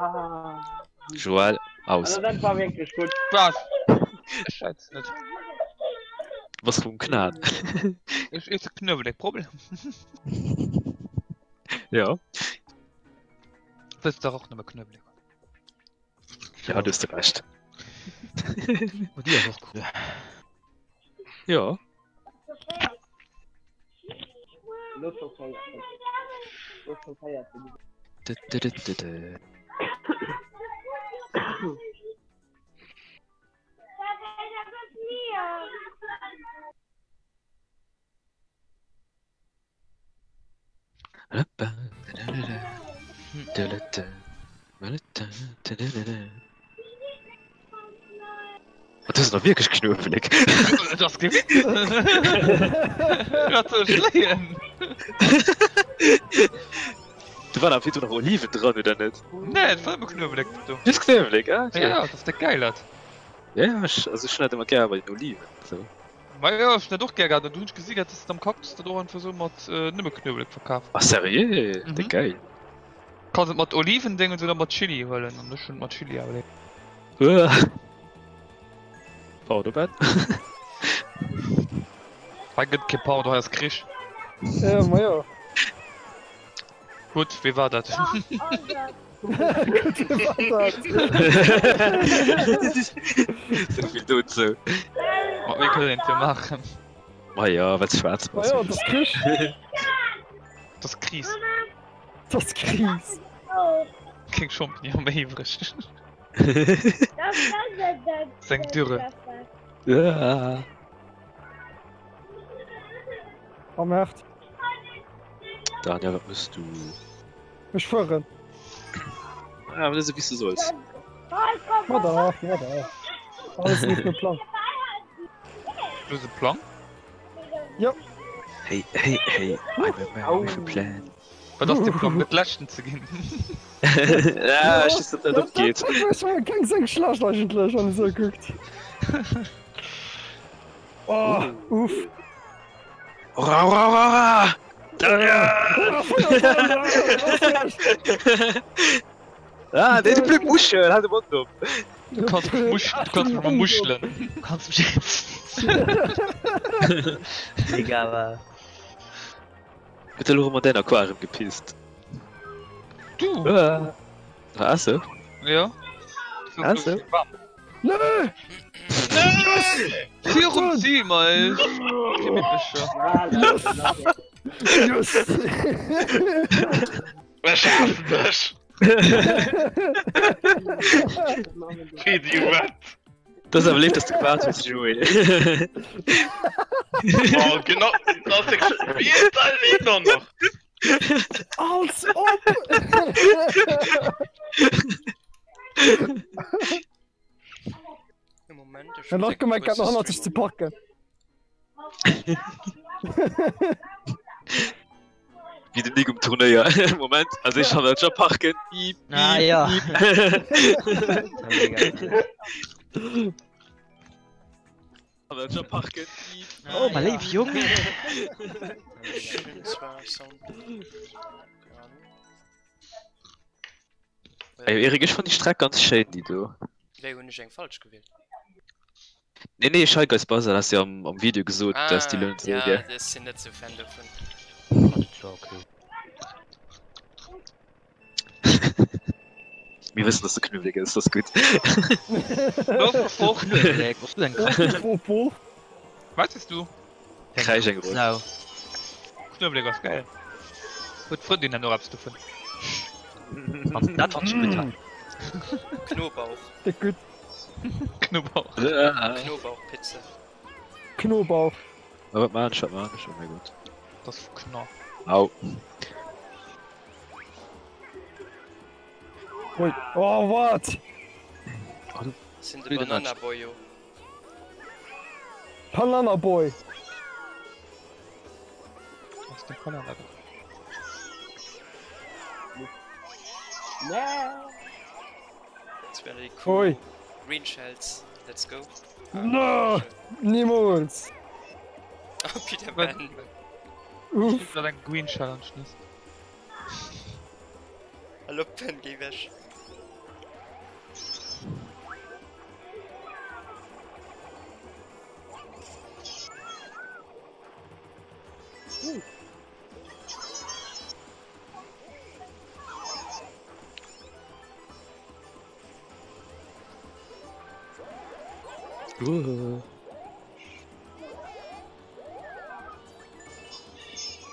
Ah. Joël, aus. Also dat war wierklech gutt. Was? Ech schwätz net. Was vum Knan. Ech iesse Knuewelek, Problem. Ja. Wëlls dach och nëmme Knuewelek. Ja, du hast recht. Oh, die ass och cool. Ja. Dat ass nach wierklech Knuewelek. Dat ass gewinnt. Wat soll ech léien? Do waren awer virdrun nach Oliven dran, oder net? Nee, et war nëmme Knuewelek do. Just Knuewelek, ah, okay. Ja, dat ass déck geil dat. Ja, ech, also ech hunn dat ëmmer gär bei den Oliven, sou. Ma jo, ech hunn dat och gär gehat an du hunn ech gesi gehat, dass se am Cactus dat och einfach sou mat nëmme Knuewelek verkafen. Ah seriö? Mhm. Déck geil. Kanns et mat Olivendéngens oder mat Chili huelen an ech hunn et mat Chili awer léiwer. Uah. Pardon Ben. Hei gëtt kee Pardon, hei ass Krich. Ja, ma jo. Gutt, wee war dat? Gutt, wee war dat? Souvill dozou. Mat mir kënnt een et jo maachen. Ma jo, well s schwaarz Ma bass. jo, et ass Krich. Et ass Kris. Et ass Kris. Keng Champignon méi iwwreg. Seng Dürre. Uah. Am Herd. Daniel, wat mëss du? Ech fueren. Ah, awer net esou wéi s du solls. Ma dach, ma dach. Alles leeft no Plang. Du hues e Plang? Jo. Hey, hey, hey, I'm a man with a plan. Wat ass de Plang, net Leschten ze ginn? Ja, ech weess, datt dat opgeet. Dat war keng seng schlecht eigentlech, wann ee sou kuckt. Oh, uff. Hurra, hurra, hurra, hurra! Ah, déi blöd Muschel, halt de Mond op! Du kanns mech musch, du kanns mech bemuschelen. Du kanns mech. Egal wat. Huet elo rem an däin Aquarium gepisst? Du! Ah, also? Ja. Also? Nee! Virum Ziel mal! Yes! Yes! Ech haassen dech! Video wat? Dat ass awer léif, dass du gewaart hues, Joé. Oh, genau, das ist wie ist dein Lied noch noch? Als ob! Moment, ech Dann nach gemeint, grad noch hannert sech ze packen. Wéi den Nick um Turnéier. Moment, also ich kann dat schon parken. Piep, Ah, piep, ja. piep. Kann dat schon parken. Piep. Oh, mein léif Jung. Schön zwar Sound. Keine Ahnung. Ey, Erik, ech fand die Streck ganz schéin, déi do. Wéi hunn ech eng falsch gewielt? Nee, nee, Shy Guys Buzzer, hast du ja am, am Video gesot, ah, dass die lohnt ja, gell? ech sinn net sou Fan dovun. Ja, okay. Mir wëssen, dass du Knubbelig ist, das ist gut. Knubbelig, was du denn? Was ist du? Kräisch eng Rot. Sau. Knuewelek ass geil. Huet d'Frëndin dann och eppes dovun? Dat fand ech gutt. Knobauch. Déck gutt. Knobauch. Knobauchpizza. Knobauch. A wat maan ech, wat maan ech? Oh mäi Gott. Dat ass vu Knorr. Au. Ui. Oh, what? Sinn de Banana Boy jo. Banana Boy. Was ist denn Banana Boy? Das wäre die cool. Ui. Green Shells. Let's go. No! Niemals! Oh, Peter Pan. Uff. Dat eng Green Shell anschließt. Hallo Pen, geh weg.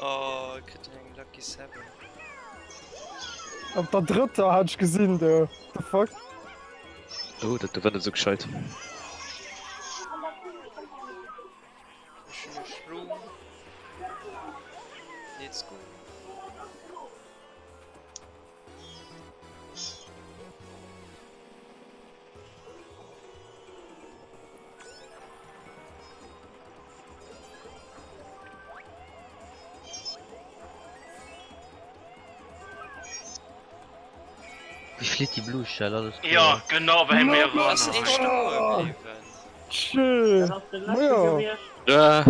Oh, kritt en eng Lucky 7. Op der drëtter hat ech gesinn do. The fuck? Oh, dat war net esou gescheit. Ech hunn e Schroom. Let's go. Wéi flitt déi Blue Shell? Alles cool. Ja, genau wéi mir Ass een stoe bliwwen? Tschö. Majo. Ja.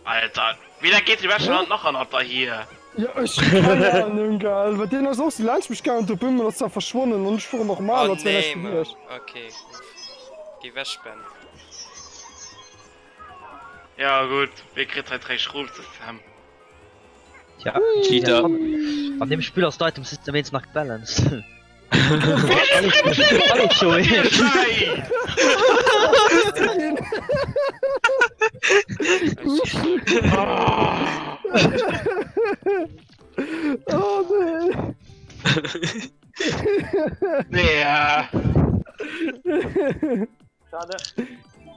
Alter, wéi dat geet déi beschten Hand nach an der hier. Ja ech hu keng Ahnung gell, well deen ass och sou laanscht mech gaangen, op eemol ass da verschwonnen an ech fuere normal Oh als wär nee näischt Mann, gewiescht. okay uff. Geh weg Ben. Ja gutt, wee kritt hei 3 Schrooms de Sam? Tja, Cheater. An deem Spill ass d'Item System wéinstens nach gebalanced. Oh nee. Nee,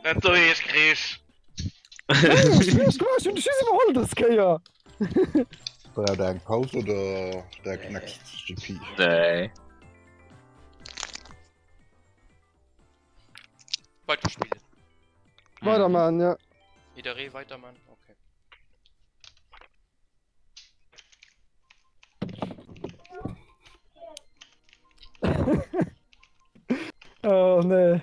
net sou eescht kriech. Ech hunn dech just iwwerholl dës Kéier. Braucht der eng Paus oder der next GP? Nee. Weiterspillen. Weiderman, ja. Jidderee weiterman? Okay. Oh nee.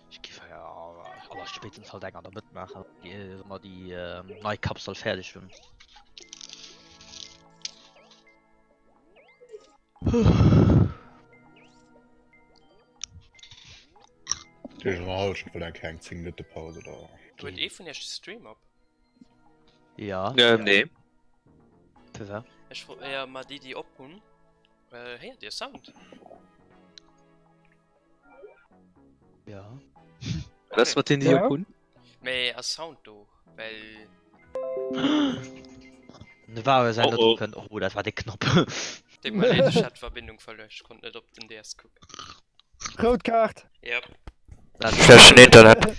Ech giff aller spéitstens halt eng an der Mëtt maachen, wa mer déi nei Kapsel fäerdeg hunn. Deeg an der Hallschent well eng kleng 10 Minutte Paus oder? Huet ee vun iech de Stream op? Ja. Ähm, nee. Firwat? Ech fro, ja, ma déi déi op hunn, héiert dir Sound? Ja. Was mat den déi Ja. op hunn? Mee ass Sound do? Well. Ne war sein Oh, oh. kënnt. Oh, dat war de Knapp. Deet mer leed, ech hat d'Verbindung verluer, ech konnt net op den DS kucken. Rout Kaart. Yep. Schlechten Internet.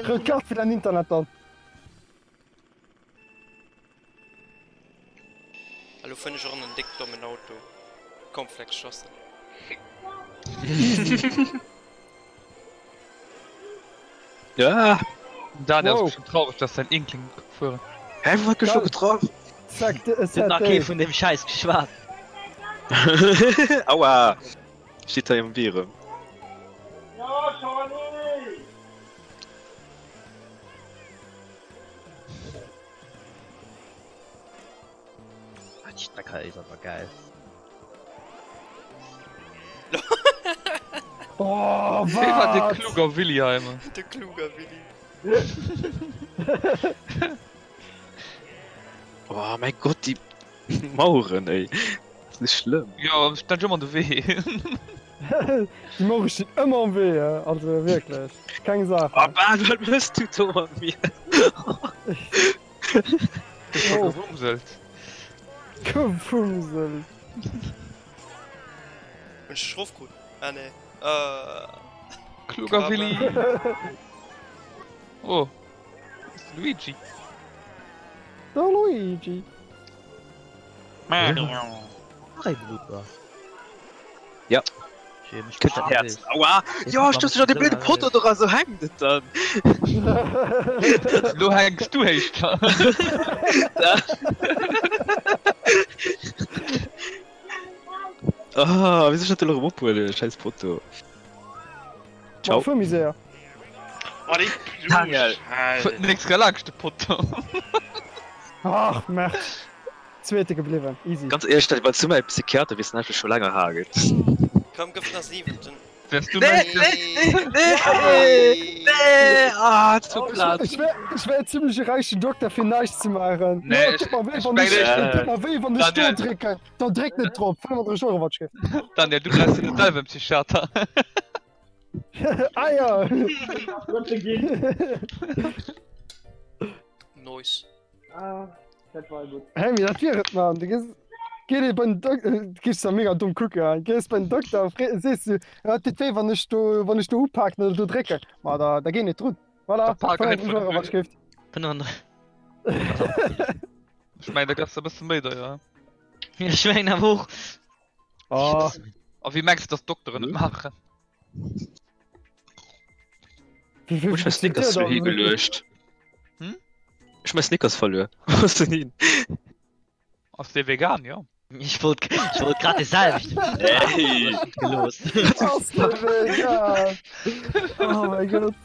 Rout Kaart fir däin Internet dann. Elo fueren ech och an en déck dommen Auto. Cornflakes Schossel. Ja. Daniel ass Wow. bestimmt traureg, dass säin Inkling net ka fueren. Hä, wou hat gech scho getraff? Zack, de, Huet nach kee vun deem Schäiss geschwat. Aua! Steet hei am Wee erëm. Ah, déi Streck hei is awer geil. Oh, Wéi war de wat? kluger Willi hei ëmmer? De kluger Willi. Oh mäi Gott, déi Maueren, ey. Dat ass schlëmm. Jo, ech stand ëmmer an de Wee. Déi Mauere stinn ëmmer am Wee, also wierklech, keng Saach. Oh Mann, wat mëss du do mat mir? Oh. Gewumselt. Gewumselt. Hunn ech dech rofkrut? Ah nee. Uh. Kluger Willi. Oh. Das ist Luigi. Der Luigi. Mario. Nach ee Blooper. Ja. Kënnt dat Häerz. Aua! Jo, ech stouss mech an dee bléde Potto dra, sou hänkt et dann. Lo hänks du éischter. Ah, wéi soll ech dat elo erëm ophuelen, schäiss Potto. Ciao. Fuer méi séier. Oh, déi Daniel. Blusch! Nix relax de Potto. Ach, Merde. Zweete gebliwwen, easy. Ganz éierlech, dat war zu mäi Psychiater, wiers den einfach scho laang erhagen. Komm, gëff nach siwenten. Wärst du Nee, mäin nee, nee, nee, nee, ah, zu platt. Ech wär, ech wär e zimmleche räichen Dokter fir näischt ze maachen. Nee, Jo, ech- tut mer wéi, ech wann ech, mengen, ech- tut mer wéi, wann ech do Daniel. drécken. Dann dréck net drop, 35 Euro wat schrift. Daniel, du brauchst jo net selwer en Psychiater. Ah ja. Drëtte ginn. Noise. Ah, dat war gutt. Hä, mee dat wier et, Mann. Du gees, geet ee bei den Dok, du giffs da mega domm kucken, hein. Gees bei den Dokter a free, sees du, ja, et deet wéi, wann ech do, wann ech do upaken oder do drécken. Ma da, da géi net drun. Voilà, Da pak 35 einfach Euro wat schrift. 35. Ech mengen, da gëss de e bësse méi deier. Ech mengen awer och. Oh. A wéi mengs de, dass d'Dokteren et maachen? Wéi vill Ech hu Snickers kostet der hi dann? geluecht. Hm? Ech hu mäi Snickers verluer. Wou ass den hin? Ass dee vegan, jo? Ech wollt, ech wollt grad de selwechten. Ey. Gelooss. Ass de vegan? Oh mein Gott.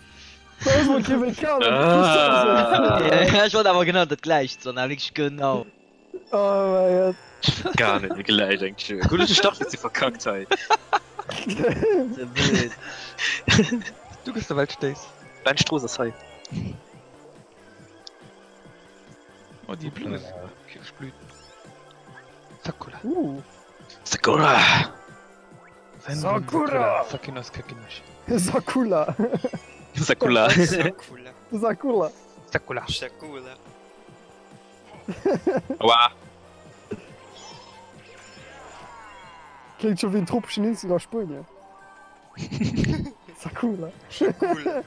Da ass mol kee vegan. Ah. Ja, ech wollt awer genau dat gläicht soen, awer wierklech genau. Oh mein Gott. Gar net méi gläich eng Tür. Gutt, ech dacht, dass si verkackt hei. Ze blöd. Du gëss der Welt stéiss. Ben Strooss ass hei. Oh, déi Blumme sinn Kirschblüten. Sakura. Uh. Sakura! Sakura! Sakinos Kakinoshi. Sakula. Sakula. Sakula. Sakula. Sakura. Sakula. Aua. Klingt schon wie en tropeschen Insel a Spuenien. Sakula. Sakula.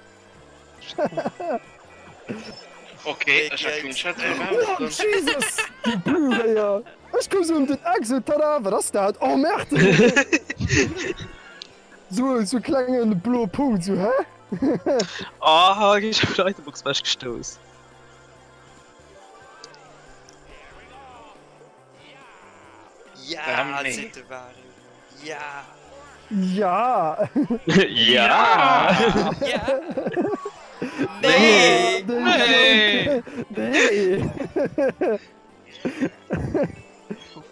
Okay, ech hat keen Chat Oh, Jesus! Déi Blu-rayer! Ech koum sou ëm den Eck, sou, tada, wat ass dat? Oh, Merde! Sou, sou klengen bloe Punkt, sou, hä? Oh, ech hab d'Itembox wech gestouss. Ja, seet de Wario. Ja. Ja! Ja! Ja. Nee! Nee! Nee!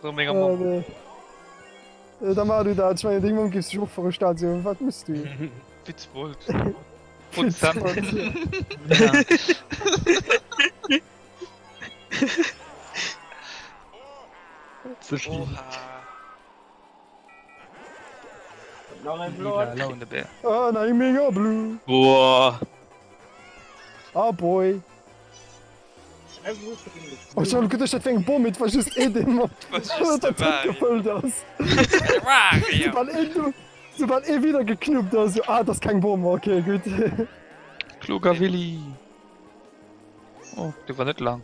Vru menger Mamm. Da mar du dat, ech mengen deng Mamm géif sech och froe Stad sou, wat muss du? Witzbold. Prozent. Oha. Nach eng Blo. Lila Laune Bär. Ah, nein, mega blue. Boah. Ah, boy. Oh, ich hab gedacht, dat wär eng Bomm, et war just een, deen mat just der de Tënt Wario. gefëllt ass. Wario! Soubal een do, soubal ee wieder geknuppt ass, so, ah, dat ass keng Bomm, okay, gutt. Kluger Willi. Oh, dee war net laang.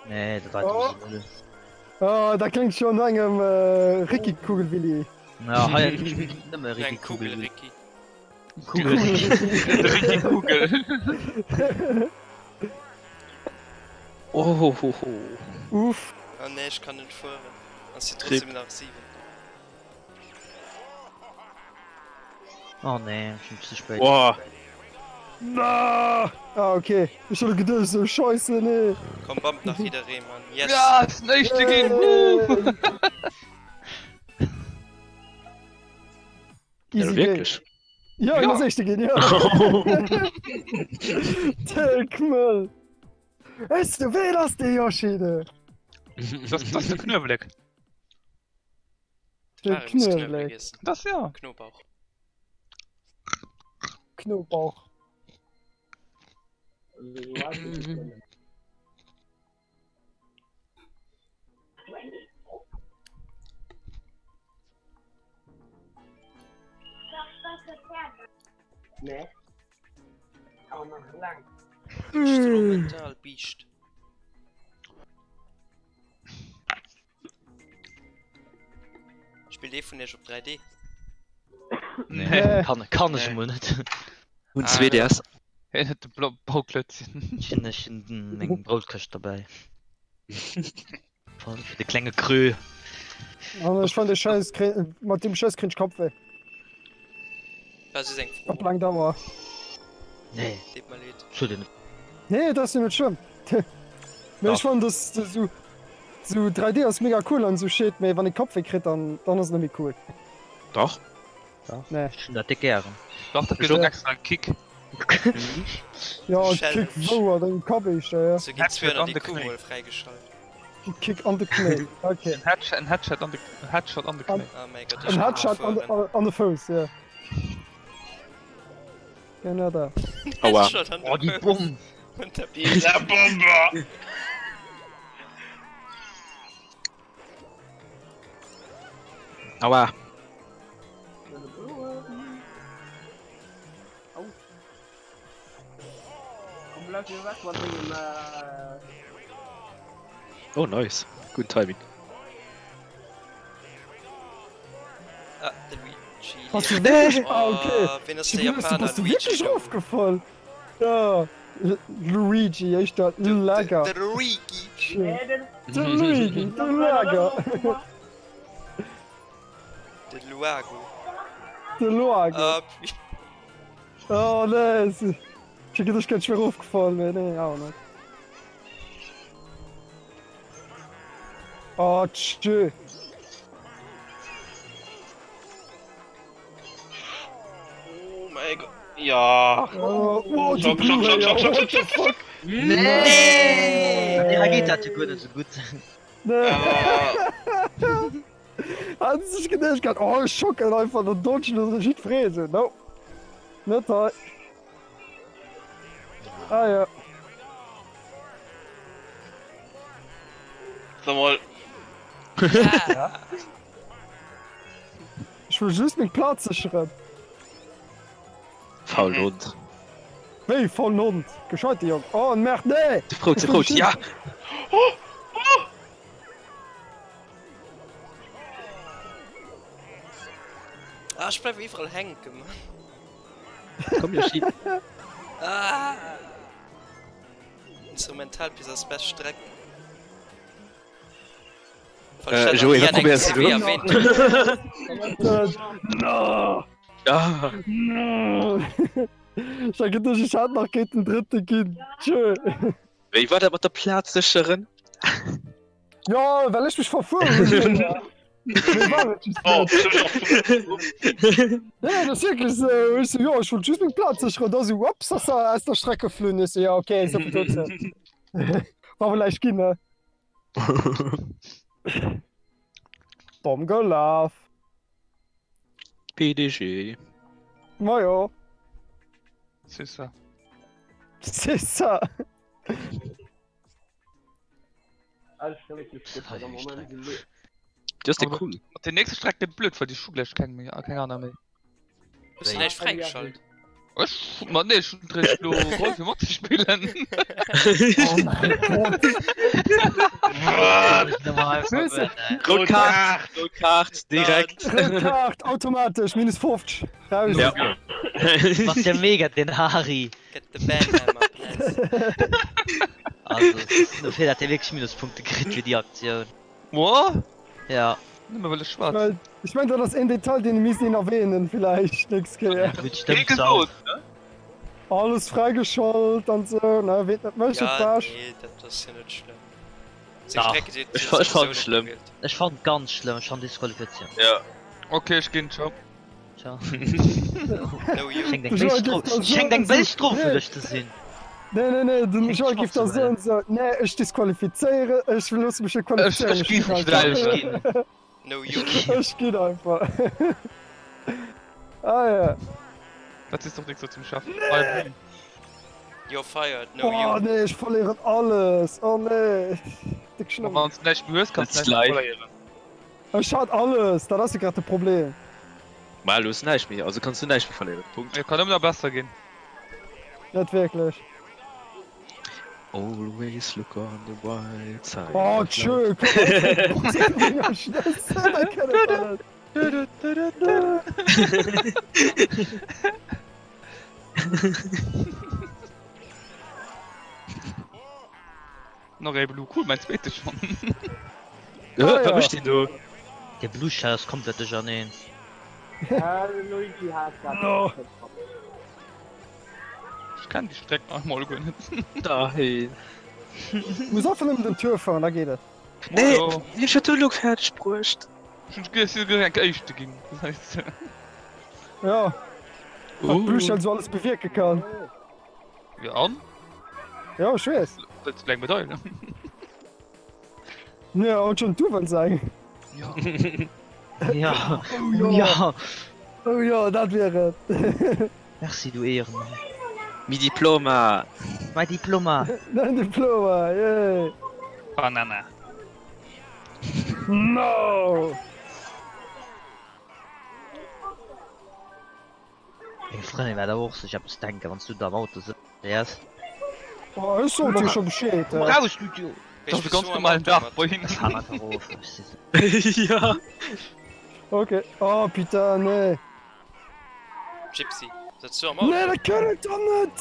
Nee, dat war Oh. oh. Ah, dat kléngt schon no engem äh, Ricky-Kugelwilli. Ja, hei nëmme Eng Ricky Kugel. Kugel, Ricky. Kugel. Ricky Kugel. Oh, ho, ho, ho. Uff. Ah nee, ech kann net fueren. An si trotzdem nach 7. Oh nee, schon zu spät. Boah. Na! Ah, okay. Ech hat geduecht, so Scheisse, nee. Komm, bammt nach jidderee, Mann. Yes! Ja, ass den éischte ginn. Woo! Ja, Easy game. wirklich. Ja, Ja. ass éischte ginn, ja. De Kmëll. Weess du, ween ass de Yoshi, de? Das, das ist de Knuewelek. De Wario muss Knuebel Knuewelek. iessen. Das ja. Knobauch. Knoblauch. Nee. Awer nach laang. Instrumental Biischt. Spillt ee vun iech op 3D? Nee, Nee. kann, kann ech Nee. emol net. Hun Ah. 2DS. Hien huet de Blo Bauklötzchen. Ech hunn ech hunn meng Broutkëscht derbäi. Fir de klenge Krö. An ech fand de Scheiß kri- mat dem Scheiß krieg ich Kopfweh. War just eng Fro. Op laang Dauer. Nee. Deet mer leed. Ech huet en net. Nee, dat ass jo net schlëmm. Mee ech fannen dass sou sou 3D ass mega cool an sou Shit, mee wann ee Kappwéi kritt dann dann ass et net méi cool. Dach. Dach. Nee. Ech hunn dat déck gären. Dach, dat gëtt och extra en Kick. Ja, Kick wou? An dengem Kapp éischter, ja. Sou ginn Headshot 200 an de IQ Knéi. mol fräigeschalt. En Kick an de Knéi, okay. En Headshot, en Headshot an de, en Headshot an de Knéi. Oh mäi Gott, En ech kann Headshot an de, fueren. an de Fouss, ja. Genau dat. Aua. Headshot an de Oh, déi Fouss. Bomm! Und der Dieser Bomber! Aua. Komm, lass mir weg mat dengem. Äh... Oh nice. Guten Timing. Ah, de Luigi. Bass du wierklech. Ah, okay. Oh, ween ass Ech de hu geduecht, du Japaner? bass du Luigi wierklech do. erofgefall. Ja. Luigi, éischter Lager. De Luigi. Schön. Nee, den. De Luigi, de Lager. De Luago. De Luago. Ah, puis. Oh nee, ech hu geduecht, ech gär schwéier erofgefall, mee nee, awer net. Oh, tschö. Oh mäi Gott. Ja. Oh, oh, déi Schock, schock, Blu-ray, schock, schock, what schock, the schock, fuck? Nee! Bei dir geht dat jo guer net sou gutt. Nee. Ah. Hat sech geduecht gehat, oh ech schocken einfach den dodgen oder jiddweree esou. No. Net hei. Ah ja. Sag mal. Ech wëll just meng Plaz sécheren. Faulen Hond. Wéi faulen Hond? Gescheite Jong. Oh merde, nee! Ze frout, ze frout, ja! Oh! Oh! Ah, ech bleiwen iwwerall hänken, Mann. Komm Yoshi. Ah! Instrumentalpiece ass best Streck. Äh, Joé, wat probéiers du do? No! Ah. No! Ech hat geduecht, ech hätt nach géint den Drëtte ginn. Tschö. Wéi war dat mat der Plaz sécheren? Jo, well ech mech verfuer hunn. Méi war et just Oh, net. Nee, dat ass wierklech esou. Ech sou, jo, ech wollt just meng Plaz sécheren. Da sou, ups, ass er aus der Streck geflunn. Ech sou, ja, okay, esou vill dozou. War wuel näischt ginn, ne? Domm gelaf. PDG. Majo. C'est ça. C'est ça. Das ist cool. Mat den nächste Streck gëtt blöd, well déi hu gläich keng méi, keng aner méi. Hues du näischt fräigeschalt? Ech ma nee, ech hunn réischt lo geholl fir matzespillen. Oh mein Gott. Rout Kaart, rout Kaart, direkt. Rout Kaart, automatesch, minus 50. Raus. Ja. Was ja mega den Hari. Get the Banhammer, please. Also, es ist nur fair, dass der wirklich Minuspunkte kriegt für die Aktion. Moi? Ja. Nëmme well ech schwaarz sinn. Ech mengen, dat ass een Detail, deen ee misst een erwähnen, villäicht nächst Kéier. Gutt, Wéi stëmmt gesot, ne? Alles fräigeschalt an sou, ne? Ween et net mécht, huet Ja, Pech. nee, dat ass jo net schlëmm. Seng Dach. Strecke si Ech fa- ech fand schlëmm. Ech fand ganz schlëmm, ech fand Disqualifikatioun. Ja. Okay, ech ginn, ciao. Ciao. No you. Schéngt eng De béis Joel Strof, géif da schéngt eng soen, béis Strof fir nee. dech ze sinn. Nee, nee, nee, den Schéngt Joel géif da schwaarz ze soen, sou, nee, ech disqualifizéiere, ech loosse mech net qualifizéieren, Ech ech gi ginn vum einfach. Ech ginn. No you. Ech ginn einfach. Ah ja. Dat sees doch nix so zum Chef. Nee. You're fired, no Oh you. nee, ech verléieren alles. Oh nee. Dick Wann Schnëmm. du näischt méi hues, kanns du That's näischt méi life. verléieren. Ech hat alles, dat ass jo grad de Problem. Ma du hues näischt méi, also kanns du näischt méi verléieren. Punkt. Et kann nëmmen nach besser ginn. Net wierklech. Always look on the bright side Oh of life. tschö, komm op, dat kennt ech net. Nach ee Blue, cool, mäin zweete schonn. Äh, Ah wat ja. mécht deen do? De Blue Shell ass komplett duercherneen. Äh, Luigi hat grad No. Ech kennen déi Streck nach emol guer net. Dahin. Muss einfach nëmmen den Tour fahren, da geet et. Nee, ech hat elo fäerdeg bruecht. Ech si souguer eng Éischte ginn. Ja. Wat d'Bluschel sou alles bewierke kann. Jo an? Jo, ech weess. Wëlls du eng Medail? Ja, und schon du wëlls eng. Ja. Ja. Oh jo. Ja. Oh jo, dat wier et. Merci du Ehrenmann. Mi Diploma. Mein Diploma. Dein Diploma, yay. Banana. No! Meng Frëndin wäert awer och sech eppes denken, wann s du da am Auto sëtz wäers. Oh, ech sot dir scho Bescheed. Komm raus, du Idiot! Dat ass e ganz normalen Dag bei hinnen. Ech fahren einfach of. Ech si. Ja. Okay. Oh putain, nee. Gypsy, sëtz du am Auto? Nee, dat kënnt et doch net!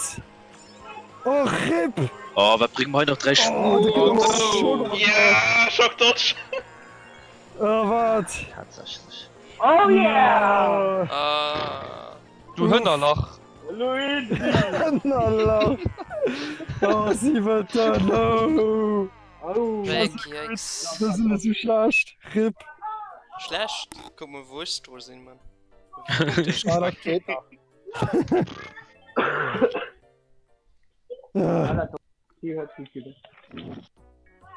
Oh, RIP! Oh, wat brénge mer hei nach 3 Oh, dat gëtt ëmmer Schock. Yeah, Shock Dodge! Oh, wat? Tatsächlech. Oh yeah! Ah. Du Hënnerlach! Luigi! Hënnerlach! Oh, siwente, no! Oh! Dreck, yikes. Dat sinn esou schlecht. RIP. Schlecht? Kuck mol wou ech dru sinn, Mann. Ah, dat geet nach.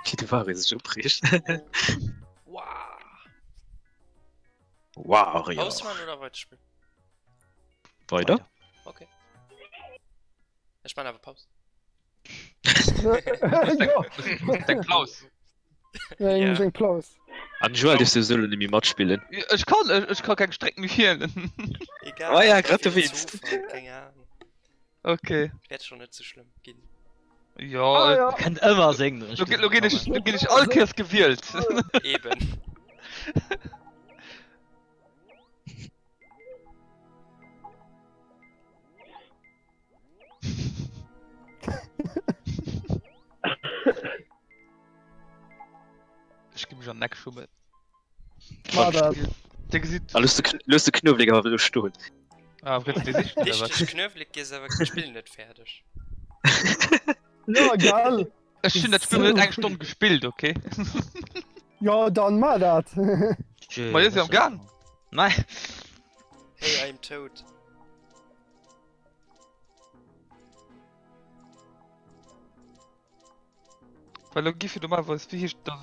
Wéi de Wario sech opreegt. Wow. Wario. Ausmachen oder weiterspielen? Weider. Okay. Ech man awer Paus. Jo, Eng Paus. eng eng Paus. An Joel dierf souwisou lo nemmi matspillen. Ech kann, ech ka keng Streck méi wielen. Egal. Oh ja, grad du wéinst. Keng Ahnung. Okay. Wäert schon net sou schlëmm ginn. Jo, Ah, ja. Kënnt ëmmer seng. lo, lo ginn ech, lo ginn ech all Kéiers gewielt. Eben. Ech gi mech an den Eck schummen. Ma dat. Dir gesitt. A looss de, looss de Knuewelek awer do stoen. Ah, wëlls de sichen oder wat? Richteg Knuewelek giess awer d'Spill net fäerdeg. Ja, gell? Ech hunn dat Spill net eng Stonn gespillt, okay? Ja, dann ma dat. Ma dir si am Gaang. Nei. Hey, I'm Toad. Well lo gi fir normalerweis, wéi heescht dat,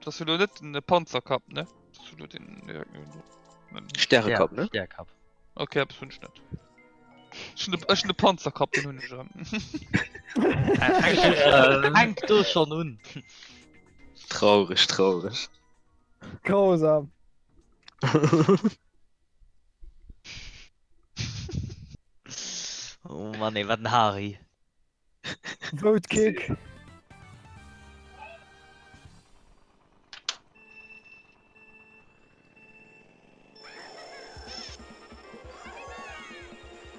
dat ass jo lo net den Panzerkapp, ne? Dat ass jo lo den Stärekapp, ne? Stärekapp. Okay, eppes hunn ech net. Ech hunn de, ech hunn de Panzerkapp, deen hunn ech erëm. Fänkt do schonn un. Traureg, traureg. Grausam. Oh Mann, ey, wat en Hari. Vote Kick.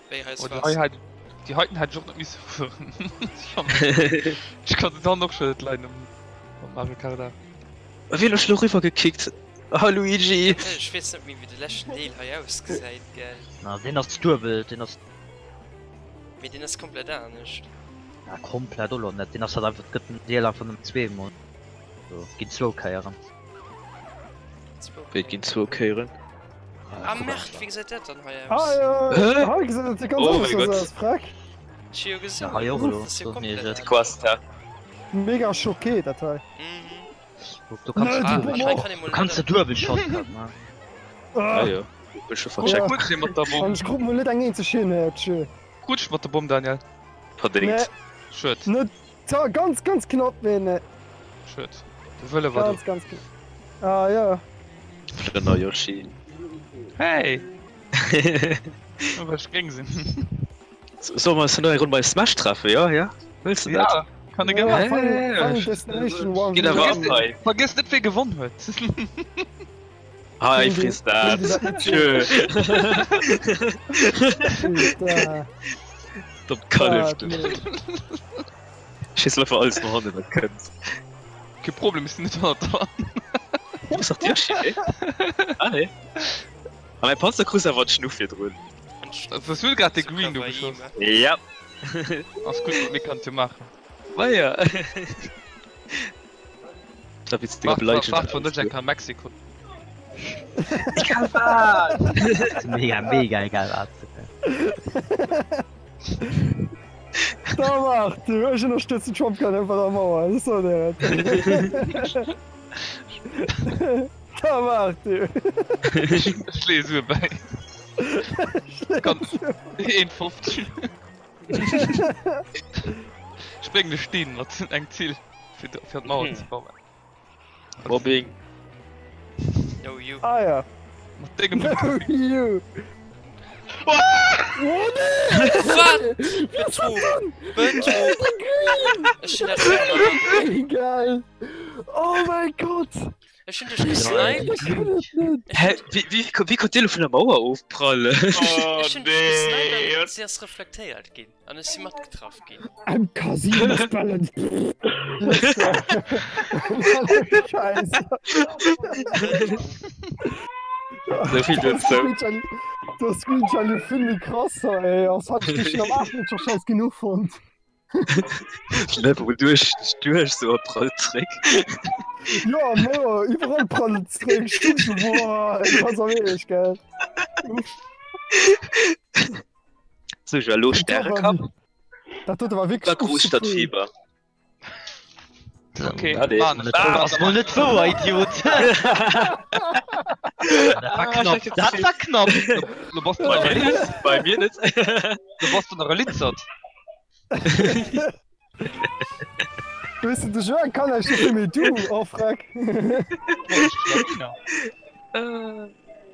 Wéi heiss Oh, déi was? hei hat, déi heiten hätt ech och net misse fueren. Ech kann se dann och schon net leiden am, am Mario Kart 8. Wien huet lo riwwer gekickt? Ah Luigi! Ech weess net méi wéi de leschten Deel hei ausgesäit, gell? Na, deen ass duebel, deen ass. Mee deen ass komplett anescht. Na, komplett och lo net, deen ass halt einfach, et gëtt den Deel einfach nëmmen zweemol. So, et ginn zwou Kéieren. Wéi et ginn zwou Kéieren? Ah Merde, wéi gesäit dat dann hei Ah aus? jo, Hä? hei gesäit et ganz Oh anescht mein aus, Gott. ass freck. Ech hu jo Ja, hei gesot, och elo, dat ass jo sot mir komplett et. anescht. Quasta. Mega choqué dat hei. Mhm. Du kannst Nee, Ah, die hei Bomb kann ee du mol kannst de net. duebel Shotgun man. Ah Ah, jo, huet scho vercheckt. Rutsch ee mat der an Bomm. ech krut mol net eng eenzeg hin, hä, tschö. Rutsch mat der Bomm, Daniel. Verdéngt. Nee, Schued. net, zwar ganz, ganz knapp, mee nee. Schued. De Wëlle war do. Ganz, ganz knapp. Ah ja. Plënner Yoshi. Hey! Nur well ech gréng sinn. Solle mer eis dann elo eng Ronn bei Smash treffen, jo? Ja? Wëlls de dat? Ja, kann e Ja, gär. Final, Final Destination 1. Geet awer ab hei. Vergiss net, wee gewonn huet. Hei, friss dat. Tschö. Putain. Dommt Kallef, du. Nee. Schéiss einfach alles no hannen, wat kënnt. Kee Problem, ech sinn net hannert dran. Du bass dach de Yoshi, nee? Ah, nee. A mäi Panzer krus awer d'Schnuff virdrun. Was huet grad de Green do geschoss? Ja. Ass gutt, mir kann jo maachen. Ma ja. Da wéi denger Beleidegung. Waart, wann net eng Kéier Mexiko. Egal wat! Mega, mega egal wat. Da waart du, ech ënnerstëtzen Trump kann bei der Mauer, ech soen dir et. Da waart du. Ech leeë Sue bäi. Ganz 1,50. Ech bréngen de Steen mat eng Zill fir fir d'Mauer ze bauen. Mobbing. No you. Ah ja. Mat dengem No you. Wat? Wat? Betrug! Betrug! Ech hunn dat verstanden. Geil. Oh mein Gott. Ech hunn dech gesniped. Ech kann et net. Hä? Wéi, wéi, wéi konnt dee lo vun der Mauer ofprallen? Oh Ech hunn dech gesniped nee. an si ass reflektéiert ginn an ech si matgetraff ginn. MK7 ass balanced. Scheiße. Sou vill dozou. Das Screenshot vill méi krass, ey. Ass hat ech dech schon am Arsch net scho scheiß genuch fonnt. Level duerch duerch sou a prallt zréck. Jo mo iwwerall prallt zréck stimmt so boah ganz am ehrlich gell. Sou ech elo Stärekapp? Dat dote war wierklech Da Großstadtfieber. Okay, Allez. Mann, Ass mol net wouer, Idiot! Dat war knapp, dat war knapp! Lo bass du bei mir net. Bei mir net. Lo bass du nach e Litzert. Weess de, de Joan kann näischt dofir, mee du, oh freck.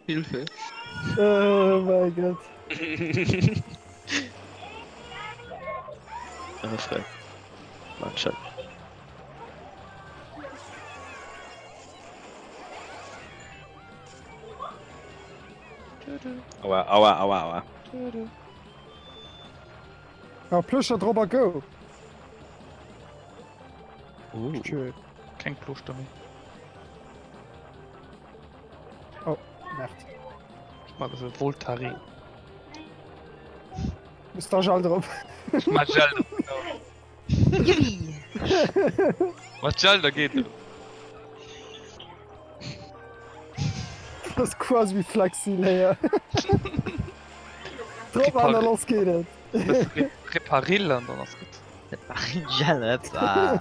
Hilfe. Oh mäi Gott. Ah, freck. Mann, scheiße. Aua, aua, aua, aua. Ja, Plëscher drop a go! Uh. Tschö. Keng Plooschter méi. Oh, Merd. Ech man e Voltaren. Muss da Gel drop. Ech man Gel drop, genau. Mat Gel, da geet et. Das ist quasi wie Flexi-Layer. Drop an, dann los geht et. Reparil an dann ass gutt. Gel, hoppa.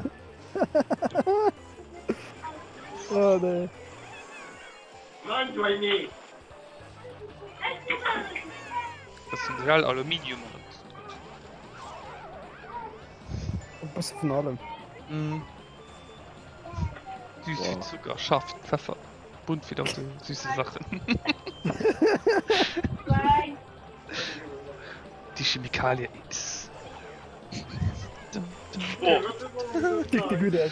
Oh nee. Bëssen Gel, Aluminium an dann ass et gutt. E bësse vun allem. Mm. Süß wie Zucker, scharf wie Pfeffer, bunt wie lauter süße Sachen. Die Chemikalie ist. Oh. Dick de Gudde.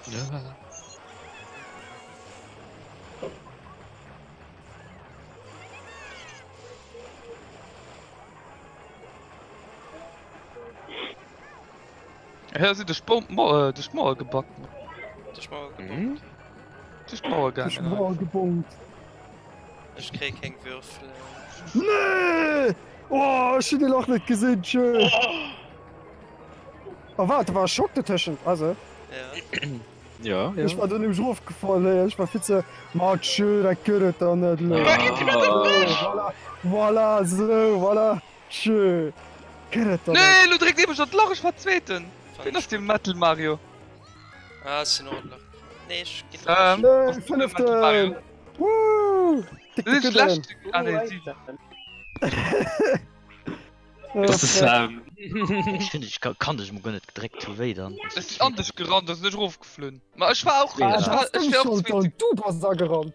Ja. Ja, si duerch d'Mauer gebackt. Duerch d'Mauer gebongt. Duerch d'Mauer gaangen. Duerch d'Mauer gebongt. Ech kréie keng Würfel. Nee! Oh, ech hunn dee Lach net gesinn, tschö. Oh waart, do war e Schock dotëschent, also. Ja. Ja, ja. Ech war do nämlech erofgefall, ey. Ech war vill ze. Ma tschö, dat gëtt et dann net elo. Voilà, voilà, sou, voilà, tschö. Gëtt et dann net. Nee, lo dréckt ee mech an d'Lach, ech war Zweeten. Ween ass dee Metal Mario? Ah, ech sinn och an d'Lach gefall. Nee, ech ginn Ähm, Nee, ass dee Metal Mario? Fënneften! Woo! Dick Dat de ass Gudden. schlecht. Ah, nee, si. Das ist Sam. Ech finde, ich kann dech mol guer net gedréckt hu wéi dann. Ech sinn an dech gerannt, da sinn ech erofgeflunn. Ma ech war och, Ah, ech war, ech wär och Zweete. Du bass agerannt.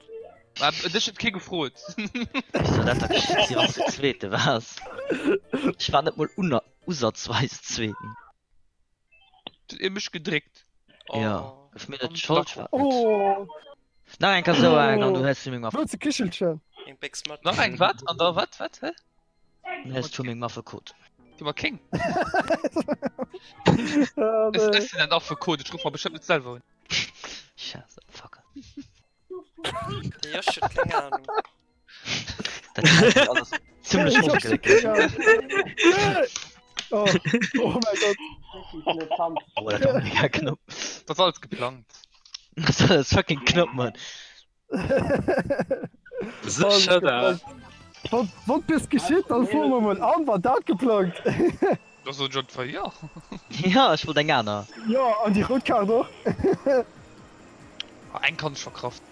Ma dech huet kee gefrot. Wéi dat da geschitt si, wann s du Zweete waars? Ech war net mol usatzweis Zweeten. Huet ee mech gedréckt. Ja, gouf mir net d'Schold, ech war et net. Oh. Nach eng Kéier sou eng an du häss meng Wou ze Kichelchen? Eng Béchs mat. Nach eng wat? An da wat? Wat? Hä? Nee, ech hu meng Affekot. Gi mer kéng. Ech ech sinn en Affekot, ech ruffe mer bestëmmt net selwer un. Scheiße, fuck. De Josh huet keng Ahnung. Dat klingt alles ziemlech onglécklech. Oh, oh mein Gott. Oh, dat war mega knapp. Dat ass alles geplangt. Dat ass alles fucking knapp, Mann. Sécher dat. Wat, wat bis geschitt, dann fuere mer mol an, war dat geplangt? Da sot ech einfach jo. Ja, ech wollt eng aner. Jo, an déi rout Kaart och. Ah, eng kann ech verkraften.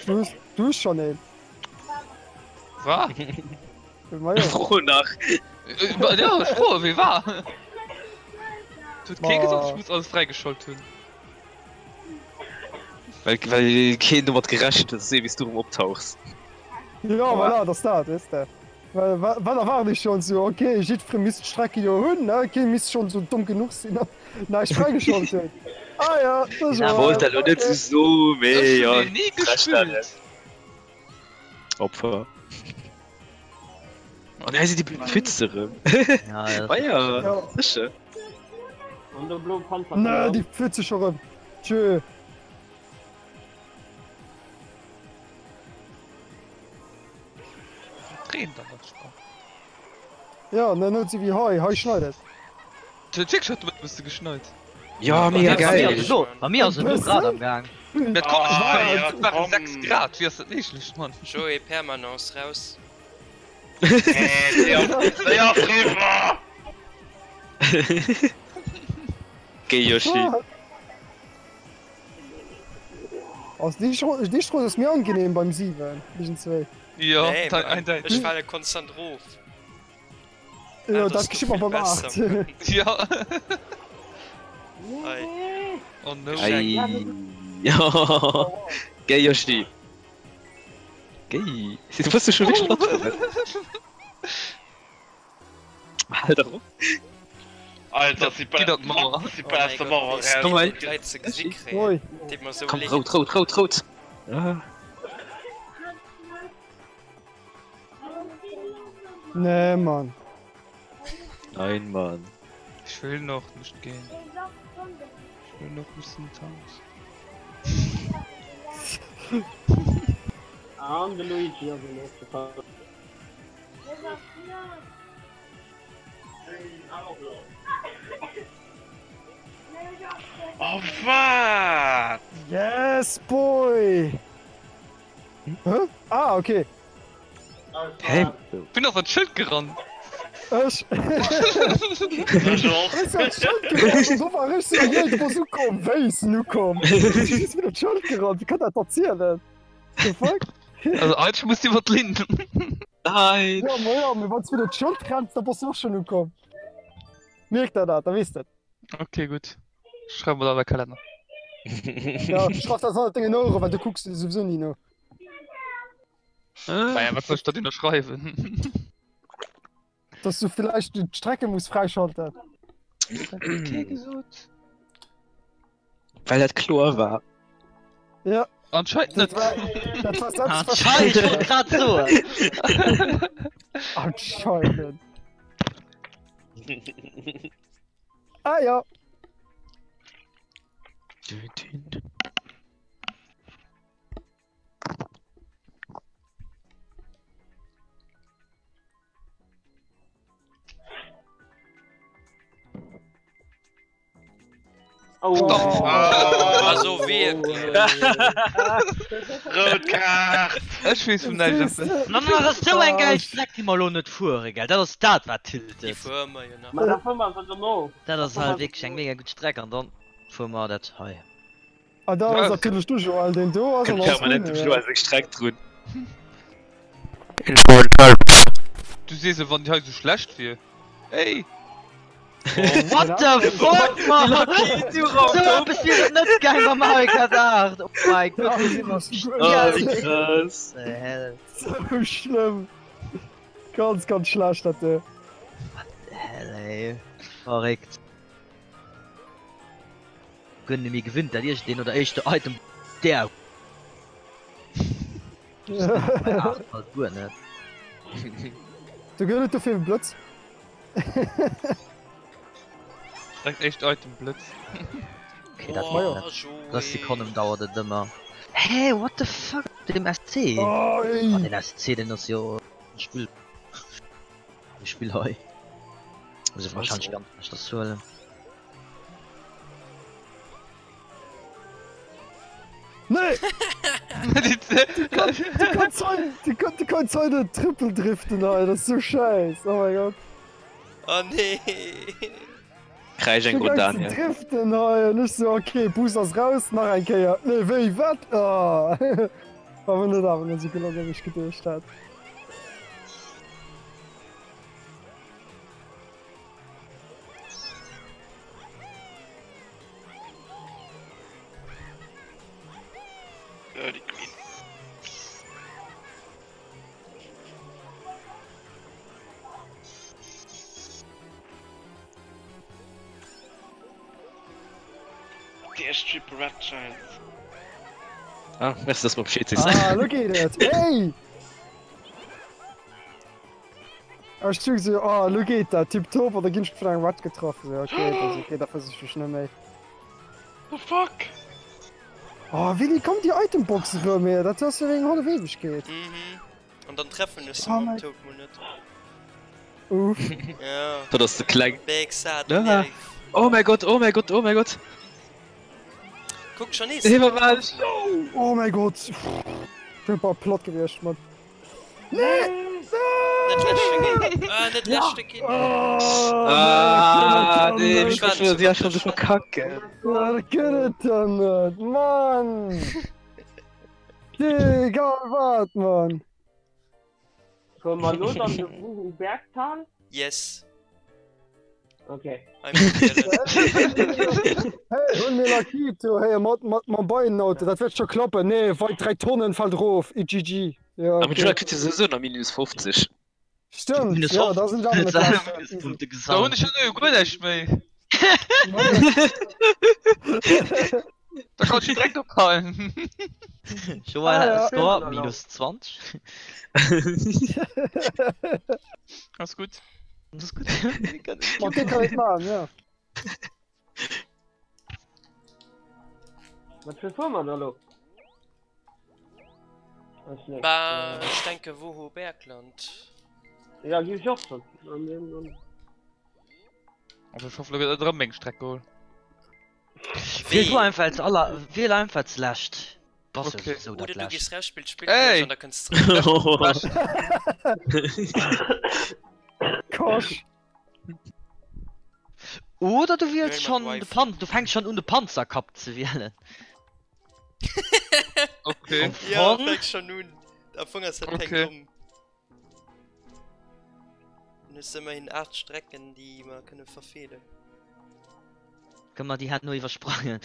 Du hues, du hues schon een. Wa? Ma jo. Fro nach. Ja, ech froe, wéi war? Et huet kee gesot, ech muss alles fräigeschalt hunn. Well, well keen domat gerechent huet, dass du wéi du erëm optauchs. Ja, voilà, dat ass dat, weess de. Well, wa, wat erwaart ech schonn? Sou, okay, jiddweree misst d'Strecke jo hunn, ne? Kee misst schonn sou domm genuch sinn an näischt fräigeschalt hunn. Ah ja, dat ass Ech wollt dat elo net okay. sou soen, mee Ech hunn jo, deen ni recht hat gespillt. Opfer. An hei sinn déi blöd Pfütze erëm. Ja, ja, Ah ja, Ja. sécher. An der bloe Panzer. Ne, déi Pfütze scho rëm. Tschö. Et reent an der Spa. Ja, ne, net sou wéi hei. Hei schneit et. Et huet wierklech haut de Mëtten e bësse geschneit. Ja, mega Bei mir geil. ass et elo, bei mir ass et elo grad am Gaang. Mä et konnt Ah, net ja, et waren komm. 6 Grad, wéi ass dat méiglech, Mann? Joé, Permanence raus. Äh, déi ass, déi ass riwwer! Géi Yoshi. Also déi Stro déi Strooss ass mir angenehm beim 7 iergendzwéi. Jo, Nee, da, Mann, eindeitig. ech fale konstant rof. Jo, Ah, dat das geschitt mer vill beim besser. 8. Ja. Ei. Oh no. Ei. Géi Yoshi. Géi. Du wëss du schon wéi platt Halt dach op. Alter, si Ginn dat Mauer. Si bei aus der Mauer raus. Komm hei. Leit ze gesi kréien. Oi. Deet mer sou Komm, leed. rout, rout, rout, rout. Ah. Nee, Mann. Nein, Mann. Ich will noch nicht gehen. Ich will noch ein bisschen tanzen. An de Luigi ass elo ofgefall. Oh wat? Yes, boy! Hä? Ah, okay. Hä? Bin ass an d'Schëld gerannt. Ech. Ech och. Ech sinn an d'Schëld gerannt an do war ech sou, yeah, du bass ukomm. Wéi sinn ukomm? Ech si just wéi op d'Schëld gerannt. Wie kann dat erzielen? The fuck? Also eigentlech muss iwwer d'Linn. Nein! Ja, ma ja, mee wann s du widder d'Schëld renns, da bass du och schonn ukomm. Mierk der dat, da weess de et. Okay, gutt. Schreiwe mer dat an de Kalenner. Ja, schreif dat an dengen Oueren, well du kucks souwisou ni no. Naja, wat soll ech da ënnerschreiwen? Dass du vielleicht d'Strecke muss fräischalten. Okay gesot. Well dat kloer war. Ja. Anscheinend net. Dat war, dat war Anscheinend, ich wollt grad soen. Anscheinend. Ah ja. Oh. Also wierklech. Rout Kaart! Ech weess vun näischt eppes. Mann, dat ass sou eng gäil Streck, déi mer elo net fuere, gell? Dat ass dat, wat Déi tiltet. fuere mer jo nach. Ma da fuere mer se dono. Dat ass halt wierklech eng mega gutt Streck an dann fuere mer dat hei. Ah, da ass natierlech du Joël, deen do ass. Kënnt permanent dem Joël seng Streck drun. Du sees et, wann déi hei sou schlecht wier. Ey! What the fuck, man? Sou eppes wier et net gaang mam Mario Kart 8. Oh mein Gott, wou si mer Oh, wéi krass. The hell? Sou schlëmm. Ganz, ganz schlecht dat do. What the hell, ey. Verréckt. Gönne mir gewinnt dat iergendeen oder éischte Item där. Bei 8 halt guer net. Du gëtt et dofir e Blëtz. Direkt éischt Item Blëtz. Okay, dat Oh, net. Joé. 30 Sekonnen dauert et ëmmer. Hä, what the fuck? Dem SC? Oh, Ah, ey. den SC, den ass jo e Spill. E Spill hei. Muss ich wahrscheinlich ganz nicht das huelen. Nee! Du kannst heute, du kannst, du kannst heute Triple driften, Alter. Das ist so scheiß. Oh mein Gott. Oh nee! Kräisch eng Du Grund kannst Daniel. driften, hei. Und ich so, okay, Boost ass raus, nach eng Kéier. Nee, wéi, wat? Oh. Awer net awer net so gelongen, wéi ech geduecht hat. Dirty Queen. Die erste Trip Red Giant. Ah, merci, dass du mer Bescheed sees. Ah, lo geet et. Hey! Ech du so, oh, lo geet dat tiptop, an da ginn ech vun engem Rad getraff. So, okay, das okay, da versich ech net méi. The fuck? Oh, wéini kommt déi Itembox erëm, ey? Dat ass jo wéi eng hallef Ewegkeet. Mhm. An dann treffen ech se Oh mam mein- Toad mol net. Uff. Ja. Dat ass ze kleng. Big sad Ja. life. Oh mäi Gott, oh mäi Gott, oh mäi Gott. Kuck schon nees. Iwwer wat? Oh mäi Gott. Ich bin bal platt gewiescht, Mann. Nee! Net leschte ginn. Ah, net leschte ginn. Oh, Ah, nee, nee, ich war schon, sie schon so verkacken. Ja, dat gëtt et dann net, Mann! Egal wat, Mann! Fuere mer elo dann de Wuhu Bergtal? Yes. Okay. I'm feeling. Hey, hunn mir Lakito, hey, mat, mat, mam Beienauto, dat wäert scho klappen. Nee, weit 3 Tonnen fällt erof, IGG. Ja, Aber okay. Jula kriegt ja sowieso nach minus 50. Stimmt, Minus ja, da sind wir mit Punkte Da hunn gesammelt. ech jo guer näischt méi. Da kann ech direkt ophalen. Joel Ah, ja. Score minus 20. Ass gutt. Das ist gut. Mat dir kann ich machen, ja. Wat fir fuere mer da lo? Als nächst. Bah, ech denke Woho Bergland. Ja, gi ech och schon. An den, an... Also ech hoffe, lo gëtt et erëm meng Streck geholl. Wiel du einfach als aller, wiel einfach als lescht. Bass Okay. okay. so Oder dat du lescht. gees raus, spillst Spill Ey! an da kënns zréck. Kosch. Oder du wielst Wiel mat schon de Wifi. Pan du fängst schon un de Panzerkap ze wielen. Okay. Am Ja, Fong fänk schon un. Am Fong ass dat keng Okay. domm. Dann hues du ëmmerhin 8 Strecken, déi mer kënne verfeelen. Kënne mer déi herno iwwersprangen.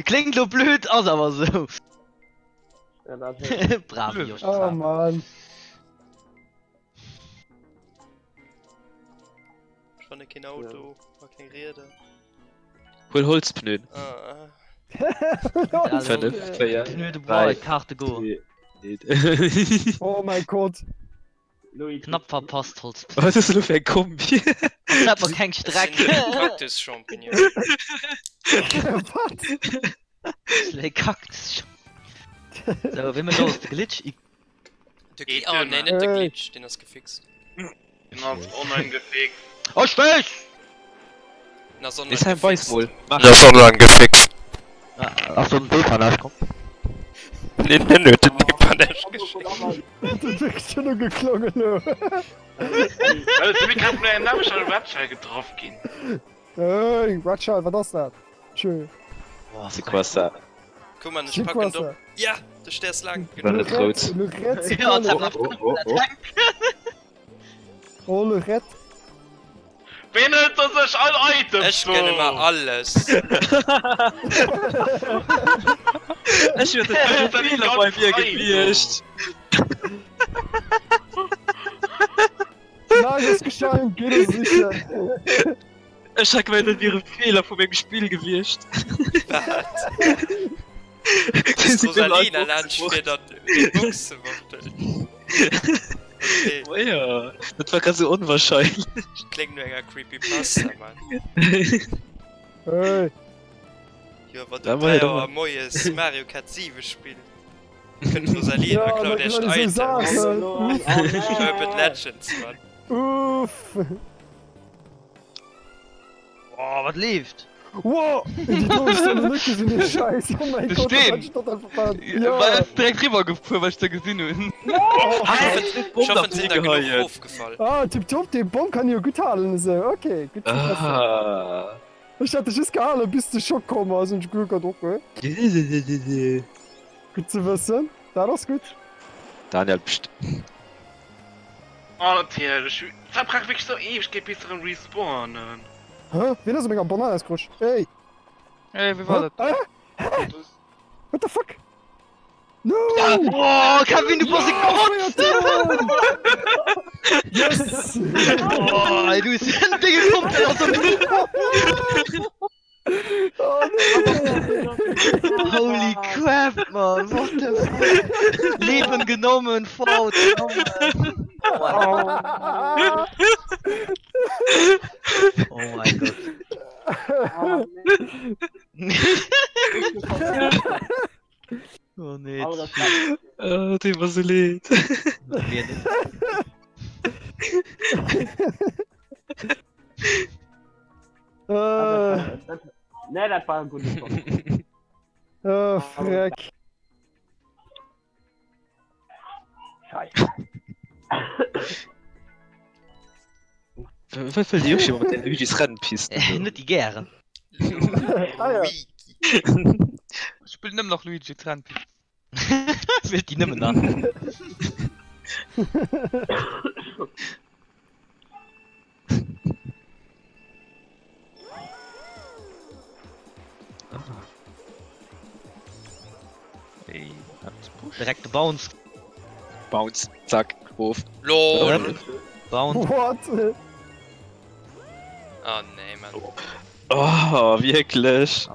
Kléngt lo blöd, ass awer sou. Ja, dat ass Brav, Josch, Oh brav. Mann. Ech fanne keen Auto a keng Rieder. Huel Holzpneuen. Ah, Also, 5, 4, Pneu de 3, Bois, Karte go. 2, 1. Oh mein Gott. Luigi. Knapp verpasst, Holz. Was ist denn für ein Kombi? Das hat man keng Das Streck. sinn Kaktus-Champignon. Wat? Kaktus. So, wéi mécht alles de Glitch? Ich- De Gli oh, nee, net de Hey. Glitch, den ass gefixt. Den ass online gefixt. Oh, ich weiß! Den ass online Ist ein gefixt. Weißwohl. Mach. Den ass online gefixt. Ach so, ein Beta, komm. Nee, nee, nee, den Depanesch geschickt. Dat huet wierklech schon ugeklongen elo. Well du grad vun engem nämlecher Website getraff ginn. Hey, Ratschal, wat ass dat? Tschö. Boah, C'est quoi ça? Guck mal, ich C'est packen quoi do. ça? Ja, de Stär lang. War Genau. net rot. Le Red, c'est Ja, quoi das le... hat Oh, oh, oh. Oh, le Red. Ween huet da sech all Items Ech gönne mal alles. Ech huet den Fehler bei mir gewiescht. Nein, das Geschenk, geht es sicher. Ech hat gemeint, dat wier e Fehler vu mengem Spill gewiescht. Wat? Rosalina laanscht fiert an déi Boxe wuchtelt. Okay. Oh ja, dat war grad sou onwahrscheinlech. Kléngt no enger Creepypasta, Mann. Hey. Jo, wann du 3 Auer moies Mario Kart 7 spills, kënnt d'Rosaline a klaut iech d'Items. Urban Legends, Mann. Uff. Oh, wat leeft? Wow! Déi do ech nach net gesinn, dee Schäiss! Oh mäi De Gott, dat Steen! hat ech total verpasst! Ja! Well ech direkt riwwer gefuer, well ech se gesinn hunn. Ech hoffen, et sinn der genuch erofgefall. Ah, tipptopp, dee Bom kann jo gutt halen esou. Ok, gutt ze wëssen. Ah. Ech hat e just gehalen, bis de Schock komm ass, hunn ech gekuckt, ok. Gutt ze wëssen, dat ass gutt. Daniel, pst. Oh natierlech, dat brauch wierklech sou Ewegkeet bis se erëm respawnen. Hä? Wien ass op menger Banann ausgerutscht? Ey! Ey, wie war dat? Hä? What the fuck? No! Oh, Kevin, du bass e Kotz! Yes! Oh, ey, du hues en Ding komplett aus der Oh nee! Holy crap, man, what the fuck? Leben genommen, Frau genommen. Oh Oh mein Gott. Oh nee. Oh, deet mer sou leed. Mir net. Äh, Nee, dat war e gudde Song. oh, Freck. Scheiße. Wat wëll de Yoshi mat den Luigi's Rennpisten? Äh, net déi gären. Ah ja. Luigi. Ech spillen nëmmen nach Luigi's Rennpist. Spillt déi nëmmen nach. Direkt de Bounce. Bounce, zack, of. LOL! Bounce. What? Oh nee, Mann. Oh, wierklech?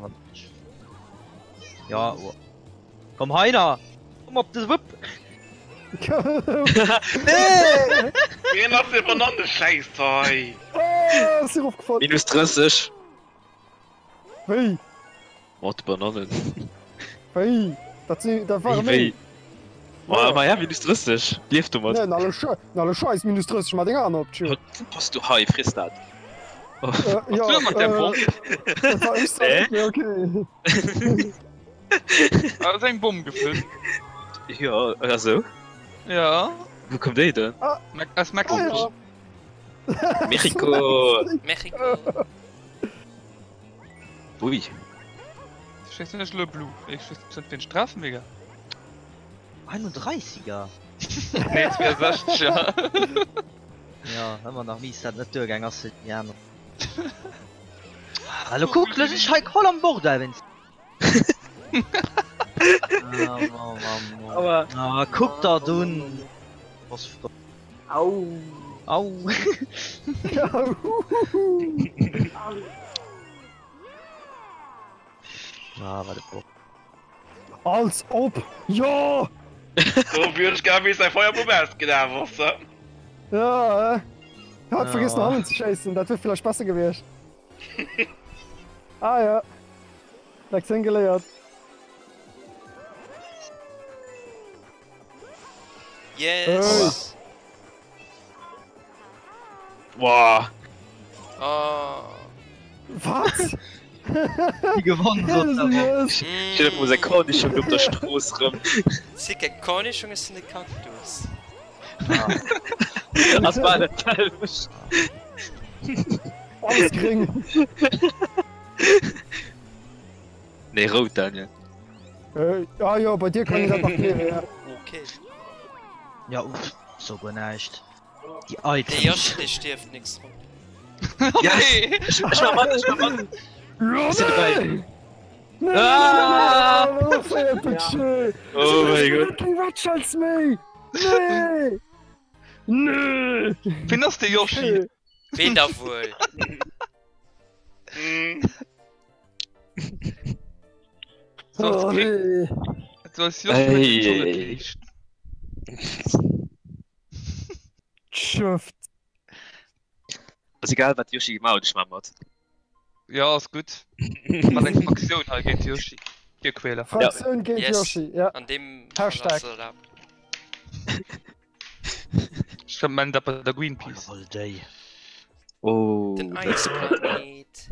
Ja, oh. Komm heiner! Komm op de Wupp! Nee! Wien ass dee Bananneschäisser hei? Oh, ass erofgefall. Minus 30. Wéi? Mat Banannen. Wéi? Dat si, dat ware Wéi, méi. wéi? Ma, ma ja, minus 30. Lief domat. Nee, alle Sche alle Scheiß, minus 30 mat enger aner Optioun. Bass du hei, friss dat. Äh, ja, Du mat der äh, Bomm? dat war ech zwar Hä? net, mee okay. Ah, ass eng Bomm geflunn. Jo, also. Ja. Wou koum déi denn? Me aus Ah, Mexiko. ja. Mexico! Mexico. Ui. Schéissen ech elo Blue? Ech weess net wien ech treffen, Digga. 31er? Nee, 62er. Ja, ëmmer nach mies, dat net duergaang ass fir déi aner. Ah, lo kuck, lo sinn ech hei voll am Bordell wéinst. Ah, Mann, Mann, Mann. Aua. Ah, kuck der un. Was für... Au. Au. Ah, warte, Bro. Als ob! Jo! Do wier ech gär wéi säi Feierbom ausgelaf ass, he? Ja, äh. Hat vergessen Ah. no hannen ze schéissen, dat wier villäicht besser gewiescht. Ah ja. Lektioun geléiert. Yes! Boah. Oh. Wat? Déi gewonnen sot awer. Stell dir vor, säi Kornischong op der Strooss rëm. Si keng Kornischong, et sinn e Kaktus. Ass bal dat selwecht. Alles gréng. Nee, rout, Daniel. Äh, ah jo, bei dir kann een dat nach gleewen, ja. Okay. Ja, uff, so guer näischt. Déi De Items. Yoshi, dee stierft nächst Ronn. Yes! Ech, ech war mat, ech war mat. Ja, Ech sinn dobäi. nee! Nee, Ah! nee, nee, nee, Oh mein Gott. Keng Red Shells méi! Nee! Nee! Wien ass de Yoshi? Ween da wuel? Mm. Oh, nee. Du hast Yoshi Ey, mit dem Turret ey. liicht. Schëfft. Ass egal wat Yoshi gemaach huet, ech maa mat. Ja, ass gutt. Mat eng Fraktioun hei géint Yoshi. Tierquäler. Fraktioun géint Yes. Yoshi, ja. An deem Fall Hashtag. ass erlaabt. Ech glaub, mir dat bei der Greenpeace. Voll déi. Oh. Den Eisplanet.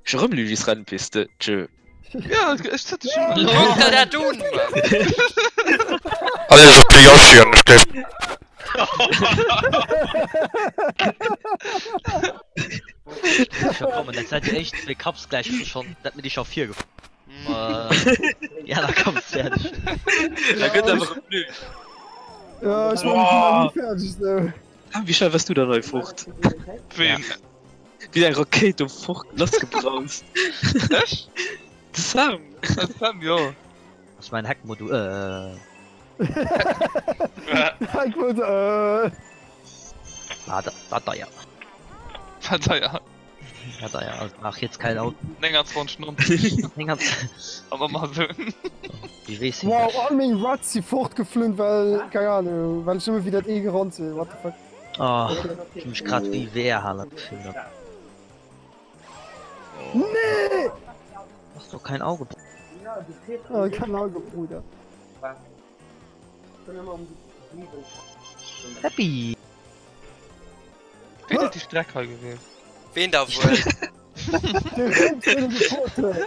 Ech erëm Luigi's Rennpiste. Tschö. Ja, ech zitt schon. Kuck der dat un, Mann! Alles op de Yoshi an ech géif. Scho kommen, dat seid ihr echt zwee Cups gleich schon, dat mir déi scho virgefuer. Ja, da kommst fäerdeg. Da gëtt awer e Blü. Ja, ech war ni fäerdeg sou. Ah, wéi schnell wars du dann hei fort? Ween? Wéi eng Rakéit do fort lassgebraust. Ech? De Sam! De Sam, jo. Ass mein Heckmodul, äh. Heckmodul, äh. War, war deier. War deier. War deier, also mach jetzt kein Auto. 29,90. 29. Am Amazon. Wie weess Wow, all meng Ruts si fortgeflunn, well, keng Ahnung, well ech nëmme wéi dat ee gerannt sinn, what the fuck. Oh, ech hu mech grad wéi VR-Haler gefillt. Nee! Mach doch kein Auge. Oh, kein Auge, Bruder. Happy! Ween huet déi Streck hei gewielt? Ween da wuel? De Rent vun dem Gefuerte.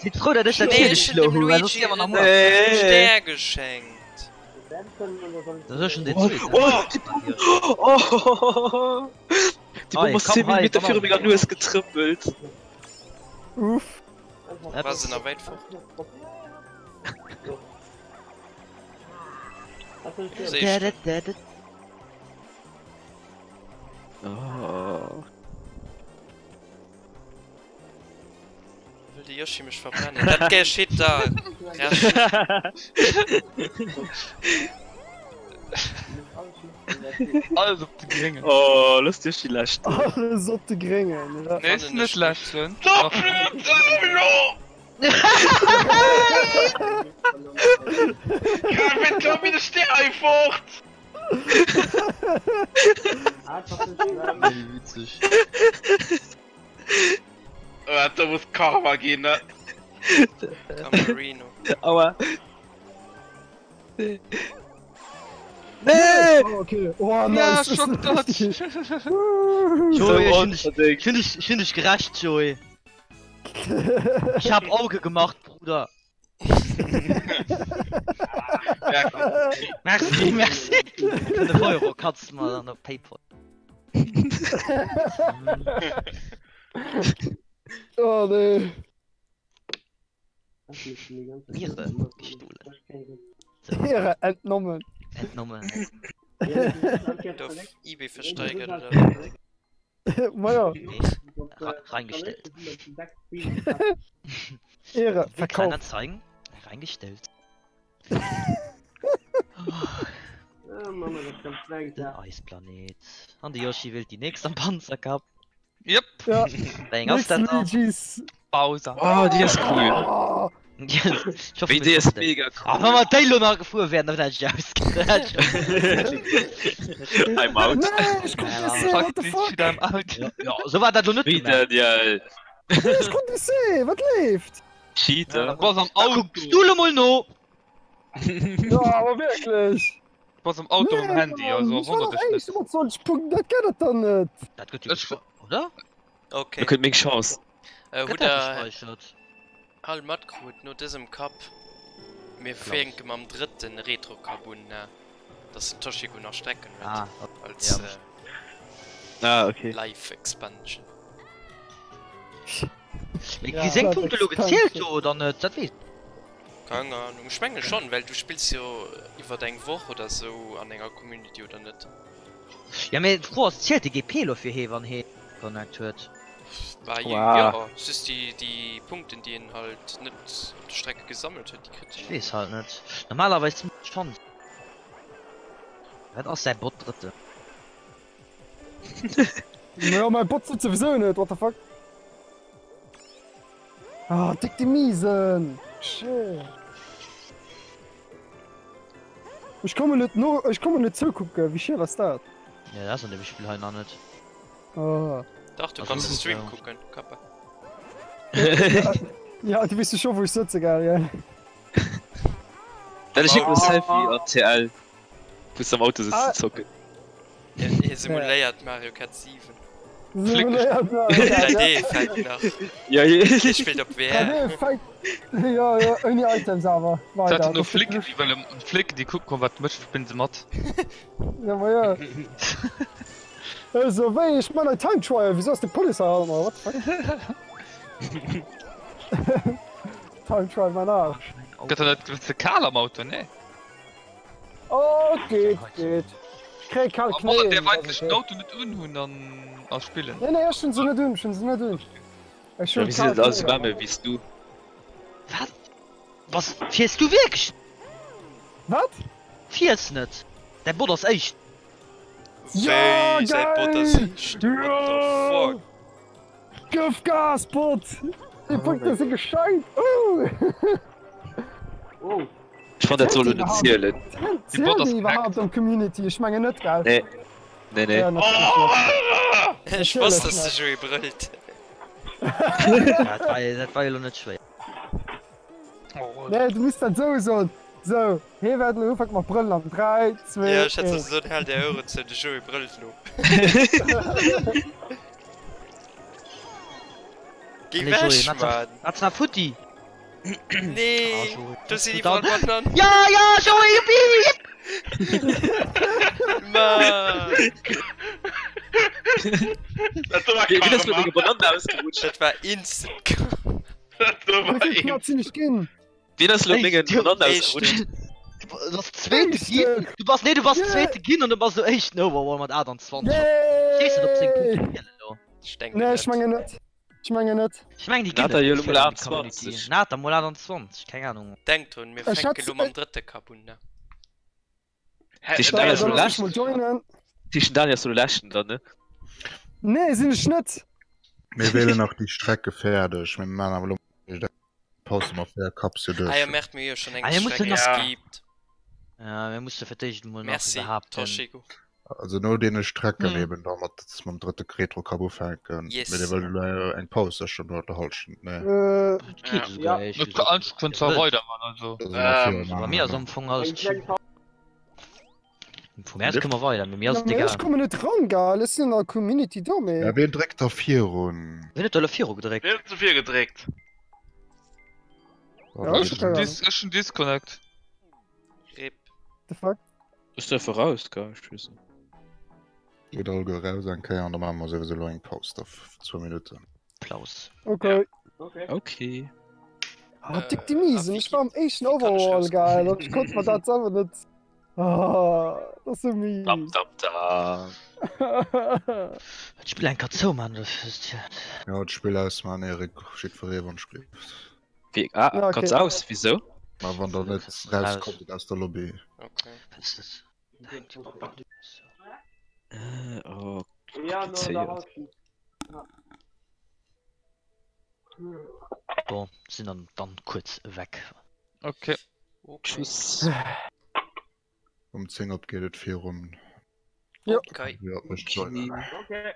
Sidd frou, dat ech dat Nee, hier ech hunn geschloen dem hu, well soss Luigi wier mer nach en muer. Stär geschenkt. Dat ass schon den zweeten. Oh, die Oh! Die Bomb ass 10 Millimeter viru menger Nues getrëppelt. Uff. War se nach wäit fort? Séi ech Oh. Wëll de Yoshi mech verbrennen? Dat geschitt da recht. Alles op de Gréngen. Oh, looss d'Yoshi läschten. Alles op de Gréngen, ja. Nee, ist net läschten. Fort! Witzeg. Äh, da muss Karma gehen, ne? Camarino. Aua. Nee. Nee! Oh, okay. Oh, Ja, nice. Schock Dodge. Joey, ich find dich, unverdient. ich find dich, ich find dich gerecht, Joey. Ich hab Auge gemacht, Bruder. Ja, komm. Merci, merci. 5 Euro kannst du mal an der Paypal. Oh, nee. Niere gestohlen. Ehre entnommen. Entnommen. Gëtt op Ebay versteigert oder wat? Maja. Nee, reingestellt. Ehre verkauft. Kleinanzeigen reingestellt. Den Eisplanet. An de Yoshi wëllt déi nächst am Panzerkap. Yep. Ja. Wéi eng ass dat dann? Luigi's. Bowser. Oh, déi ass cool. Oh. Ich hoffe, Wéi mir déi ass kommen mega cool. Ah, wa mer déi lo nach gefuer wären, dann hätt ech ausgedacht. I'm out. Nee, ech konnt Ja, net sehen, what the Fuck, fuck? shit, I'm out. Ja, ja, so war dat lo net Wéi gemacht. Daniel? Nee, ech konnt net sehen, wat leeft? Cheater. Du bass am Da Auto. kucks du lo mol no! Ja, awer wierklech. Du bass am Auto um Handy, also ich war wonnert doch dech echt net. iwwer 20 Punkten, dat gëtt et dann net. Dat gëtt jo Ech- gespeichert, oder? Okay. Da kënnt meng Chance. Äh, Gëtt hutt dat der gespeichert? all matkrut no dësem Cup? Mir fänke mam drëtten Retro Cup un, ne? Dass den Toshiko nach Strecken huet Ah, als ja. äh, Ah, okay. Live Expansion. Mee Ja. gi seng Punkte lo gezielt do oder net? Dat weess Keng Ahnung, ech menge schonn, well du spills jo iwwert eng Woch oder sou an enger Community, oder net? Ja mee d'Fro ass, zielt de GP lo fir hee wann hee Connect huet? Bah Wow. jo, just déi déi Punkten déi een halt net op de Strecke gesammelt huet, déi kritt Ech een. weess halt net. Normalerweis schonn. Wat ass säi Bot drëtte? Ja, mäi Bot sëtzt souwisou net, what the fuck? Ah, dick de Miesen! Shit. Ech kommen net no, ech kommen net zoukucken, wéi schiel ass dat? Ja, dat ass an dem Spill hei nach net. Oh. Dach, du kanns de Stream kucken, Kappa. Ja, du weess jo scho wou ech sëtze, gell? Ja. Dann ech schéck mer e Selfie an TL, wou s de am Auto sëtz ze zocken. Hie simuléiert Mario Kart 7. Simuléiert Mario Kart, ja. 3D-Effekt nach. Ja, ja. Hie spillt op VR. 3D-Effekt, jo, jo, ouni Items awer, leider. Dat no Flicken, déi wëlle Flicken, déi kucken kommen, wat mécht, spillen se mat. Ja, ma jo. Also, wéi, ech man hei Time Trial, wisou ass de Police hei hannert mer, what the fuck? Time Trial, mein Arsch. Gëtt der net ze kal am Auto, nee? Oh, geet, geet. Ech kréie kal Obwohl, Knéien. därf dat ass eigentlech okay. den Auto net unhunn an a spillen. Nee, nee, ech hunn se net un, ech hunn se net un. Ech Ja, hunn wéi sinn kal et alles Knéien. waarme wéi s du? Wat? Was? Fiers du wierklech? Wat? Fiers net? Däi Bot ass éischt. Ja, Wéi, säi Bot ass geil! éischt? What the fuck? Gëff Gas, Bot! Déi Punkte si geschenkt! Uh! Oh. Ech fann dat soll lo net zielen. Zielen déi iwwerhaapt am Community? Ech mengen net, gell? Nee. Nee, nee. Ja, natierlech net. Ech wosst, dass de Joé brëllt. Dat war, dat war jo lo net schwéier. Nee, du misst dat esou soen. Sou, hee wäert elo ufänke mat brëllen an 3, 2, Ja, ech hätt 1. solle soen, haalt är Oueren zou, de Joé brëllt lo. Géi Allez, Joé, wech, mat der, Mann! mat der Futti! Nee, Joé, do sinn du iwwerall dann. Banannen. Ja, ja, Joé, juppi! Mann! Dat do war Wéi ass mat Karma. denger Banann ausgerutscht? Dat war instant Karma. Dat do Wéi war vill Knapp sinn ech ginn? Wien ass lo mengen Banann Éischten. ausgerutscht? Du bass Zweete ginn, du bass, nee, du bass Zweete ginn an du bass lo Éischten overall mat 28. Stees du op 10 Yay! Punkte Fielen elo? Ech denken Nee, ech net. mengen net. Ech mengen net. Ech mengen déi ginn Nata net jo vill lo mol an der Community. 28. Nata mol 28, keng Ahnung. Denkt drun, mir Ech fänke hat- lo mam drëtte Cup un, ne? Hä, Déi et Daniel ass ass lo Soll ech leschten. mol joinen? Tisch Daniel ass lo leschten dann, ne? Nee, sinn ech net. Mir wählen nach déi Strecke fäerdeg. Mir man awer lo Pause mat 4 Cups hier Ah jo, duerch. merkt mir hu jo schonn eng Ah, mir mussen Strecke nach- geskipt. Ja, mir musse fir d'éischt emol nach Merci, iwwerhaapt den. Toshiko. Also no deene Strecken Hm. eben da mat mam drëtte Retro Cup ufänken. Yes. Mee Dir wëllt elo eng Paus, ass schonn no der Hallschent, ne? Äh, Et geet Ja. esouguer, Ja. éierlech Et gesot. kann kënnt zwar weider man also. Da si mer Ähm, virun Bei mir ass am Fong alles Eng chill. kleng Paus. Vu mir aus kënne mer weider, mee mir ass ja, et mee ech egal. kommen net ran, gell? Ech sinn an der Community do, mee. Ja, wien dréckt da virun? Wien huet da elo viru gedréckt? Wien huet zu vir gedréckt? Ja, ech Ech keine hun Ahnung. Dis ech hun Disconnect. Rip. The fuck? Bist du einfach raus, gell? Ich weiß nicht. Geet alleguer raus eng Kéier an da maache mer souwisou elo eng Paus da zwou Minutten. Applaus. Okay. Okay. Okay. Ah, dick die Äh, Miesen. a Ech wéi war am geet, éischten wéi kann ech Overall, rauskommen? geil. An ech konnt mer dat selwer net. Ah, dat ass sou Dam, mies. dam, dam. D'Spill eng Kéier zouman, oder fir. Ja, d'Spill ausman, Erik, jiddweree wann spillt. Wie, ah, Ja, ganz okay. aus, wieso? Ma wann der net rauskommt aus der Lobby. Okay. Was ist das? Äh, oh, Ja, no der kompliziert. Hallschent. Ja. Bon, sinn dann, dann kuerz weg. Okay. Okay. Tschüss. Um 10 op geet et virun. Jo. Okay. Ja, mech joinen. Okay.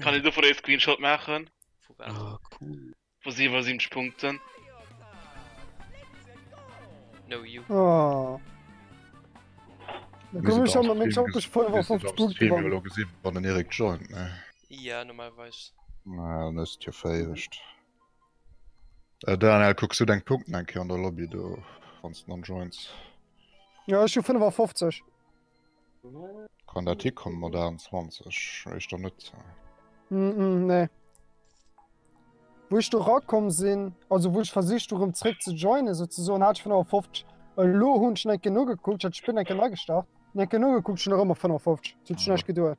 Kann een dovun ee Screenshot maachen? Vu wat? Oh, cool. Vu 77 Punkten. No you. Oh. Da komm ech mat meng Champech 55 Punkte Stream gewannen. elo gesinn, wann den Erik joint, ne? Ja, normalerweis. Na, dann hues de et jo veréiwegt. Äh, Daniel, kucks du deng Punkten eng Kéier an der Lobby do, wann s de dann joins? Ja, ech hu 55. Kann dat hikommen mat 28? Éischter net. Mm -mm, nee. Wou ech do rakomm sinn, also wou ech versicht hu rëm zréck ze joinen souzesoen, hat ech 55. Elo hunn ech nach eng Kéier nogekuckt, ech hat d'Spill eng Kéier nei gestart, nach eng Kéier nogekuckt, ech hunn nach ëmmer 55. Et huet sech näischt gedoen.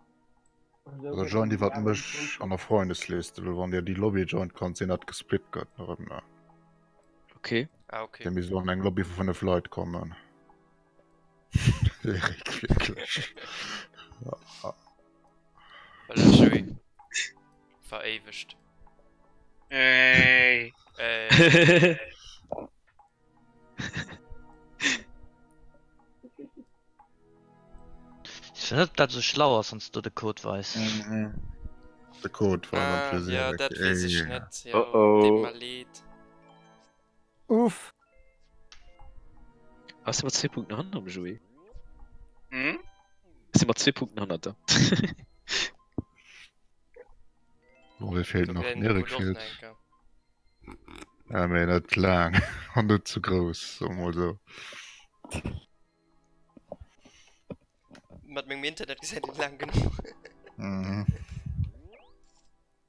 Also joint iwwert mech an der Freundesliste, well wann dir déi Lobby joint, kann et sinn, dat gesplit gëtt nach ëmmer. Okay. Ah, okay. Dir misst an eng Lobby vu 5 Leit kommen. Erik, wierklech. Voilà, Joey. Veréiwegt. Ey. Ey. Ech weess net, ob dat esou schlau ass, wann s du de Code weis. De Code war Ah, dann fir ja, Erik. dat weess ech Ey. net. Jo, Oh oh. deet mer leed. Uff. Ass si mat zwee Punkten hannert dem Joé? Hm? Si mat zwee Punkten hannert der. Bon, wee feelt Do nach? kréien Den Erik de Code och feelt. nach eng Kéier. Ja, mee net laang an net ze grouss, soe mer mol sou. Mat mengem Internet gesäit een laang genuch. Mhm.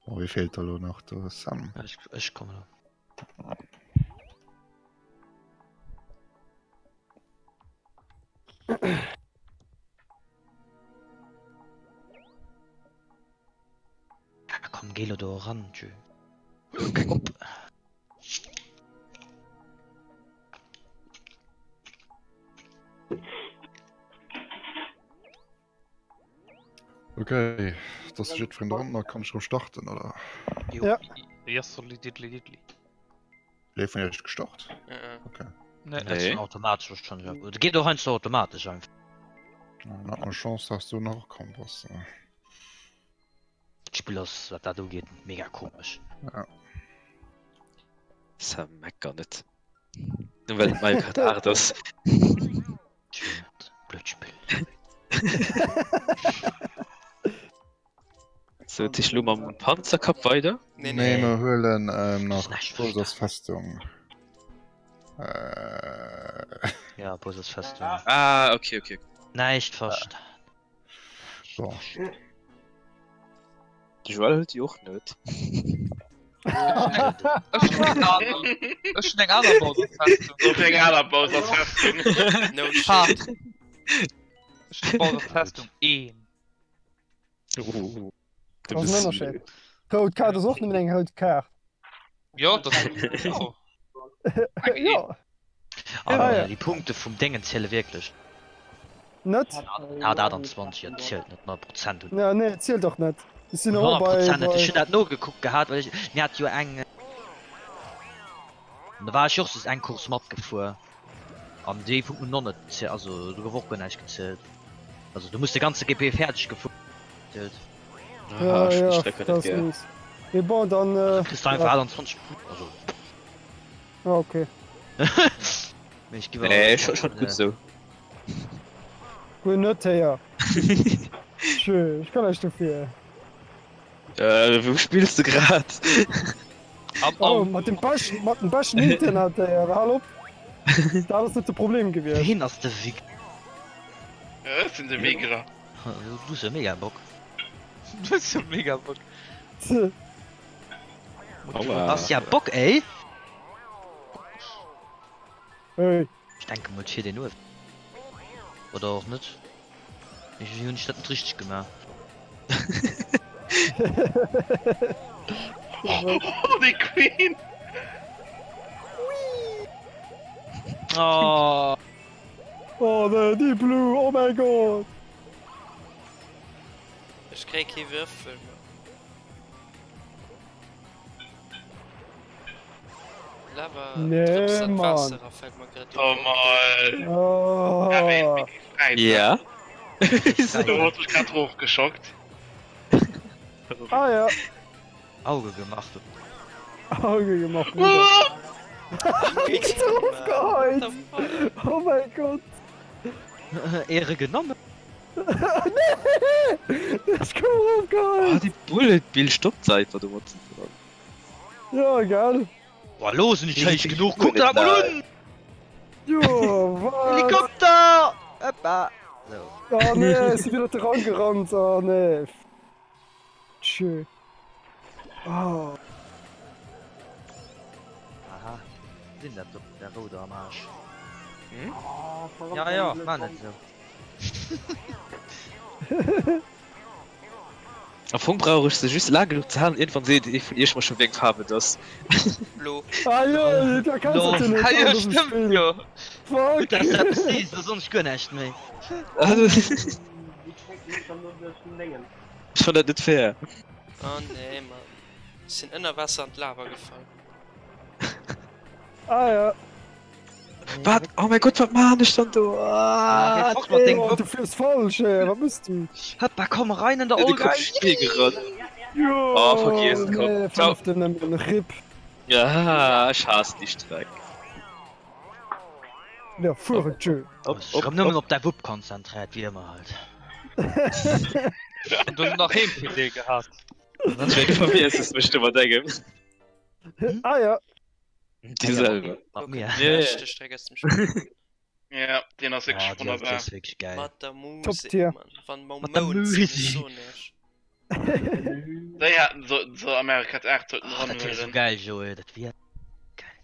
Bon, wee feelt da lo nach? De Sam. Ech, ech kommen elo. Ah, komm, geh lo do eran, tschü. Op. Okay, dass jiddwereen dran, da kann ech rëm starten, oder? Jo. Ja. Yes, solli diddli diddli. Wee vun iech huet gestart? Mhm. Okay. Nee. Dat ass automatesch wahrscheinlech. Oder geet och heiansdo automatesch einfach. Dann hat mer Chance, dass du nach komm bass. D'Spill ass, wat dat ugeet, mega komesch. Ja. Sam mecker net. Nur well et Mario Kart 8 ass. Blöd Spill. So, Tisch lo mam Panzerkapp weider? Nee, Nee, nee. mer huelen ähm, nach Näischt Bowser's Festung. Äh, Ja, Bowser's Festung. Ah, okay, okay. Näischt verstan. so. De Joël huet déi och net. Ech hunn eng aner. Ech hunn eng aner Bowser's Festung. Och eng aner Bowser's Festung. No Ha. shit. Ech hunn Bowser's Festung 1. Oh, du Dat ass en bist Ënnerscheed. Rout Kaart ass och nëmmen eng rout Kaart. Jo, dat ass. Jo. Jo, Aber Ja, ja. déi Punkte vum Déngen ziele wierklech. net? Hat 28, ja, zielt net, 100 Prozent hunn. Ja, nee, zielt och net. Ech sinn och 100 bei, Prozent net. Ech bei hunn dat nogekuckt gehat, well ech, mir hat jo eng, an da war ech och just eng Course matgefuer an déi Punkten hunn och net gezielt, also do gouf och guer näischt gezielt. Also du muss de ganze GP fäerdeg gefuer zielt. Ah, Ja, ech hunn déi ja, Strecke dat net ass gär. mies. Mee bon, dann, Also äh, kriss du einfach ja. 28 Punkte, also. Ah, okay. Mee ech gi Nee, schon, schon gutt esou. Guer net, héier. Tschö, ech kann näischt dofir. Äh, wou spills de grad? Am, Oh, am, mat dem beschten, mat dem beschten Internet, héier, hal op. Dat ass net de Problem gewiescht. Ween ass de Wig? Ech sinn de Wigerer. Du hues jo mega Bock. Du hues jo mega Bock. Aua. Ass ja Bock, ey! Hey. Ech denke mol d'fiert een uewen. Oder och net. Iergendwéi hunn ech dat net richteg gemaach. Oh, déi Queen! Oh. Oh nee, déi Blue, oh mäi Gott! Ech kréie kee Würfel méi. Lava Nee, drëpst an Mann. d'Waasser a fält mer grad Oh op. mol. Oh. Ja. Do huet mech grad rofgeschockt. Ah ja. Auge gemacht. Auge gemacht, Bruder. Erofgeheit! Oh mein Gott! Ehre genommen. Nee! Ech koum erofgeheit! Oh, déi Bullet Bill stoppt einfach do matzen dran. Ja, gell? Boah, lo sinn ech héich genuch, kuck der dat mol un! Jo, wat? Helikopter! Hoppa! Sou. Oh nee, ech si widder de Rand gerannt, oh nee. Tschö. Oh. Aha, sinn dat do, der Rouder am Arsch. Hm? Ja, ja, maa net esou. Am Fong brauch ech se just laang genuch ze halen, iergendwann seet ee vun iech mer schon wéi eng Faarf et ass. Blo. Ah jo, dat erkenns Blo. du net Ah jo, an dësem stëmmt Spill. jo. Fuck. Gutt dass du eppes sees, da soen ech guer näischt méi. Ech fann dat net fair. Oh nee Mann. Ech sinn ënner Waasser an d'Lava gefall. Ah ja. Wat? Oh mein Gott, wat maan ech dann do? Ah, Fort mat dengem Oh, du fiers falsch, ey. Wat mëss du? Hoppa, komm rein an der de Olga. Kopf Stee gerannt. Jo, Oh, vergiess et, komm. nee, Ciao. fünfte nëmmen, RIP. Ja, ech haass déi Streck. Ja, fuer et, tschö. Op, Ech op, rëm nëmmen op. op däi Wupp konzentréiert, wéi ëmmer halt. An du hues nach een Filet gehat. Ech du verwiesses mech do mat engem. Ah ja. Dir selwer. Mat mir. Ja, ja. Beschte Streck aus dem Spiel. Ja, deen ass wierklech Oh, déi wonnerbar. ass wierklech geil. Mat der Top Musek, Tier. Mann. Wann mer Mat der Mound sinn, Musik. soen ech. Déi haten sollten se America 8 sollten Oh, dat wier sou eranhuelen. geil, Joé, dat wier geil.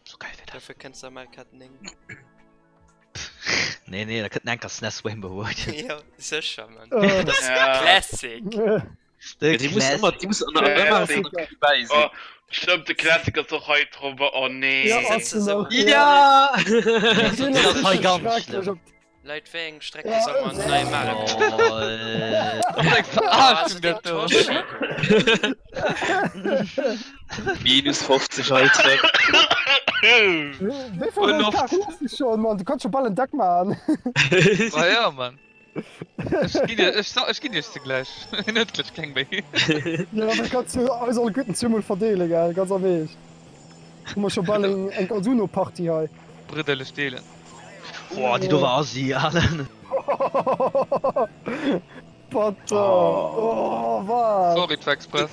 Sou geil wier dat. Dofir kënns de America 9. Nee, nee, da kënnt enker SNES Rainbow Road. Jo, sécher, Mann. Äh. Dat ass Ja. Classic. De Ja, déi muss ëmmer, déi muss ëmmer Classic. ëmmer vun der dobäi sinn. Oh, stëmmt, de Classic ass och hei drop. Oh nee. Ja, Se ass sëtze sou. en och. Ja! Den Dat ass hei ass ganz schrecklech schlëmm. op Leit, wéi eng Streck Ja, soll man neie Mario Kart? Oh, äh. Dat ass eng Verarschung, dat do. Minus 50 Alter. Wéi vill Loft. Kar hues du schon, Mann? Du kanns scho bal en Deck maachen. Ah ja, Mann. Ech ginn dir, ech, ech ginn iech se gläich. Hien huet gläich keng méi. Ja, da kanns du eis alleguerten zweemol verdeelen, gell? Ganz am Eescht. Hu mer scho bal eng, eng ganz Uno-Party hei. Bridderlech deelen. Boah, déi do war assi, Alan. Batter. Oh, wat? Sorry, Twexpress.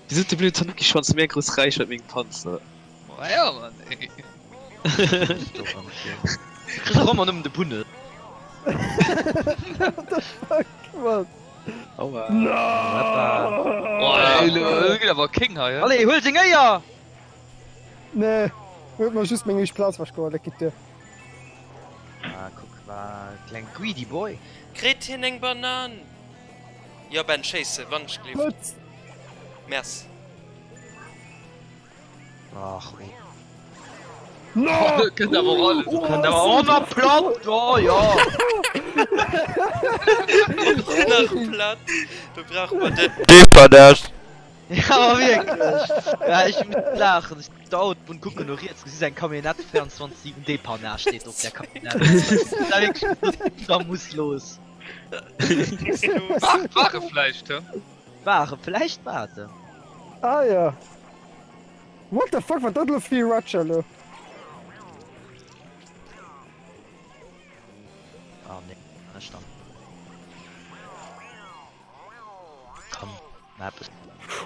Wéi sot de blöden Tanuki-Schwanz, méi eng grouss Räichwäit mengem Panzer. Ah ja, Mann, ey. Kriss och ëmmer nëmmen de Bunne. What the fuck, wat? Aua. Oh, ey, lo, dat gëtt awer kéng hei, he? Allez, huel seng Éier! Nee, huet mer just meng éischt Plaz wechgeholl, dat geet duer. Ah, kuck, war kleng greedy boy. Kritt hien eng Banan? Jo Ben, schéiss se, wann ech gleef. Wat? Merci. Ach wéi. No! Kënnt awer och alles. Kënnt awer och nach platt, oh jo! Nach platt, do brauche mer den Depannage. Ja, ma wierklech! Ja, ech muss laachen, ech sinn op der Autobunn, kucken no riets, gesi se eng Camionnette 24, 7, Depannage steet op där Camionnette. Da wierklech, da muss los. Ware, ware vläicht, he? Ware vläicht, warte. Ah ja. What the fuck, wat dat elo fir ee Ratcher elo? Ah nee, ech dann. Komm, mach eppes. Oh,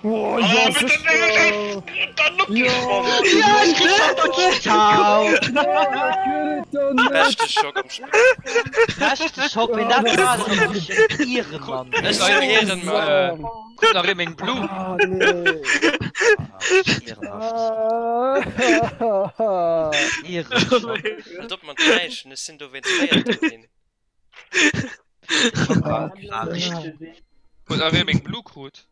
Oh, ja, bitte sicher. Ja! Ja, ich krieg schon Ciao! Ja, dat gëtt et dann net. Beschte Schock am Spill. Beschte Schock, wenn dat war, dann bin ich ein Ehrenmann. Ech sinn Ehrenmann. Kuck nach ee meng Blumm. Ah, nee. Ah, ehrenhaft. Ah. Ehrenschock. Halt op mat Kräischen, ech sinn dowéinst Véierter ginn. Ah, richtig. Huet nach ee meng Blu krut?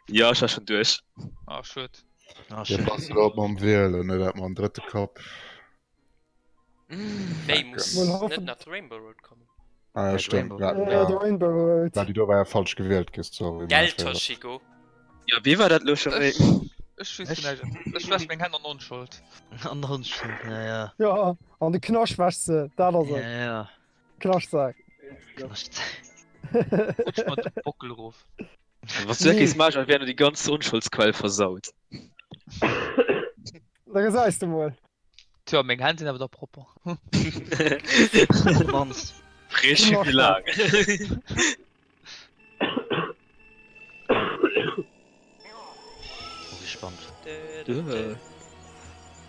Ja, ech war schon duerch. Ah, schued. Ah, Dir schön. passt elo op mam Wielen, net dat mam drëtte Kapp. Wéi muss Mol net hoffen. nach d'Rainbow Road kommen? Ah ja, Ja, stimmt. Rainbow. Ja, Ja, de ja. Rainbow Road. Ja, déi do war ja falsch gewielt gi, sorry. mein Gell, Fehler. Toshiko? Ja, wee war dat lo scho méi? Ech, ech weess Ech? vun näischt. Ech wäsch meng Hänn an Onschuld. An Onschuld, ja, ja. Ja, an de Knascht wäschs se, dat ass Ja, et. ja. Knaschtsak. Knascht. Rutsch mer de Bockel erof. Wann du dat géifs maachen, wär no déi ganz Onscholdsquell versaut. Da gesäis de mol. Tjo, meng Hänn sinn awer da propper. Op d'mannst. Freeg fir wéi laang. Oh, gespannt.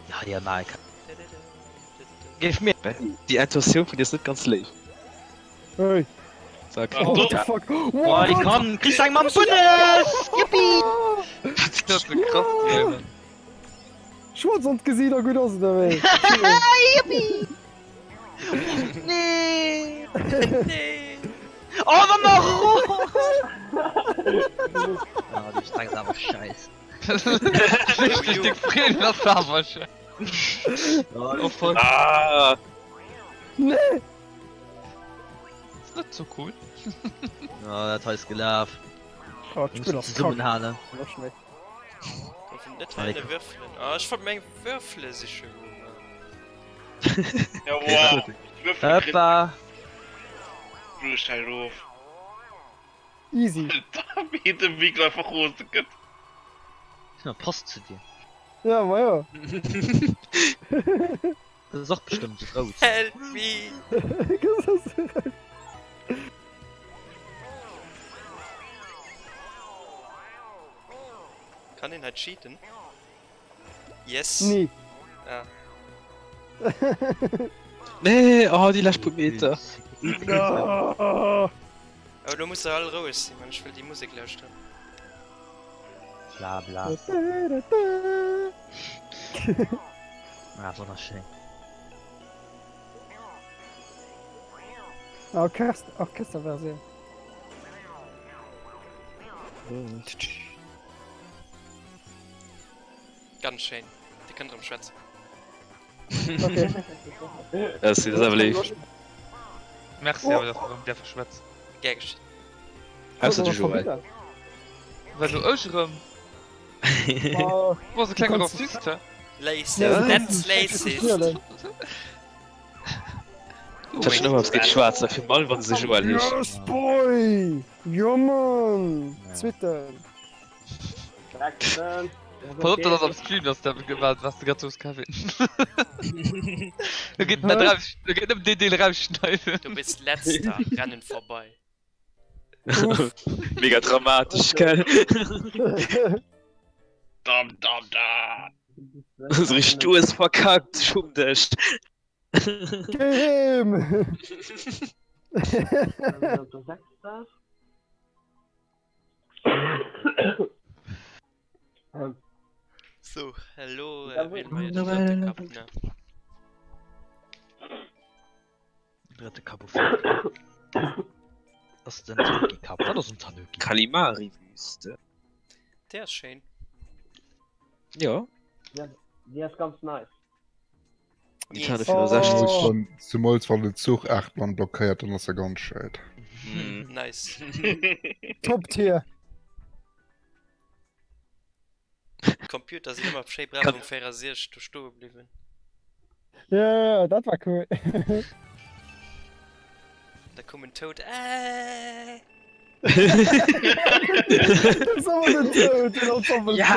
Ja, ja, Mario Kart. Géif mir. Déi Intentioun vun dir ass net ganz léif. Hey. Sag. Oh, what the fuck? Oh, die kann. Kriegst eng mam Bunnes! Yippie! Dat ass so krass, déi Schwarz an d'Gesiit a gutt ass et ewéi. Yippie! Nee! Nee! Oh, wann nach! Ah, die Streck ist awer scheiß. Richtig dick Freedom ass awer scheiß. Oh fuck. Ah! Nee! Ist net so cool. Ja, dat hei ist gelaf. Oh, d'Spill ass kack. Zesummenhalen. Lech mech. Gouf net hei Würfelen. Ah, ech wollt meng Würfele siche goen. Ja, wow. Würfel kritt Hoppa. Blues halt of. Easy. Wéi de Mikl einfach rose gëtt. Ja, passt zu dir. Ja, ma jo. Dat ass och bestëmmt rout. Help me! Kann een hei cheaten? Yes! Nee. Ah. Nee, oh, déi lescht puer Meter. No. Awer lo muss der all roueg sinn, man, ech wëll déi Musek lauschteren. Bla bla. Ah, wonnerschéin. Orchester, Orchesterversioun. Ganz schéin. Dir kënnt erëm schwätzen. Okay. Dat ass awer léif. Merci awer, dass mer erëm däerfe schwätzen. Gär geschéen. Ausser de Joël. Well lo ech erëm. Oh, Du bass e klenge Rassist, hä? Racist, Ja, that's racist. Ech hat schon ëmmer eppes géint Schwaarzer, virun allem wann se Joël heeschen. Yes, boy! Jo, Mann! Zweeten. Pass op, dat ass am Stream, dass dat wat was du grad soos, Kevin. Do geet net raus, do geet nëmmen deen Deel rausschneiden. Du bist letzter, Rennen vorbei. Mega dramatesch, gell? Dam dam dam. So richtig, du hues verkackt, schumm dech. Géi heem! So, elo wähle mer jo den drëtte Cup, ne? Drëtte Cup of Ass den Tanuki Cup. Wat ass en Tanuki? Kalimari-Wüste. Déi ass schéin. Jo. Déi ass ganz nice. Nintendo Yes. 64. Oh. Zemools wann den Zuch 8 Mann blockéiert, dann ass er ganz schéin. Mhm. Nice. Top Tier. Computer sinn ëmmer schéi brav Kann- um 64 do stoe bliwwen. Ja, ja, dat war cool. Da koum en Toad. Äh. Dat ass awer den Toad, den Ensemble Ja!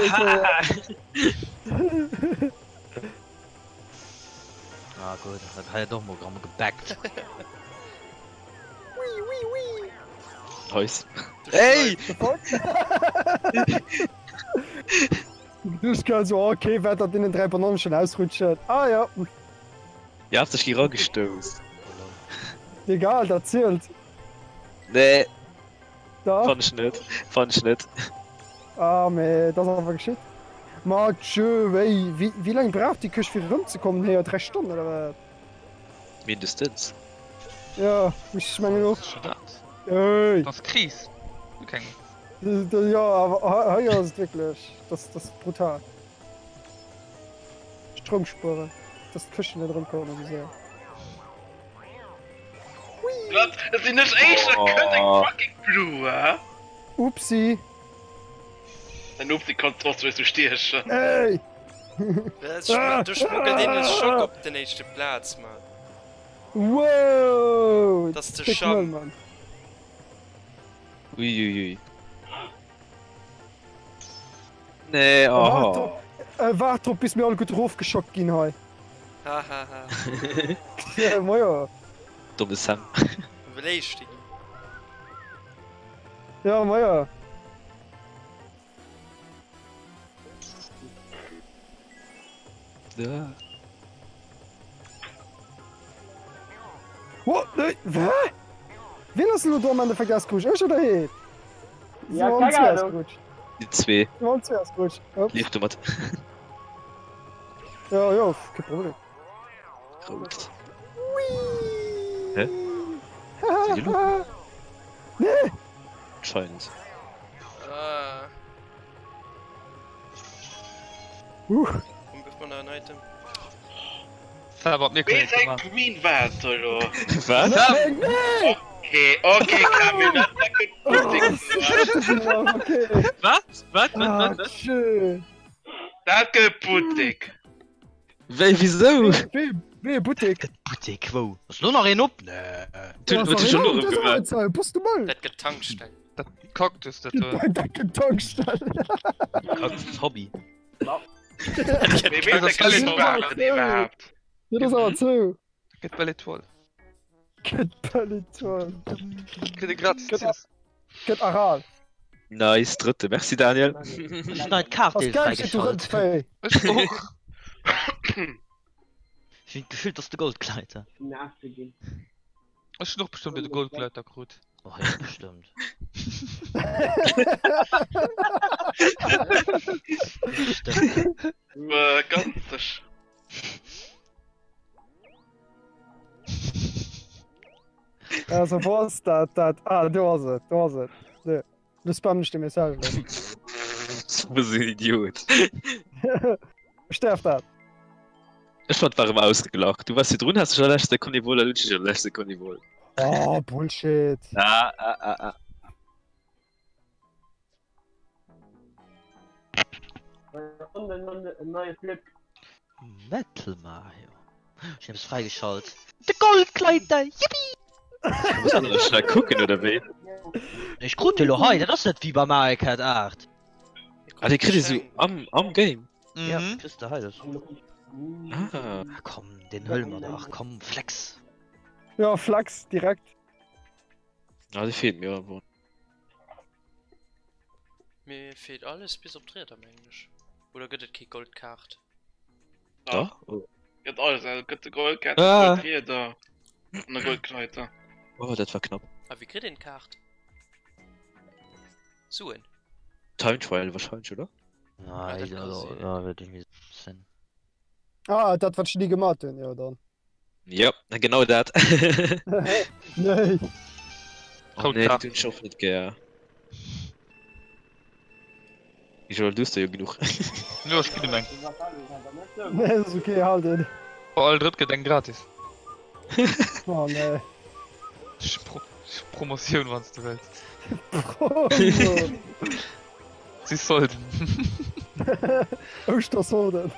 Ah gut, dat hei huet och mol gramm gebackt. Wii, wii, wii. Heus. Du Ey! The fuck? Du geil so, okay, wäert dat deenen 3 Bananen schon ausrutschen. Ah ja, Ihr habt sech gi ragestouss. egal, dat zielt. Nee, Da. fand ech net. Fand ech net. Ah, mee dat ass einfach geschitt. Ma tjö, wéi, wéi, wéi laang brauch déi Këscht fir erëmzekommen héier? 3 Stonnen oder wat? Mindestens. Ja, ech mengen och. Schon dat. Ey, Das ass Kris. Du keng. jo, awer hei ass et wierklech, dat ass brutal. Stroum spueren, dass d'Këschten net erëmkommen esou séier. Wat? Et sinn ech éischter kënnt eng fucking Blue, hä? Upsi! Den Upsi konnt trotzdem sou stiechen. Ey! Du schmuggelt een de Schock op den éischte Plaz, Mann. Wow! Das ist de Dick Scham. Mëll, Mann. Uiuiui. Nee, oh. Waart drop, bis mir all gutt erofgeschockt ginn hei. Hahaha. Ja, ma jo. Domme Sam. Wëll éischte ginn. Ja, ma jo. Ja. Oh, nee, wä? Wien ass elo do am Endeffekt ausgerutscht? Ech oder hee? Ja, keng Ahnung. Déi zwee. Mir waren zwee ausgerutscht. Ups. Lief domat. Ja, ja, kee Problem. Rout. Whee! Hä? Sinn déi elo? Nee! Anscheinend. Ah. Huch. Komm, gëff mer nach en Item. Sam, mir Wéi eng Queen war et elo? Wat? Sam! Nee! Okay, okay, Camille, dat dat gëtt Buttek. Okay. Wat? Wat? Wat? Ah, Wat? Wat? tschö. Dat gëtt Buttek. Wéi, wisou? Wéi, wéi e Buttek? Gëtt Buttek wou? Ass lo nach een op? Nee. Du huet sech schon erëm gemaach. Bist du mal? Dat gëtt Tankstell. Dat Kaktus, dat do. Dat gëtt Tankstell. Kaktus Hobby. Mee wéi Dat ass eng Queen Belle war et denn iwwerhaapt? Dat ass awer zou. Gëtt Belle Étoile. Gëtt Belle Étoile. Kritt e gratis Gëtt- Ziss. Gëtt Aral. Nice, drëtte. Merci Daniel. Ech hun nei d'Kaart Ass geil, steet do fräigeschalt. Rëndvéi. Ech och. Ech hun d'Gefill, dass de Goldgleiter. Ech hun och bestëmmt de Goldgleiter krut. Och jo, bestëmmt. Bestëmmt. Äh, ganz sech. Also wo ass dat dat ah, do ass et do ass et. Do du spammen ech de Message elo. Du bist en Idiot. Ech däerf dat. Ech fand war ëmmer ausgelacht. Du wars virdrun has dech an der leschter Sekonn iwwerholl, dann hunn ech dech an der leschter Sekonn iwwerholl. Oh Bullshit. Ah, ah, ah, ah. Metal Mario. Ech hun eppes fräigeschalt. De Goldgleiter! Yippie! Muss man das schnell gucken oder wéi? Ech krut de lo hei, dat ass net wéi bei Mario Kart 8. Ah, dee kritt ee sou am, am Game. Ja, Mhm. kriss de hei das. Ah. Ah, komm, den huele mer dach. Komm, Flex. Ja Flex direkt. Ah, dee feelt mir awer. Mir feelt alles bis op d'Rieder mengen ech. Oder gëtt et kee Goldkaart? Dach. Gëtt alles, also gëtt de Goldkaart, Ah. Goldrieder an de Goldgleiter. Oh, dat war knapp. A wéi kritt een d'Kaart? Suen. Time Trial wahrscheinlech, oder? Ja, dat ka sinn. ja, würde ich mir sinn. Ah dat wat ech ni gemat hunn, jo dann. Ja, genau dat. Nee. Oh, nee, dat hunn ech och net gär. Joel, du hues der jo genuch. Jo, ech ginn em eng. Nee, ass okay, hal den. Bei all Drëtt gëtt eng gratis. Oh nee. Pro Promotioun, wann s de wëlls. Promo. Si solden. Ouschtersolden.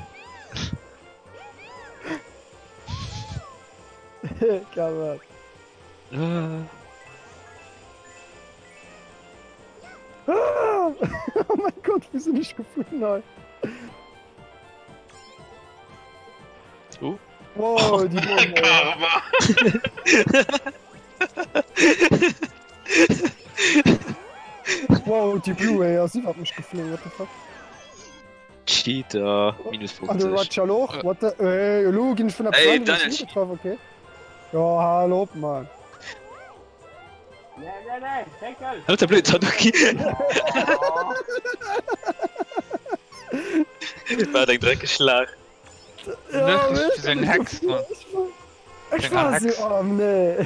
Geil. Ah! Oh mein Gott, wéi sinn ech geflunn hei? Oh. Wow, déi Bomm, ey. Karma! Wow, déi Blue, ey, ass iwwert mech geflunn, what the fuck? Cheater, minus An de 50. Ratschal och, what the, ey, elo ginn ech vun eppes Ey, anerem Daniel, getraff, okay. Jo, hal op, Mann. Nee, nee, nee, Deckel! Halt der blöd Tanuki! War eng dreckeg Schlag. Ja, Ne, du eng Hex, Mann. Ech war so, oh nee.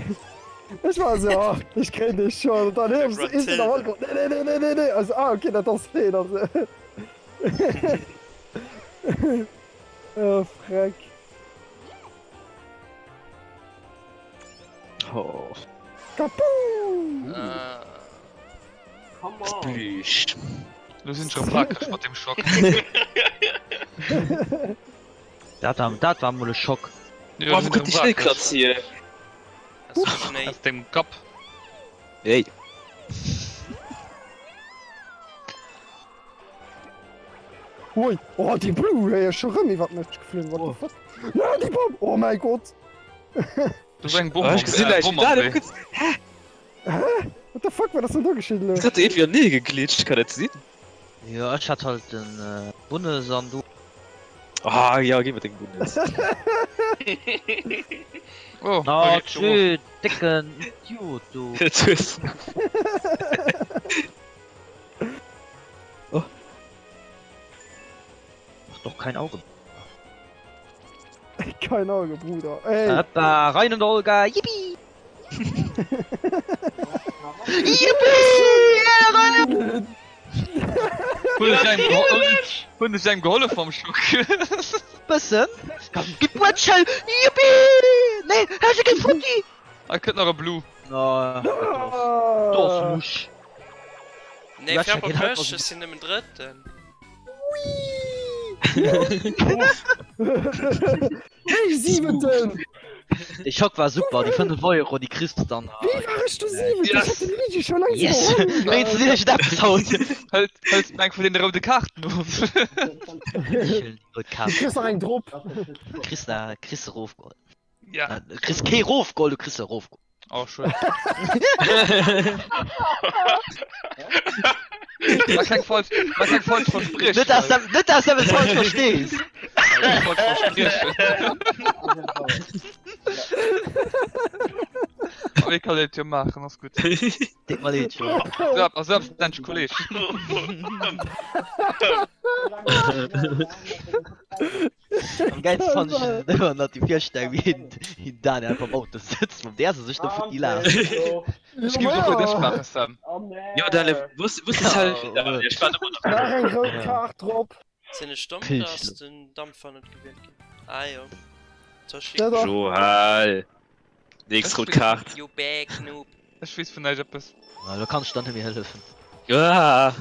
Ech war so, oh, ich kréien dech schon. Und dann ist ist der Mann gekommen, nee, nee, nee, nee, nee. Also, ah, okay, dat ass deen. Also. Oh, freck. Oh. Kaboom! Ah. Come on! Splüscht. Lo sinn ech rëm plakeg mat dem Schock. Dat war, dat war mol e Schock. Jo, Boah, sinn wo könnt rëm ich schnell plakeg. platzieren? Ass so Schnéi. Aus dem Kapp. Hey. Ui, oh déi Blue héi ass scho rëm iwwert mech geflunn, what the fuck? Na déi Bomm, oh mäi Gott! Do ass eng Bomm Ah, ech gesinn näischt. Bomm am Daniel, Wee. kucks. Hä? Hä? What the fuck, wat ass denn do geschitt elo? Dat hat iergendwéi anee geglitscht, kann dat sinn? Jo, ech hat halt den Bunnes an du. Ah ja, gi mat dengem Bunnes. Oh, Na hei geet erof. tschü, décken Idiot du. Jetzt hues Oh. Mach doch kein Auge. Kein Auge, Bruder. Ey! Hoppa, rein und Olga, yippie! Yippie! Hunn ech engem geholl hunn ech engem gehollef mam Schock? Bëssen. Komm, gib mir d'Schell! Yippie! Nee, hä, geh futti! Hei kënnt nach e Blue. Na, do ass Lusch. Nee, Latscher fir geet halt mech, ech sinn nëmmen Drëtten. Wéi siwenten? De Schock war super, déi 5 Euro déi kriss de dann. Wéi war ech do siwenten? Ech hat de Luigi scho längst Yes! iwwerholl. Wéinst dir ech eppes haut. Hëlt, hëls du eng vun deene roude Kaarten of? Ech huelen déi rout Du Kaart. kriss nach eng drop. Kriss da, kriss erofgeholl. Ja. Du kriss kee rofgeholl, du kriss erofgeholl. Oh, schued. Mach keng falsch, mach keng falsch Verspriechen. Net dass du, net dass du eppes falsch verstees. Falsch Verspriechen. Aber ich kann dat jo maachen, ass gutt. Deet mer leed, Jo. Ass selbstverständlech Kolleg. Am geilsten fand ich es ëmmer nach die Virstellung, wie hin, hin Daniel einfach am Auto sitzt, mam der se sech da futti laacht. Ech géif et och fir dech maachen, Sam. Jo, Daniel, wusst, wusst es halt, Daniel, ech war ëmmer nach. Nach eng rout Kaart drop. Sinn ech domm Pilz. oder ass den Dampfer net gewielt ginn? Ah jo. Toshi. Ja, doch. Joel. Nächst rot Kaart. You bag noob. Ech weess vun näischt eppes. Na, lo kann ech dann net méi hëllefen. Ah.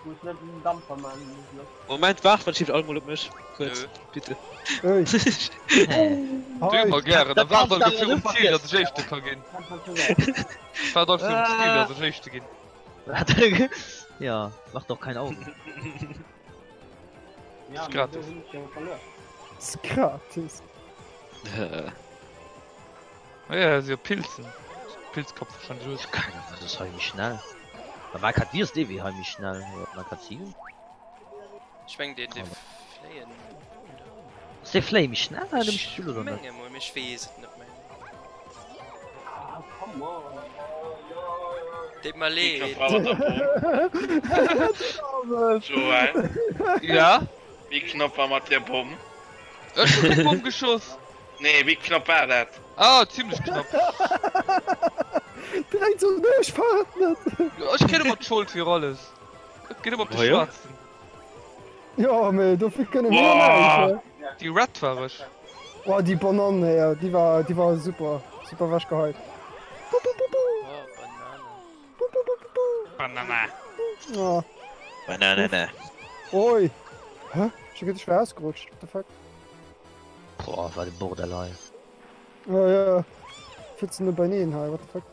Muss net den Dampfer man. Moment, waart, wann schiebt all mol op mech. Kuerz, Nö. bitte. Ui. Du Hi. ëmmer gären, da Dat waart kannst all du virum awer Ziel, datt ech Éischte ka ginn. Waart all virum Ziel, datt ech Éischte ginn. Ja, mach doch kein Auge. Ja, Ist gratis. Ist gratis. Ah ja, si jo Pilzen. Pilzkopf wahrscheinlech Ich hab keine Ahnung, was ist hei méi schnell? Bei Mario Kart, wie ass dee wéi hei méi schnell? Oder Mario Kart 7? Ech meng deen dee fléien. Ass dee fléie méi schnell an dem Spill oder net? Menge mol, mee ech weess et net méi. Ah, come on. Deet mer leed. Joël, Ja? wéi knapp war mat der Bomm? Ech hu keng Bomm geschoss! Nee, wéi knapp war dat? Ah, zimmlech knapp. Direkt so, nee, ech fahr et net. Jo, ech kréien ëmmer d'Schold fir alles. Et geet ëmmer op de Oh jo? Schwaarzen. Jo, mee dofir kënne mir Boah. näischt, ne? Déi Red war ech. Oh, déi Banann, ja, déi war, déi war super, super wechgeheit. Bu, bu, bu, bu. Oh, Banane. Bu, bu, bu, bu, bu. Banana. Oh. Bananana. Oi. Hä? Ech gëtt schwer ausgerutscht. What the fuck? Boah, war de Bordell hei. Oh ja. Flitzen nur beineen hei, what the fuck?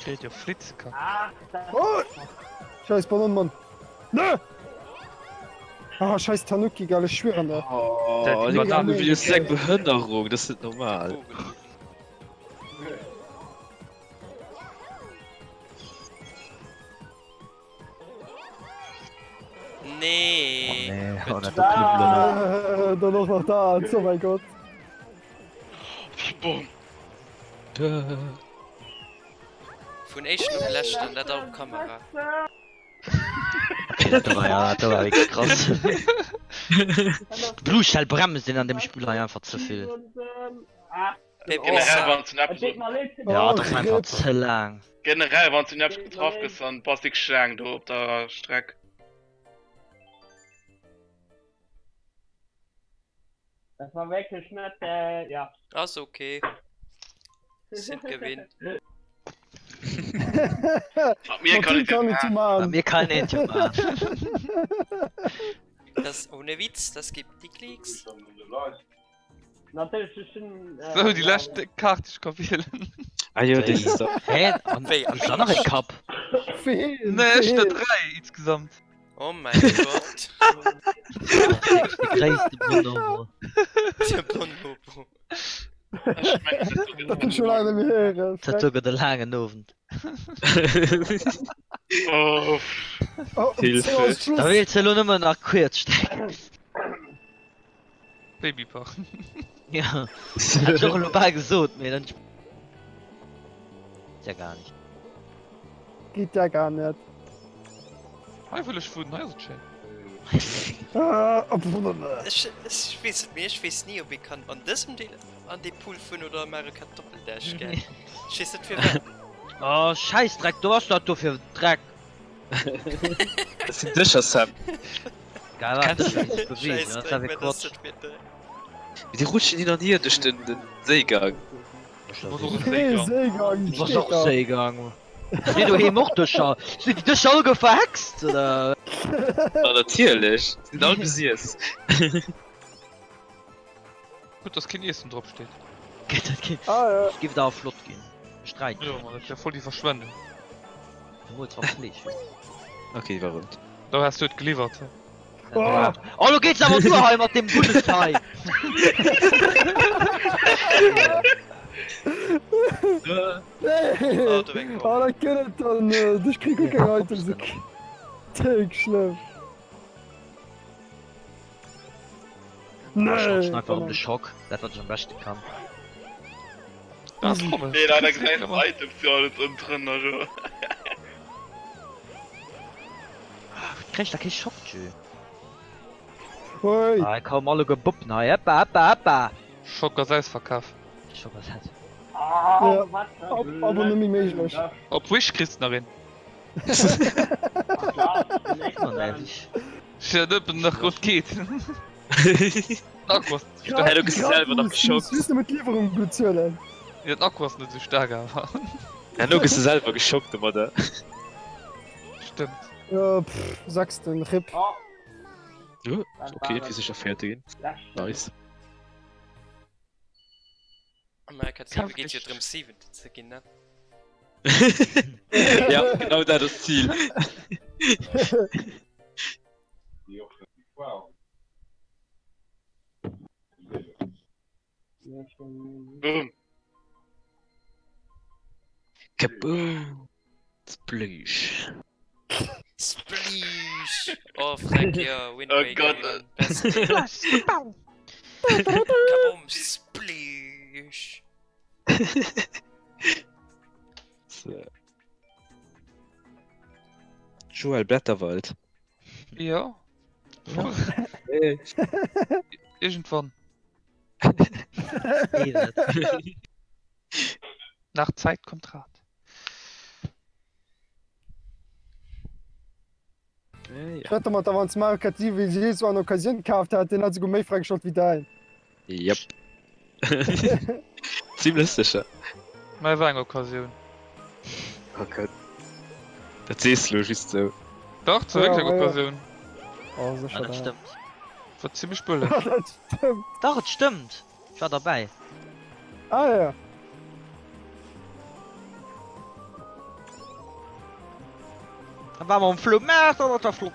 Kritt jo Flitzekack. Oh! Scheiß Banann, Mann. Nö! Ah, scheiß Tanuki, geil, ech schwieren der. Oh, Dat die Banane. Banane ist eng Behënnerung, das ist net normal. Nee. Nee, oh, dat Klub Äh, dann och nach dat, oh mein Gott. Déi Bomm. Vun éischten op leschten, dat op Kamera. Okay, dat war ja, dat war wierklech krass. D'Blue Shell bremst een an dem Spill hei einfach ze vill. Generell wann du eppes Ja, dat ass einfach ze laang. Generell wann du eppes getraff gëss, dann bass de laang do op der Streck. Dat war wierklech net äh, ja. Ass okay. Sind gewinnt. Mat mir kann Mat een kann et een jo zu maachen. Mat maachen. mir kann een et jo maachen. Das ohne Witz, das gibt die Klicks. Natierlech ech hunn. Sou, déi lescht Kaart, déi ech ka wielen. Ah jo, das ist doch. Hä? An Wéi, an dann nach e Cup. Fir heen. Nee, ech der 3 insgesamt. Oh mäi Gott. De gréisste Bonobo. De Bonobo. Dat hunn ech scho laang net méi héieren. Dat do gëtt e laangen Owend. Oh. Oh, Hilfe. so ass Schluss. Da feelt elo nëmmen nach Queertstreck. Babypark. Ja, hat ech och elo bal gesot, mee dann. Ja gar nicht. Geet ja gar net. Hei wëll ech wunnen, hei ass et schéin. Ah, Ech, ech weess et, mee ech weess ni ob ee kann an dësem Deel an dee Pool fueren oder am Mario Kart Doppeldash, gell? Ech weess net firwat. Oh Schäissdreck, do ass dat do fir Dreck. Dat sinn Dëscher, Sam. Geil, wat Dëscher déi sech bewegen, dat ass awer Quatsch. Mee déi rutschen hin an hier duerch den Séigang. Séigang, Du bass och Séigang. Sinn doheem och Dëscher? Sinn déi Dëscher alleguer verhext oder? Ma natierlech, sinn all besiess. Gutt dass keen Iessen drop steet. Gëtt dat keen. Ah ja. Giff et awer flott ginn. Ech drein. Jo ma dat wär voll déi Verschwendung. Zemools wa Fleesch wier. Okay, war rond. Da häss du et geliwwert. Oh, Oh lo geets awer duer hei mat deem Bunnes hei. nee. Oh, do eng Oh, dat gëtt et dann net. Ech krick och keng Items. Déck schlëmm. Ech rutschen Nee. einfach op de Schock, dat wat ech am beschte kann. Das kommen. Nee, leider gesäit Items jo alles ënnen drënner jo. Kréich da kee Schock, Jö. Hui. Ah, komm, alleguer boppen hei. Heppa, heppa, heppa. Schock ass ausverkaf. Schock ass aus. Ja, awer net méi méiglech. Op Wish kriss de nach een. Nach gutt geet. Akku ass net sou staark. Du gëss selwer nach geschockt. Just nëmmen d'Liwwerung bezuelen. Jo, den Akku ass net sou staark awer. Herno gëss de selwer geschockt domadder. Stëmmt. Jo, pff, sechsten, rip. Jo, okay, fir sécher Véierte ginn. Nice. Am Mario Kart 7 geet jo drëm Siwente ze ginn, ne? Ja, genau dat ass d'Zil. Boom. Kaboom! Sploosh! Sploosh! Oh Freck, jo, Wind Oh Waker, Gott. Mann, beste Game. Kaboom, Sploosh! So. Joël Blätterwald. Jo. Hey. Iergendwann. Nach Zeit kommt Rat. Ech wette mat der wann s Mario Kart 7 jee sou an Occasioun kaaft hätt, deen hätt souguer méi fräigeschalt wéi däin. Jep. Zimlech sécher. Mä war eng Occasioun. Oh Gott. Dat sees de lo just sou. Dach, dat war wierklech eng Ja, ja. Occasioun. Oh, sécher Ja, dat dat. stëmmt. War zimlech bëlleg. Dat stëmmt. Dach, et stëmmt. Ech war derbäi. Ah ja. Da war mer um Floumaart an dat war flott.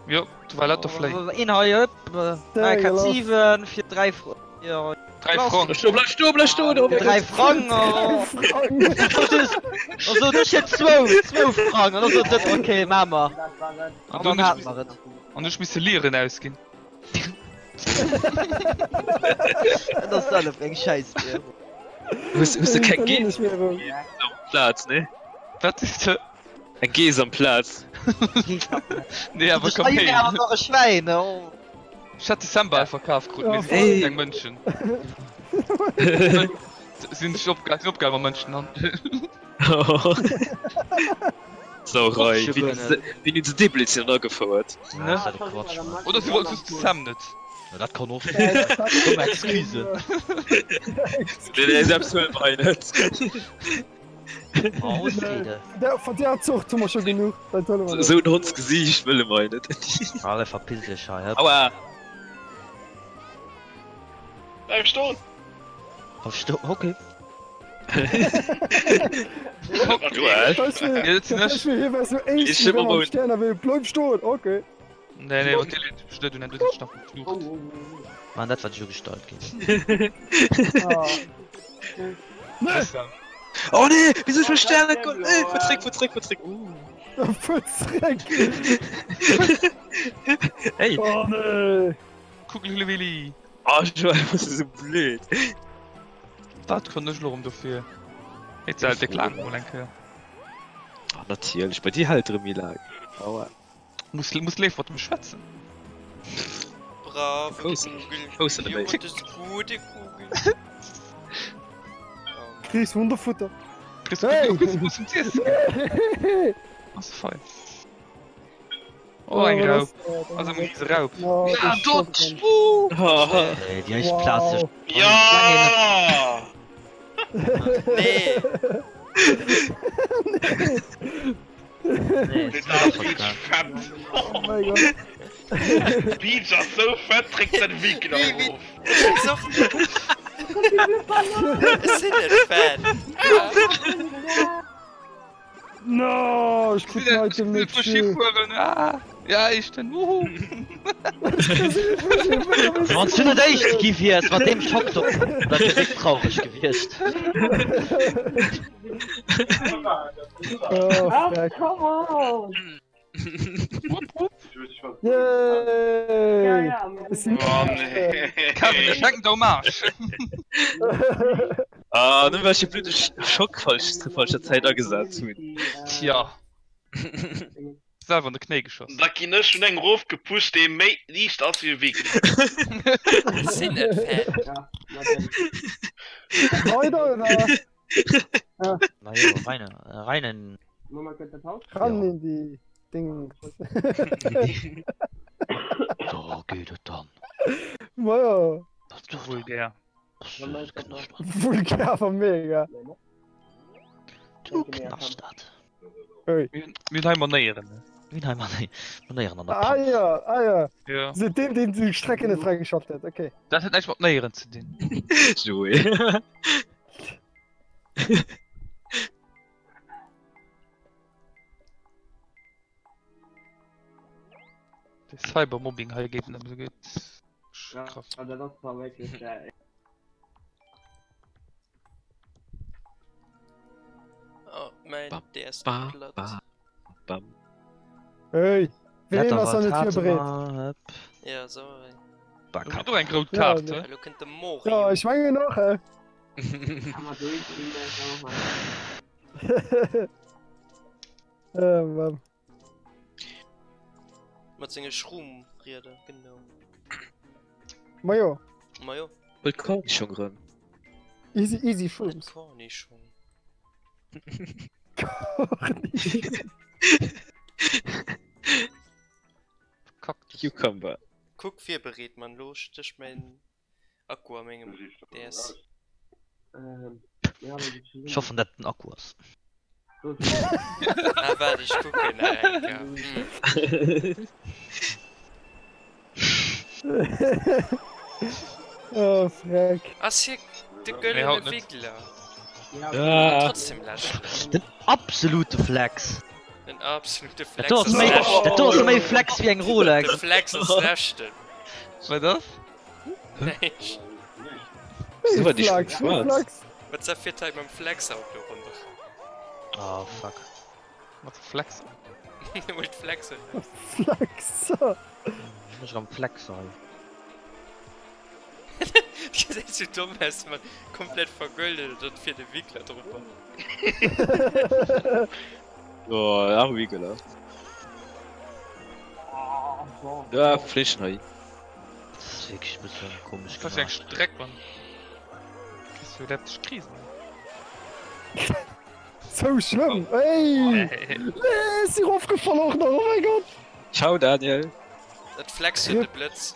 Jo, do war lauter Fléi. Een hei huet Mario Kart 7 fir 3 Fr jo, 3 Frang. Bleif stoen, bleif stoen, bleif stoen! Oh fir mäi 3 Gott! Frang. A sot ech fir zwou, zwou Frang. An da sot en, okay, maache mer. An dann hate mer et. An ech misse Lieren ausginn. Dat ass dann eng Schäisswährung. Hues hues de keng Geess Italienesch Währung. am Plaz, ne? Wat is de? Eng Geess am Plaz. Nee, awer komm Hei héi. awer nach e Schwäin, oh. Ech hat de Samba verkaf krut, mee Ja, se voll. sinn keng Mënschen. Sinn sech opge sinn opgehal mam Mënschenhandel. Sauerei. Brauch ich jo Wien guer hunn se wien hunn se Deblezien agefouert? Ne? Dat ass Quatsch, Mann. Oder si wollten just de Sam net. Ja, dat kann och sinn. Ja, dat- dat- Domm Excuse. Nee, nee, selbst huele mer hei net. Oh, Ausrede. Der, von der Zucht hu mer scho genuch. Dat huele mer net. Esou en Hondsgesiicht wëlle mer hei net. Alle verpiss dech hei, hëpp. Aua! Bleif stoen! Versto, okay. Bleif stoen, okay. Nee, nee, wat Dir steet un du nach geflucht. Man dat wat ech ugestallt ginn. Oh nee, wieso ech mech Stern net geholl? Äh, fuer zréck, fuer zréck, fuer zréck. Fuer zréck! Hey! Oh nee! Kugelwilli! Oh, ech war einfach sou blöd. Dat kann ech lo rem dofir. Et se halt déck laang mol eng Kéier. Ah, natierlech, bei dir hält erëm méi laang. Aua. Muss, muss léif mat em schwätzen. Brave Fouss, Kugel. Fouss an de Jo, Méi. das gute Kugel. Kriss Hundefutter. Kriss Hey! du kriss zum Ziessen. Ass fein. Oh, eng Raup. Also eng riese Raup. Ja, dort! Äh, Déi éischt Plaz Wow. Ja! Nee! Nee, Den Peach fett! Oh mein Gott. Peach ass sou fett, tréckt säin Wickel Wie- wie- erof. Ech och net. Ech sinn net fett. No, ech krut den Item net Schi zu. fueren. Ah! Ja, ich den. Wuhu! Wann du net éischt gi wiers mat deem Schock do, dat wier déck traureg gewiescht. Oh, Ach, freck. come on! Wupp, wupp. Ja, Yay! ja. Es sind Oh nee. Kevin, ech schenken der Hommage. Ah, nëmme well ech de blöde Schock falsch zur falscher Zäit agesat hunn. Tja. Selwer an de Knéi geschoss. Da ginn ech vun engem erofgepusht, dee méi liicht ass wéi e Wickel. Ech sinn net fett. Weider, oder? Na jo, rein, rein en. Ran in die Ding. Do geet et dann. Maja, Vulgär. vulgär awer mega. Du knascht dat. Ui. Mir hunn hei Manéieren. Mir hunn hei Manéieren an der Ah Panz. ja, ah ja. Ja. Seet deen, deen déi Strecke net fräigeschafft huet. Okay. Dat huet näischt mat Néieren ze dinn. Joé. De Cybermobbing hei geet net esou gutt. Krass. Ja, dat ass zwar wierklech geil. Oh, mäin Bam, DS ba, platt. ba, bam. Hey, ween ass da net virbereet? virbereet? Ja, sorry. Du do eng rout Ja, Kaart, ne. hä? Elo kënnt de Mario. Ja, ech mengen och, hä? Oh Mann. Mat senge Schroomrieder, genau. Majo. Majo. Huet Kornischong rëm. Easy, easy Net Shrooms. Kornischong. Kornischong. Kaktus. Cucumber. Kuck virbereet, Mann, lo stécht mäin Akku a mengem DS. Ech hoffen dat den Akku ass. Ah, waart, ech kucken nach eng Kéier. Hm. Oh, freck. Ass hie de Nee, gëllene haut net. Wiggler? Ah. Trotzdem läschelen. Den absolute Flex. Den absolute Dat Flex do ass ass méi, läschten. dat do ass méi Flex wéi eng Rolex. De Flex ass läschten. Wat ass? Näischt. Wieso war die schon Flex, schwarz? Flex. Wat sa fiert hei mam Flexauto ronderëm? Oh fuck. Mat Flex. Huet Flexen. Flex. Ech am Flex hei. Gesäit sou domm aus, man. Komplett vergoldet an dann fiert e Wickler drüber. Oh, arme Wickler. Ja, Flächen hei. Dat ass wierklech e bëssen komesch Dat ass eng gemaach. Streck, Mann. Kriss du leptesch Krisen. Sou schlëmm. Ey! Nee, ech si rofgefall och nach, oh mäi Gott! Ciao Daniel. Dat Flex huet de Blëtz.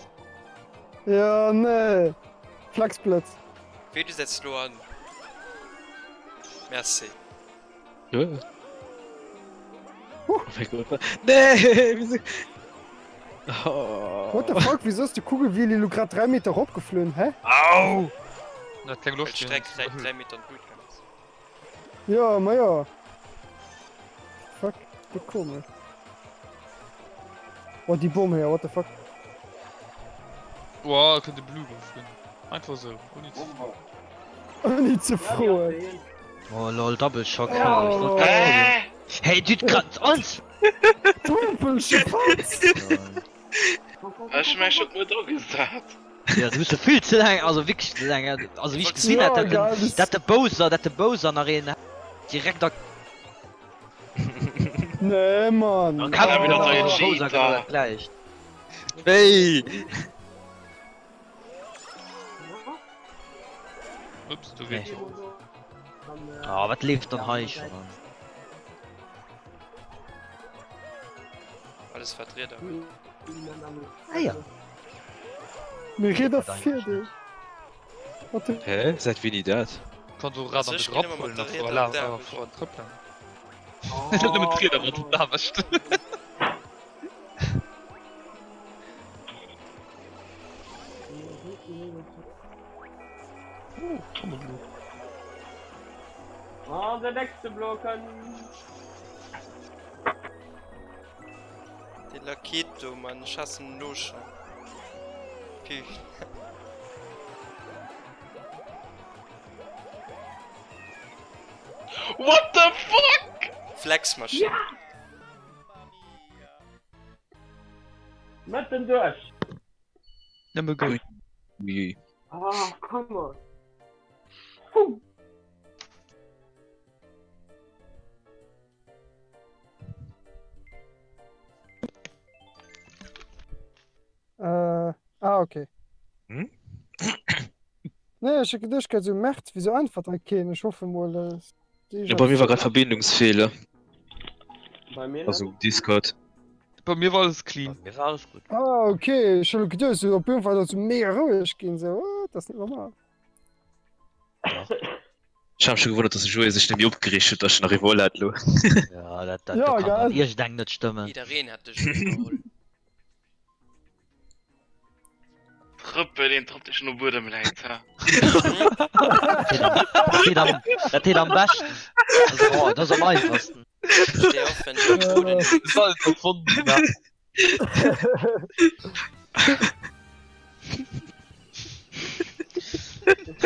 Ja, nee. Flexblëtz. Wéi du setz lo an. Merci. Ja. Oh mein Gott. Nee, wieso? Oh. What the fuck, wieso ass de Kugelwilli lo grad 3 Meter eropgeflunn, hä? Au! Dat keng Well Loscht d'Streck 3 Meter an d'Lut gaang ass. Jo, ma jo. Fuck, wéi komesch. Oh, déi Bomm héier, what the fuck. Wow, kënnt de Blue geflunn. Einfach sou, ouni ze froen. Ouni ze froen. Oh lol, Double Shock. Oh. Hey, du grad ons. Doppel Schwanz. Ech meng, ech huet net agesat. Ja, du hues vill ze laang, also wierklech ze laang. Also wéi ech gesinn hat, dat den, dat de Bowser, dat de Bowser nach een direkt a. Nee, Mann. An Kapp oh, oh, Bowser genau dat gläicht. Wéi? Ups, du geet. Oh, wat leeft dann hei schon an? Alles wat Rieder huet. Ah ja. Mir Rieder fir Hä? Säit wéini dat? Kann so Rad an de Grapp huelen a vor la a vor trëppelen. Net nëmmen d'Rieder mat op d'Aarbecht. Oh, Trommelblumm. An der nächste Block kann. De Laketo, Mann, ech hassen en elo schon. Pü. What the fuck? Flexmaschinn. Ja! Mëtten duerch. Nëmme goui. Ui. Ah, come on. Huh. Äh, ah, okay. Hm? Nee, ech hu geduecht, gëtt esou Merd, wieso äntwert hei keen? Ech hoffe mol, äh, Ja, bei mir war grad Verbindungsfehler. Bei mir Also um Discord. Bei mir war alles clean. Bei mir war alles gut. Ah, okay, ech hu geduecht, sou op jeden Fall ass sou mega roueg ginn, sou, what, dat ass net normal. Ech hat mech scho gewonnert, dass de Joé sech net méi opgereegt huet, dass ech nach iwwerholl hat elo. Ja, dat, dat, Ja, dat kann dann gell? iergendeng net stëmmen. Jiddereen hat de Joé iwwerholl. Trëppel een Trëpp dee schon um Buedem läit, ha. Dat deet am, dat deet am beschten. Dat ass, oh, dat ass am einfachsten. Steh auf, wenn du am Boden Das ist alles erfunden, ja.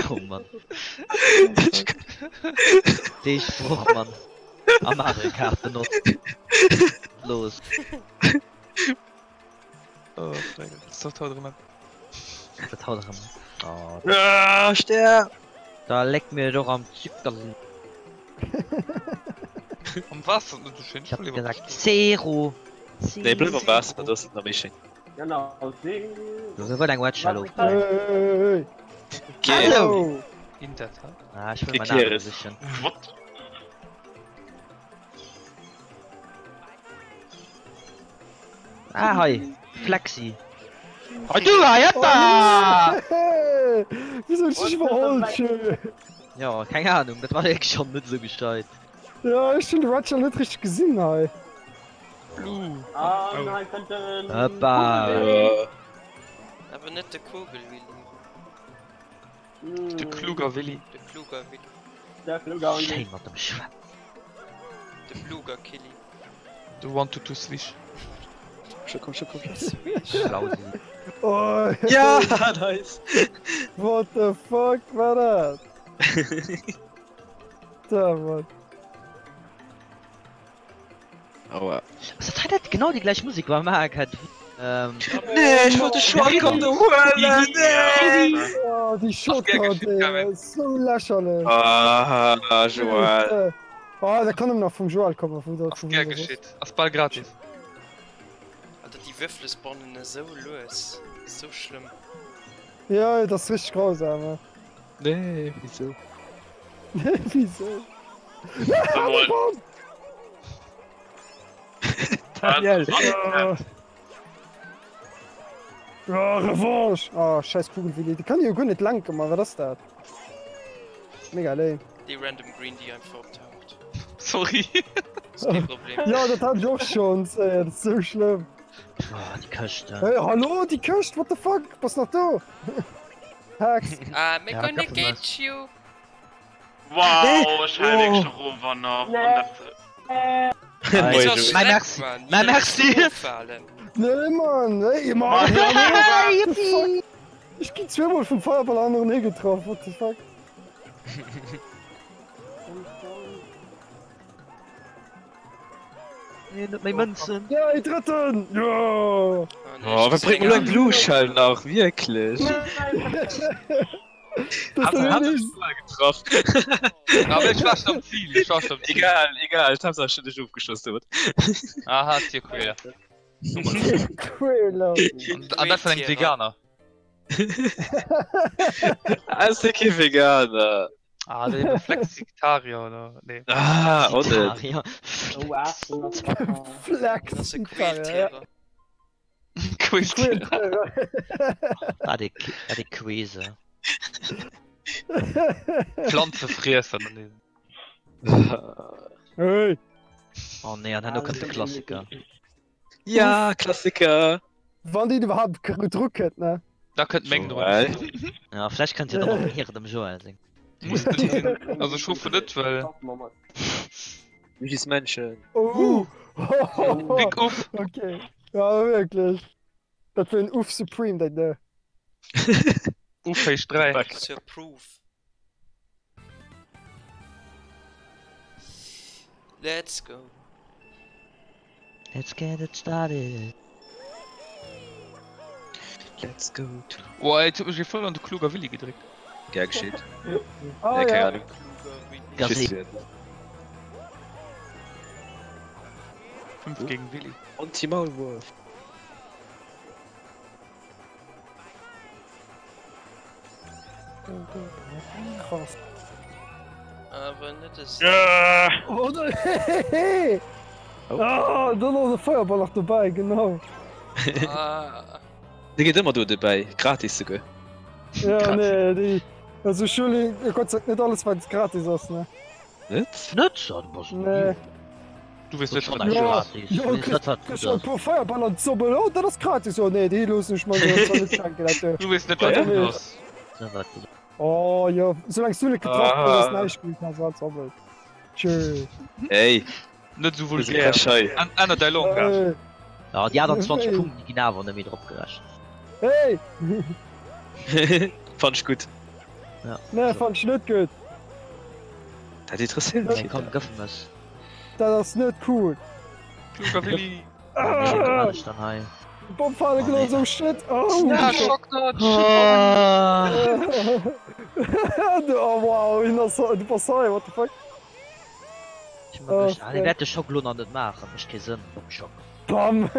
Oh Mann. Dee Sproch, Mann. Am Mario Kart benotzt. Los. Oh, das haut erëm. Dat haut erëm. Oh, Ah, sterb! da leck mir doch am Zucker. Am Wasser, du schön. Ich hab gesagt Zero. Nee, bleib am Waasser, dat ass nach méi schéin. Genau, Du wëll eng Wedge Hallo. Hey, hey, hey. Hallo! Oh. In der Tat. Ah, ich will mein Erklär Name es. sichern. What? Ah, hei. Flexi. Oh, du, hei, hoppa! Hey, wieso hues du dech iwwerholt, Jö? Ja, keng Ahnung, dat war wierklech schon net sou gescheit. Ja, ech hunn de Roger net richteg gesinn hei. Blue. Ah, nein, könnte en Hoppa. Awer net de Kugelwilli. De Kluger Willi. De Kluger Willi. Der Kluger Willi. Schéin mat dem Schwätzen. De Bluger Killi. De One to Two Swish. Komm schon, komm schon. Schlausi. Oh, Ja, nice. What the fuck war dat? Da, Mann. Aua. Ass dat hei net genau déi gläich Musek wou am Mario Kart? Ähm, Nee, ech wollt de Shotgun do huelen. Nee! Oh, déi Shotgun, geschickt, ey, Kevin. sou lächerlech. Ah, Joel. Oh, dat kann nëmmen nach vum Joel kommen, vu der Ass gär geschitt. Ass bal gratis. Alter, déi Würfele spawnen esou lues. Sou schlëmm. Ja, dat ass richteg grausam. Ja. Nee, wieso? Nee, wieso? Jawohl. Daniel. Oh. Oh, Revanche! Oh, scheiß Kugelwilli. Die kann ich jo guer net lenken, Mann. Wat ass dat? Mega lame. Déi random Green, déi einfach optaucht. Sorry. Ass kee Problem. Ja, dat hat ich och schonns, ey. Dat ass sou schlëmm. oh, déi Këscht. Hey, hallo, déi Këscht, what the fuck? Bass nach do? Hacks. I'm Ja, gonna Kaffee get you! Wow, ech halen wierklech nach of an nach. Mä merci, mä merci! Nee Mann, ey Mann! Yippie! Ech ginn zweemol vum Feierball aneren getraff, what the fuck? Nee, net méi Mënzen. Ja, ee drëtten! Jo! Oh, wat bréngt mer elo eng Blue Shell nach, wierklech? Das Hat hat hat getraff. Aber ech war schon am Ziel, ech war schon am Ziel. Egal, egal, Haaptsaach ech hunn dech ofgeschoss domat. Aha, Tierquäler. Quäler. An dat vun engem Veganer. Ass dee kee Veganer? Ah, dee Flexitarier oder? Nee. Ah, och net. Flexitarier. Queeltierer. Wat ee wat ee Queese. Pflanzefriesser, nee. Hey. Oh nee, an herno kënnt de Klassiker. Ja, Klassiker. Wann déi iwwerhaapt dru kënnt, ne? Da kënnt meng drun. Ja, vläicht kënnt jo dann och den Hiren dem Joël seng. Muss net sinn. Also ech hoffen net, well. Luigi's Mansion. Oh! Big Uff! Okay. Ja, wierklech. Dat war en Uff Supreme, dat do. Uff héich 3. Surproof. Let's go. Let's get it started. Let's go to. Oh, et huet mech ee voll an de Kluger Willi gedréckt. Gär geschitt. Ah, Nee, keng ja. Ahnung. Gasé. 5 gegen Willi. Anti-Maulwurf. Krass. Awer net esou. Oh, da, hehehe. Oh. Ah, dann ass e Feierball nach dobäi, genau. Ah. Dee geet ëmmer do dobäi, gratis souguer. Ja, nee, déi. Also ech huelen Gott sei Dank net alles, wat gratis ass, ne? Net? Net? Ja, du bass Nee. Du weess net, Schon wat näischt Ja. gratis. Jo, Du weess net, wat Kriss gutt e ass. puer Feierballer an d'Sobbel, oh, dat ass gratis, oh nee, déi loossen ech mer jo net schenken, dat do. Du weess net, wat Ja. gutt ass. Net, wat gutt ass. Oh jo, soulaang s du net getraff gëss, ass Ah. näischt gutt, also als Sobbel. Tschö. Ey, Net esou du bist vulgär. frech hei. Än änner däi Langage. Hey. Ja, déi 28 Hey. Punkten, déi ginn awer net méi drop gerechent. Hey! Fand ech gutt. Ja. Nee, fand ech net gutt. Dat interesséiert Nee, mech komm, net. gëff em es. Dat ass net cool. Kluger Willi. Ah, Wat dann hei? Bob fale Oh, gelooss, nee. oh shit. Oh, Ja, Schock dodge. Ah. oh wow, hien ass du bass hei, what the fuck? Ich hab mir gedacht, Oh, ah, dee wäert de Schock lo nach net maachen, mécht kee Sënn, Bob Schock. Bam!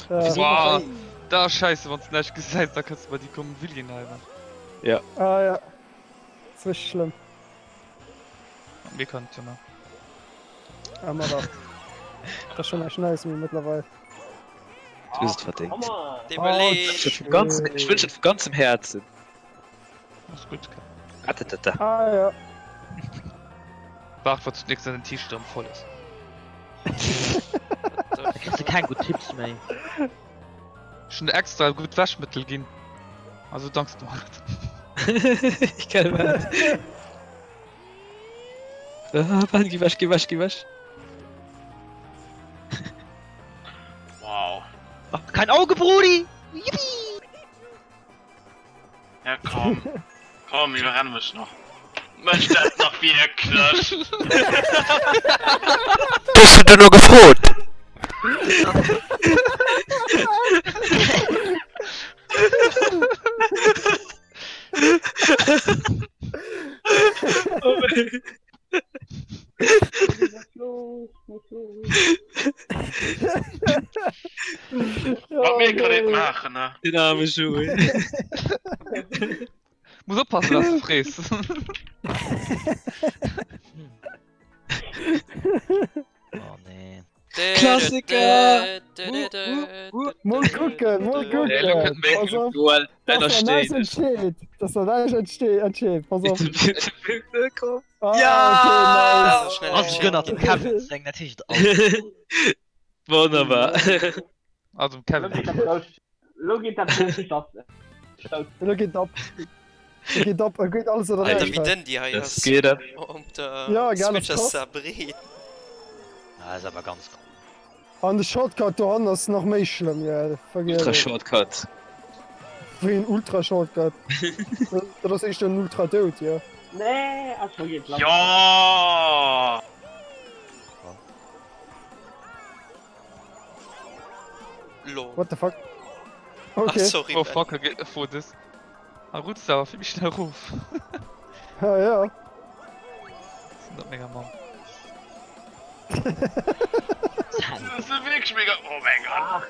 Ja. Wow, da ass scheisse, wann s de näischt gesäis, da kënns de bei déi kommen Willien hei. Ah ja. Das ist richtig schlimm. Mir kann et jo nach. Ja, ma da. Das ist schon echt nice mir mittlerweile. Du hues et verdéngt. Iwwerleet. Ech wënsch et vu ganzem, ech wënsch et vu ganzem Häerzen. Ass gutt. Atatata. Ah ja. Waart, wat zunächst an den T-Shirt erëm voll ass. Da kriss de keng gutt Tipps méi. Ech hunn der extra gutt Wäschmëttel ginn. Also danks du mer net. Ich kenne wat. Ah, Mann, geh weg, geh weg, geh weg. Wow. Mach kein Auge, Brudi! Yippie! Ja, komm. Komm, iwwerrenn mech nach. Mech dat nach wierklech? Hues du duerno gefrot? Mat mir kann een et maachen, ne? Den arme Joé. Muss oppassen, was du frees. Oh nee. Klassiker! Mol kucken, mol kucken. Ey, lo kënnt méi. Pass op, Joel, dass da näischt ënnersteh dech. entsteet. Dass da näischt entsteet, entsteet. Pass op. Komm. Ah, Ja! okay, nice. Schnell Also gënner dem Kevin seng dat heescht alles. Wonnerbar. Also, Kevin. Lo geet dat statt. Elo geet et ab. Elo geet ab, e geet alles oder Alter, näischt wéi hei. dënn déi hei Das ass. geht ab. Op der Ja, gell, ass Switch ass krass. se a breet. Ah, ass awer ganz cool. An de Shortcut dohannen ass nach méi schlëmm, jo, forget Ultra it. Shortcut. Wéi en Ultra Shortcut? Dat ass éischter en Ultra Doud, jo. Nee, ah, scho geet lass. Jo! Lol. What the fuck? Ah, Okay. sorry, Oh Ben. fuck, e geet net des. A rutzt awer vill méi schnell erof. Ah, ja. Sinn dat menger Mamm. Das ist wirklich mega. Oh mein Gott.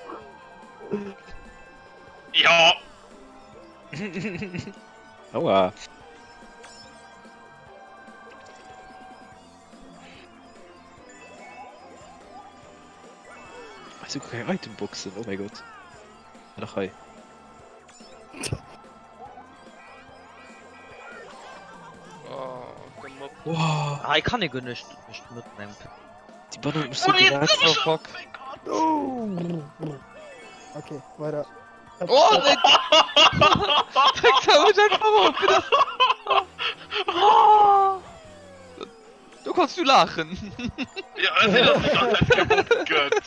Ja! Aua. Also keng Itemboxen, oh mein Gott. Nach hei. Oh, gemobbt. Wow. Hei kann ee guer net net mat engem Die Banane hat mich so geratzt. Oh fuck. Oh. Okay, weider. Oh, nee. Dreckshau, ich einfach op, wie das. Oh. Do kanns du laachen. Ja, ech sinn, dass déi ganz Zäit gemobbt gëtt.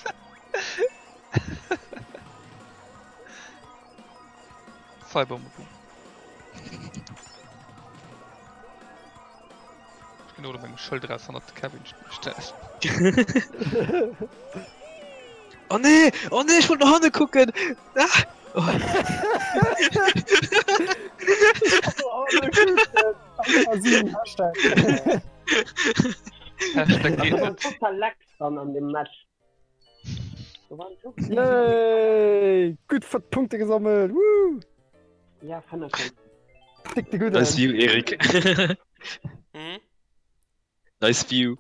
Cybermobbing. Ech ginn elo mengem Schëld eraus hannert de Kevin stellen. Oh nee, oh nee, ech wollt no hanne kucken. Ah. Oh. Hashtag. Hashtag geht net. Total lax dann an dem Match. Yay! Gutt fett Punkte gesammelt! Woo! Ja, fand ich schon. Dick de gudden. Nice view, Erik. Hm? Nice view.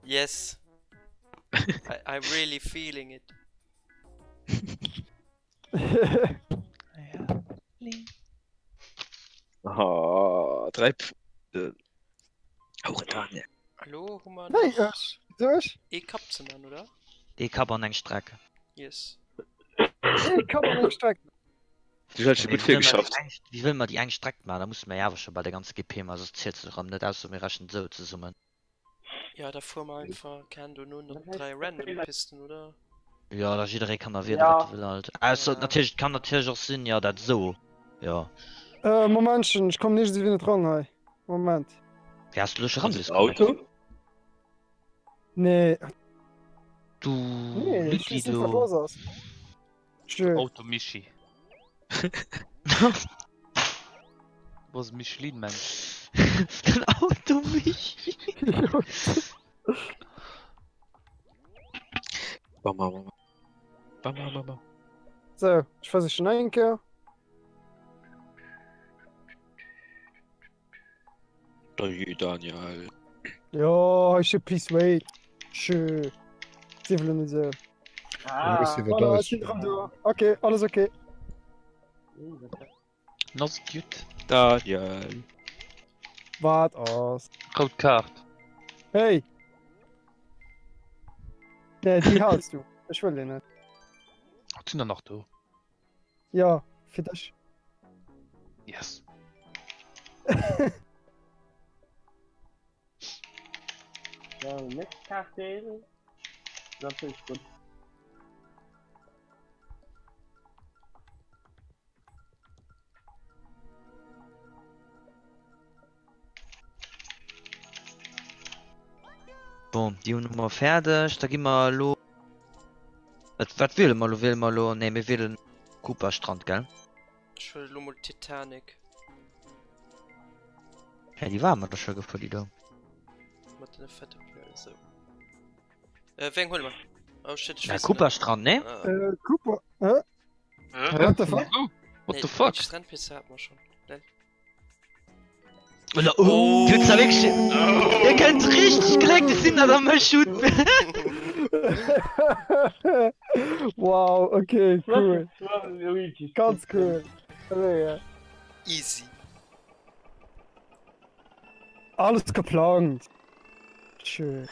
Yes. I, I'm really feeling it. Oh, 3 Punkte. Hauere Daniel. Elo hu mer Wéi nach ech? Wieso ech? ee Kapp ze man, oder? Ee Kapp an eng Streck. Yes. Ee Kapp an eng Streck. Du hues schon gutt vill geschafft. Wéi wëlle mer déi eng Streck man? Da musse mer jo awer scho bal de ganze GP man, soss zielt se erëm net, ausser mir rechnen esou zesummen. Ja, da fuere mer einfach keen dono nach 3 random Pisten, oder? Jo, da jidderee kann da wielen, Ja. wat e wëll halt. Ausser Ja. natierlech, et kann natierlech och sinn, jo, dat esou, jo. Äh, Momentchen, ech kommen iergendwéi net ran hei. Moment. Wéi has du dech eran Hast du Auto? Nee, Du nee, ech Lütli, weess net, wat du. los ass. Tschö. Auto Michi. Du bass e Michelin-Mensch. Den Auto Michi. Bam, bam, bam. Bam, bam, bam, bam. So, ech versichen nach eng Kéier. Dajee, Daniel. Jo, hei steet please wait. Tschö. Sief elo net esou. Ah, Voilà, ech sinn erëm do. Ok, alles ok. Not gutt. Daniel. Wat ass? Rout Kaart. Hey! Nee, déi haals du. Ech wëll déi net. Et sinn der nach do. Jo, fir dech. Yes. So, nächst Karte. Natürlich gut. Bon, déi hunn mer fäerdeg. Da gi mer elo. Wat, wat wiele mer elo? Wiele mer elo. Nee, mir wielen Cooper Strand, gell? Ech huelen elo mol Titanic. Ja, déi ware mer da scho gefuer, déi do. Mat den fette Pneu, esou. Äh, wéi eng huele mer? Oh shit, ech Ja, weess et Cooper net. Strand, nee? Ah. Äh, Cooper. Hä? Hä? What the fuck? What Nee, the fuck? déi Strandpiste hate mer schonn. Lel. Oh. Du hues da wierklech. Dir kënnt richteg glécklech sinn, datt der mech hutt. Wow, okay, cool. Luigi. Ganz cool. Mega. Easy. Alles geplant. Schön.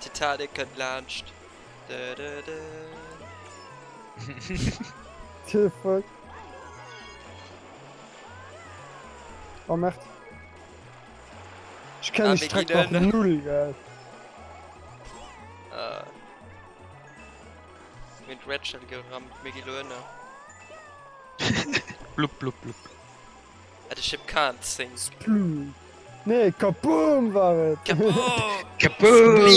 Titanic kënnt laanscht. The fuck? Oh merde. Ech kenn Ah, déi mir Streck ginn nach ënner. null, gell. Ah. Mir hunn d'Red Shell gerammt, mir gi lo ënner. Blupp blupp blupp. Ah, the ship can't sink. Sploom. Nee, Kaboom war et! Kaboom! Kaboom!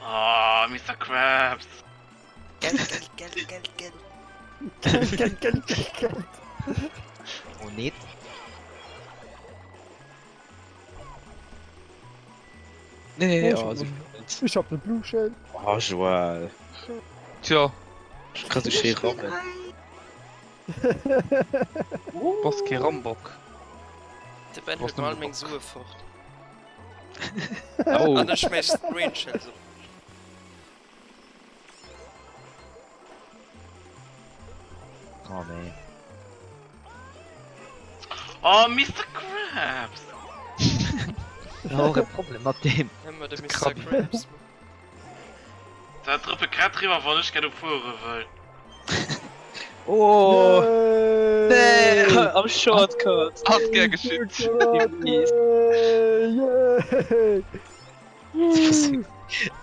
Oh, Mister Krabs. Geld, Geld, Geld, Geld, Geld. Geld, Geld, Geld, Geld, Geld. Oh nee. Nee, Oh, oh, ich so hab- Ich hab ne Blue Shell. Oh, Joel. Tja. Ich kann so schön rammen. Bass kee Rambock. De Ben Brauchst huet mer all nëmmen meng Bock. Sue fort. Oh. An ech schmeiss d'Green Shells op. Oh nee. Oh, Mister Krabs. Och e Problem mat deem. Ëmmer de Mister Krabs. Da trëppe grad driwwer, wann ech grad fuere wëll. Oh! Nee! Am Shortcut! Hat gär geschitt.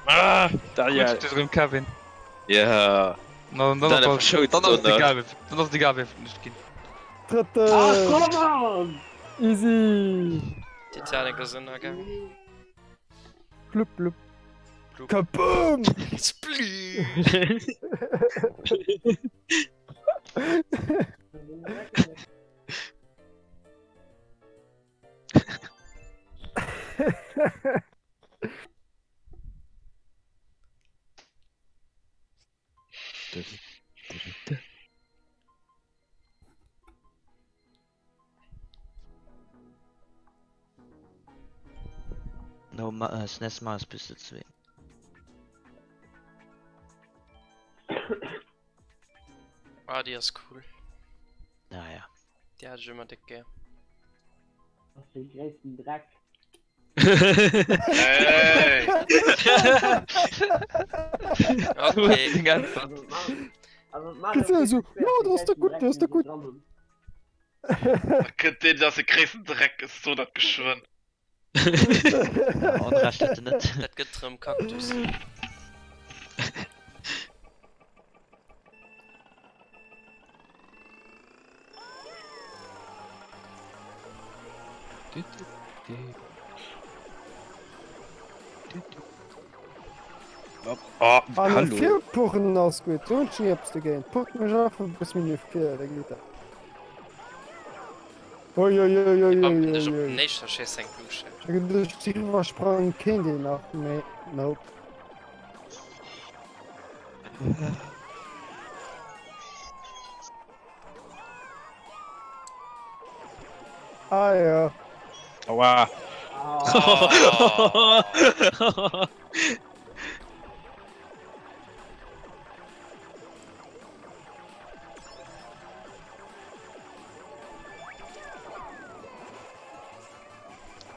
Ah, Daniel. Gutt, erëm Kevin. Ja. Na, dann Daniel ass verschout dann ass dann, ne? egal, wéi- dann ass et egal, wéi nicht ginn. Drëtten! Ah, come on! Easy! Titanic ass ënnergaangen. Blupp, blupp. Blupp. Kaboom! Splüsch! No, ma äh, SNES Mars bist du zwee. Ah, déi ass cool. Naja. Déi hat ech ëmmer déck gär. Das ist den gréissten Dreck. Hey! Okay. Deng Äntwert. Also, Gibt's ja so, ja, das ist doch gut, das ist doch gut. Da kënnt deen, dass de gréissten Dreck ist, so dat geschwënn. Ja, Onrecht huet en net. Dat gëtt rëm Kaktus. Oh, An hallo. Virpuchen ass gutt, do hunn ech ni eppes dogéint. Pucht mech einfach e bësse méi no vir, da geet dat. Oi, oi, oi, oi, Bampen oi, dech op oi, oi. den éischter Schéiss eng Blue Shell. Ech hu geduecht, iwwersprang kéint een nach, mee nope. Ah ja. Aua. Oh.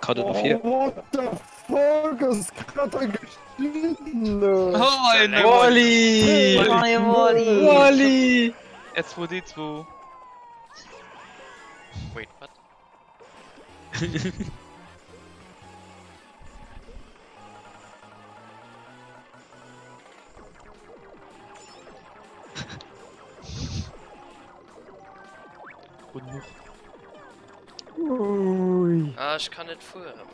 Gerade noch hier. Oh, what the fuck ass grad hei geschitt? Oh mein Wally! Wally! Wally! R2D2. Wait, what? Guten Ui. Ah, ech kann net fueren, Mann.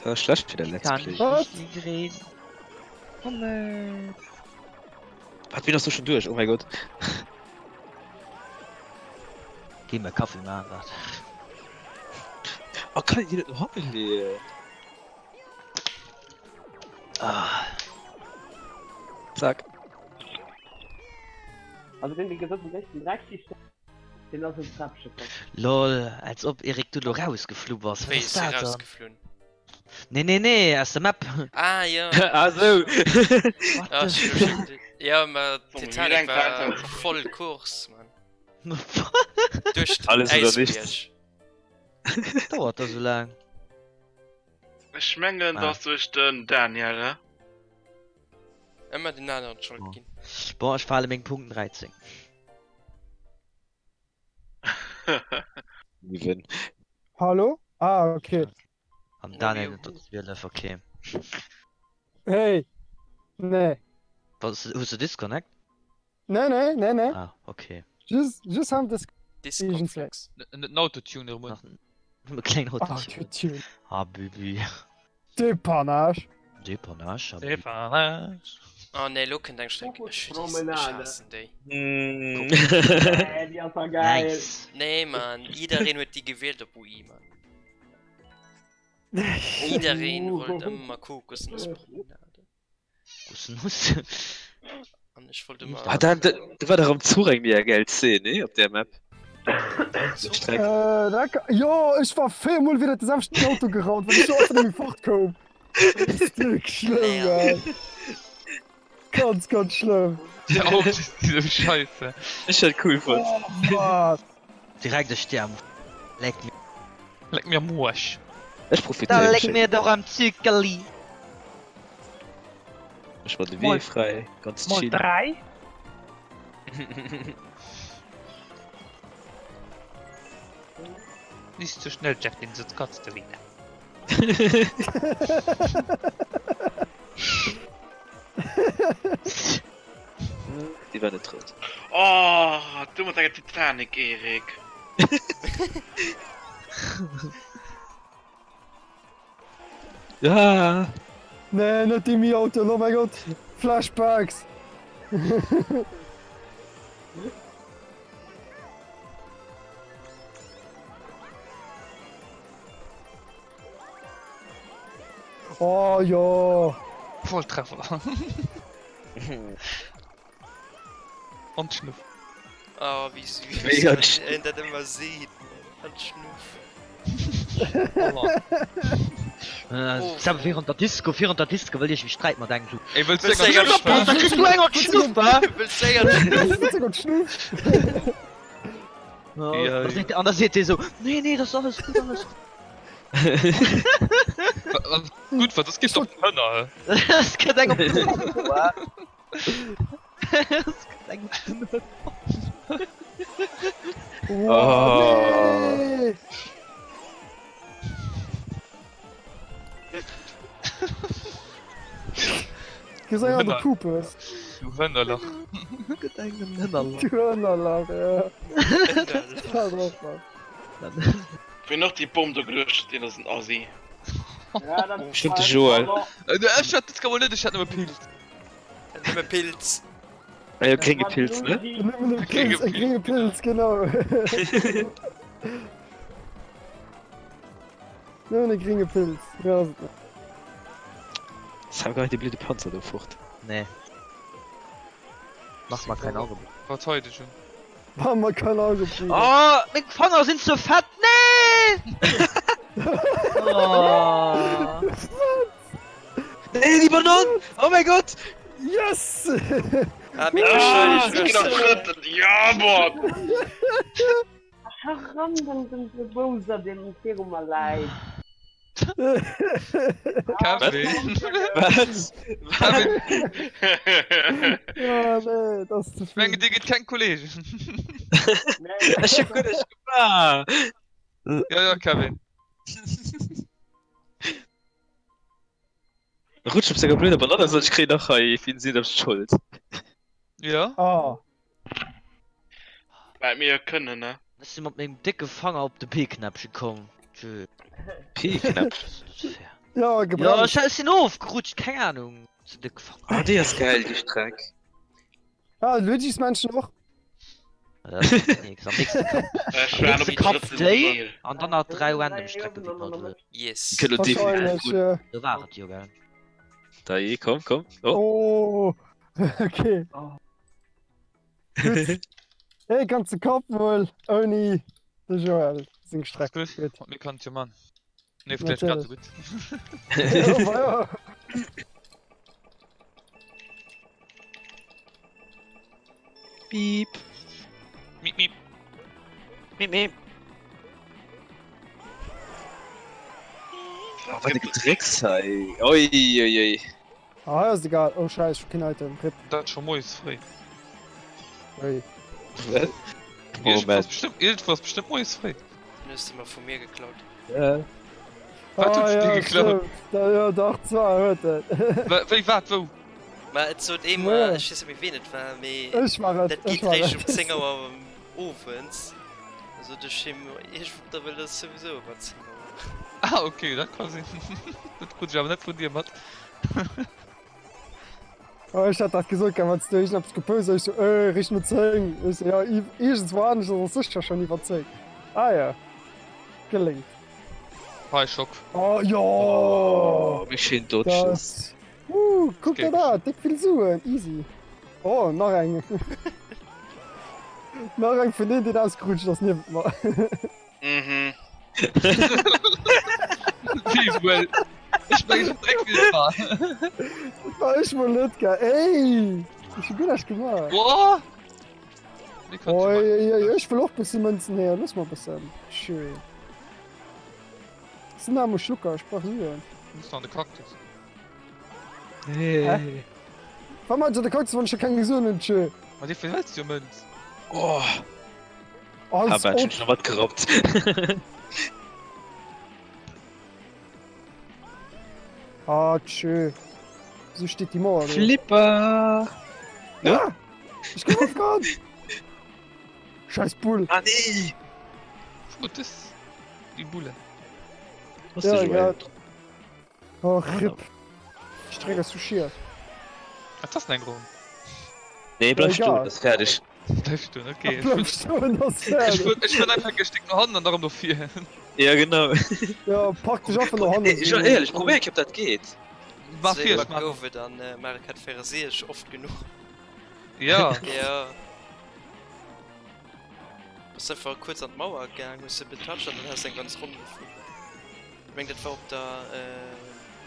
Das ist schlecht für den Let's Kann Play. ich Was? nicht reden. Oh nee. Was, bin das doch schon durch? Oh mein Gott. Geh mir Kaffee machen, warte. Oh, kann ich die nicht noch haben? Nee. Ah, Zack. Also den, die gesagt, den gréissten Dreck, die den ass ins Träppche komm. lol, als ob Erik du lo rausgeflogen warst. Was Wéi ist is si dat dann? rausgeflunn? Nee, nee, nee, aus der Map. Ah, ja. Ah, so. What Ah, the ech hu schon- Ja, ma So, wie Titanic lang war Zeit voll Kurs, Mann. Duerch den Alles oder nichts. Äisbierg. Dauert da sou laang? Ech mengen Ah. dass duerch den Daniel, he? Ëmmer den aneren d'Schold Oh. ginn. Bon, ech verhale meng Punkten 13. Gewinn. Hallo? Ah, okay. An Daniel huet der 12, okay. Hey. Nee. Was, hues du Disconnect? Nee, nee, nee, nee. Ah, okay. Just, just haben das. Disconflex. Den Autotune erëm un. Nach en kleinen Autotune. Autotune. Ah, Bubu. Dépannage. Dépannage. ah, Bubu. Dépannage. Oh nee, lo kënnt eng Stréck. Ech ech haassen déi. Äh, déi ass doch geil. Nice. Nee, Mann. Jiddereen huet déi gewielt op UI, Mann. Jiddereen wollt ëmmer Kokosnusspromenade. Kokosnuss. An ech wollt ëmmer. Ah, da, da, da war dach am Zuch eng mega geil Szene, nee, op där Map. Zuch? Streck. Äh, da, jo, ech war 4 mol widder de selwechten Auto gerannt, well ech jo einfach net méi fort koum. Das ist wirklich schlimm, Naja. Mann. Ganz, ganz schlimm. Déi Autos si sou scheisse. Ech hat cool fonnt. Oh, wat? Direkt e Stern. Leck mir. Leck mir am Uarsch. Ech Da profitéieren leck schéin. mir doch am Zückerli. Ech man de Wee fräi, ganz Mol chill. 3. Nicht zu schnell, Jacqueline, sonst kotzt du wieder. Déi war net rout. Oh, du mat denger Titanic, Erik. Ja. Nee, net déi Mi-Autoen, oh mäi Gott. Flashbacks. Oh jo. Volltreffer. An d'Schnuff. Oh, wéi süß, Mega wann een dat ëmmer seet, an d'Schnuff. Äh, Sam, während der Disco, während der Disco wëll ech mech sträit mat engem. Ey, wëlls du Wëlls du enger enger Schnuff? Schnuff? Da kriss du enger Schnuff, hä? Wëlls du enger Schnuff? Wëlls du enger Schnuff? Ja, Da seet- An da seet dee sou, nee, nee, dat ass alles gutt, alles gutt. Gutt, wat das gëtt op den Hënner, hä? Das gëtt eng op den Hënner, Das gëtt eng op den Hënner. Oh, nee. Gesäit an de Hënner. Pupes. Du Hënnerlach. Gëtt eng den Hënnerlach. Du Hënnerlach, ja. Dat och nach. Wien och déi Bomm do geluecht huet, deen ass en Assi. Ja, dat Bestimmt de Joel. Ech hat das kann net, ech hat nëmme Pilz. Nëmme Pilz. Ah jo, grénge Pilz, ne? Nëmmen e Pilz, e grénge Pilz, genau. Nëmmen e grénge Pilz, méi ass et net. Sam, geh dee blöde Panzer do fort. Nee. Mach mal kein Auge. Verteidegen. Mach mal kein Auge, Bruder. Oh, meng Fanger sinn ze fett. Nee! Oh. Nee, déi Banan! Oh mäi Gott! Yes! Ah, mir Ah, wahrscheinlech ech ginn am drëtten. Ja, Mann! Ran den den de Bowser den viru mer läit. Kevin. Wat? Kevin, Ja, nee, dat ass ze ich menge vill. dir gëtt keng Kollegen. Ech hab guer näischt gemaach! Ja, ja, Kevin. Rutsch op senger blöder Banann, soll ech kréien nach hei fir sinn op Schold. Ja. Ah. Wat mir jo kënnen, ne? Ech si mat mengem décke Fanger op de P-Knäppche komm. Tjö. P-Knäppchen? Ja, Ja, gebremst. ech sinn ofgerutscht, keng Ahnung. Ze décke Fanger. Ah, déi ass geil, déi Streck. Ah, Luigi's Mansion och. Ja, dat ass nix. Am nächste Kapp. Ech Am war op nächste dem Kapp drëtten déi Deel. an dann nach 3 random Strecken, déi mer wëllen. Yes. Déi kënnt lo definitiv Wahrscheinlech, gutt. ja. Do war et jo, gell? Da, je, komm, komm. Oh. Oh. Okay. Gutt. Ee ganze Kapp wuel ouni de Joël seng Streck. Gutt. Gutt. Mat mir kann et jo man. Nee, vläicht grad Natierlech. sou gutt. Ja, ma ja. Piep. Miep, miep. Miep, miep. Oh, wat e Gedrécks hei. Oi, oi, oi. Ah, hei ass et egal. Oh scheiss, ech hu keen Item. Rip. Dat scho moies fréi. Ui. Wat? Oh man. Iergendwou ass bestëmmt moies fréi. Den hues de mer vu mir geklaut. Ja. Wat huet Ah, se dir ja, geklaut? stimmt. Da, ja, dach, zwar huet et. Wéi, wat, wou? Ma et sot ee Ja. mer, ech weess net méi ween et war, mee Ech war et, dat ech geet war réischt um et. 10 Auer owends. Da sot ech him, iergendwou op der Welt ass souwisou ëmmer 10 Auer. Ah ok, dat ka sinn. Dat krut ech awer net vun dir mat. Oh, ech hat dat gesot, gell, wann s du iergendeppes gepost hues, ech so, äh, richt no 10. Ech so, ja, iergendswou anescht ass et sécher schonn iwwer 10. Ah ja, geléngt. Hei, Schock. Oh, jo! Oh, wéi schéin Dodges. Das. Uh, kuck der dat, déck vill Suen, easy. Oh, nach eng. Nach eng vun deen, deen ausgerutscht ass niewent mer. Mhm. Wéi wuel? Ech mengen, ech dréck wéi et war. Dat war ech mol net, gell. Ey! Ech hu guer näischt gemaach. Boah! Oh, ey, ey, ech wëll och bësse Mënzen héieren. Looss mer bëssen. Schön. Das sind arme Schlucker, ech brauch Suen. Du musst an de Kaktus. Hä? Wat meinst du, de Kaktus, wann ech scho keng Suen hunn? Tschö. Ma dir verhëls jo Mënz. Oh. Als Ah, ob. schon wat gerappt. Ah, tschö. Sou steet déi Mauer do. Flipper! Ne? Ah! Ech gouf ofgehauen! Scheiß Bull. Ah nee! Gut, das die Bulle. Was Ja, ja, egal. Oh, RIP. Streck ass zu schier. Ah, das ist eng Ronn. Nee, bleib Ja, stoen, egal. das ist fertig. Bleib stoen, okay. Bleib stoen, ass Ech fäerdeg. fuer ech fuer einfach e Stéck no hannen an da rëm no vir. Ja, genau. Ja, pack dech einfach no hannen. Nee, ech, éierlech, probéier eng Kéier, ob dat geet. War vir, ech Esou gouf et an Mario Kart 64 oft genuch. Ja. Ja. Bass einfach kuerz an d'Mauer gaang, hues se betatscht an dann has de eng ganz Ronn gefuer. Ech meng dat war op der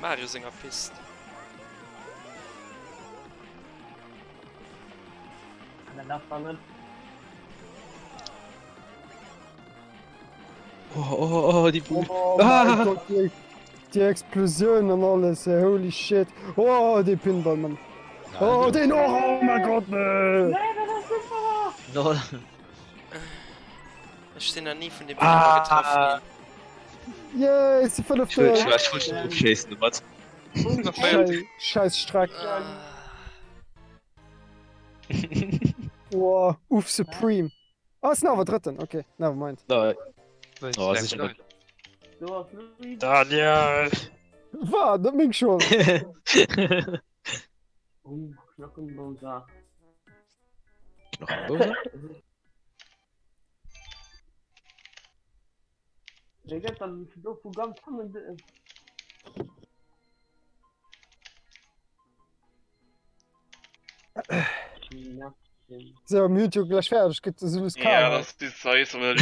Mario senger Pist. Oh, oh, oh, déi Bull. Oh mein Gott, déi, déi Explosioun an alles, ey, holy shit. Oh, dee Pinball, Mann. Oh, deen och, oh mein Gott, nee. Lol. Ech sinn nach ni vun dem Pinball getraff ginn. Yay, ech si fënnefte. Ech wollt schon drop schéissen, domat. Scheiß Streck. Oh, uff, Supreme. Ah, sinn awer drëtten, okay, never mind. Nein. Oh, sicher. Daniel! Wat? Net meng Schold. Oh, Knochenbowser. Knochenbowser? Wéi gëtt dann do vu ganz hannen de. So, mir hunn jo gläich fäerdeg, gëtt esou lues Ja, kal. das ist so ist aber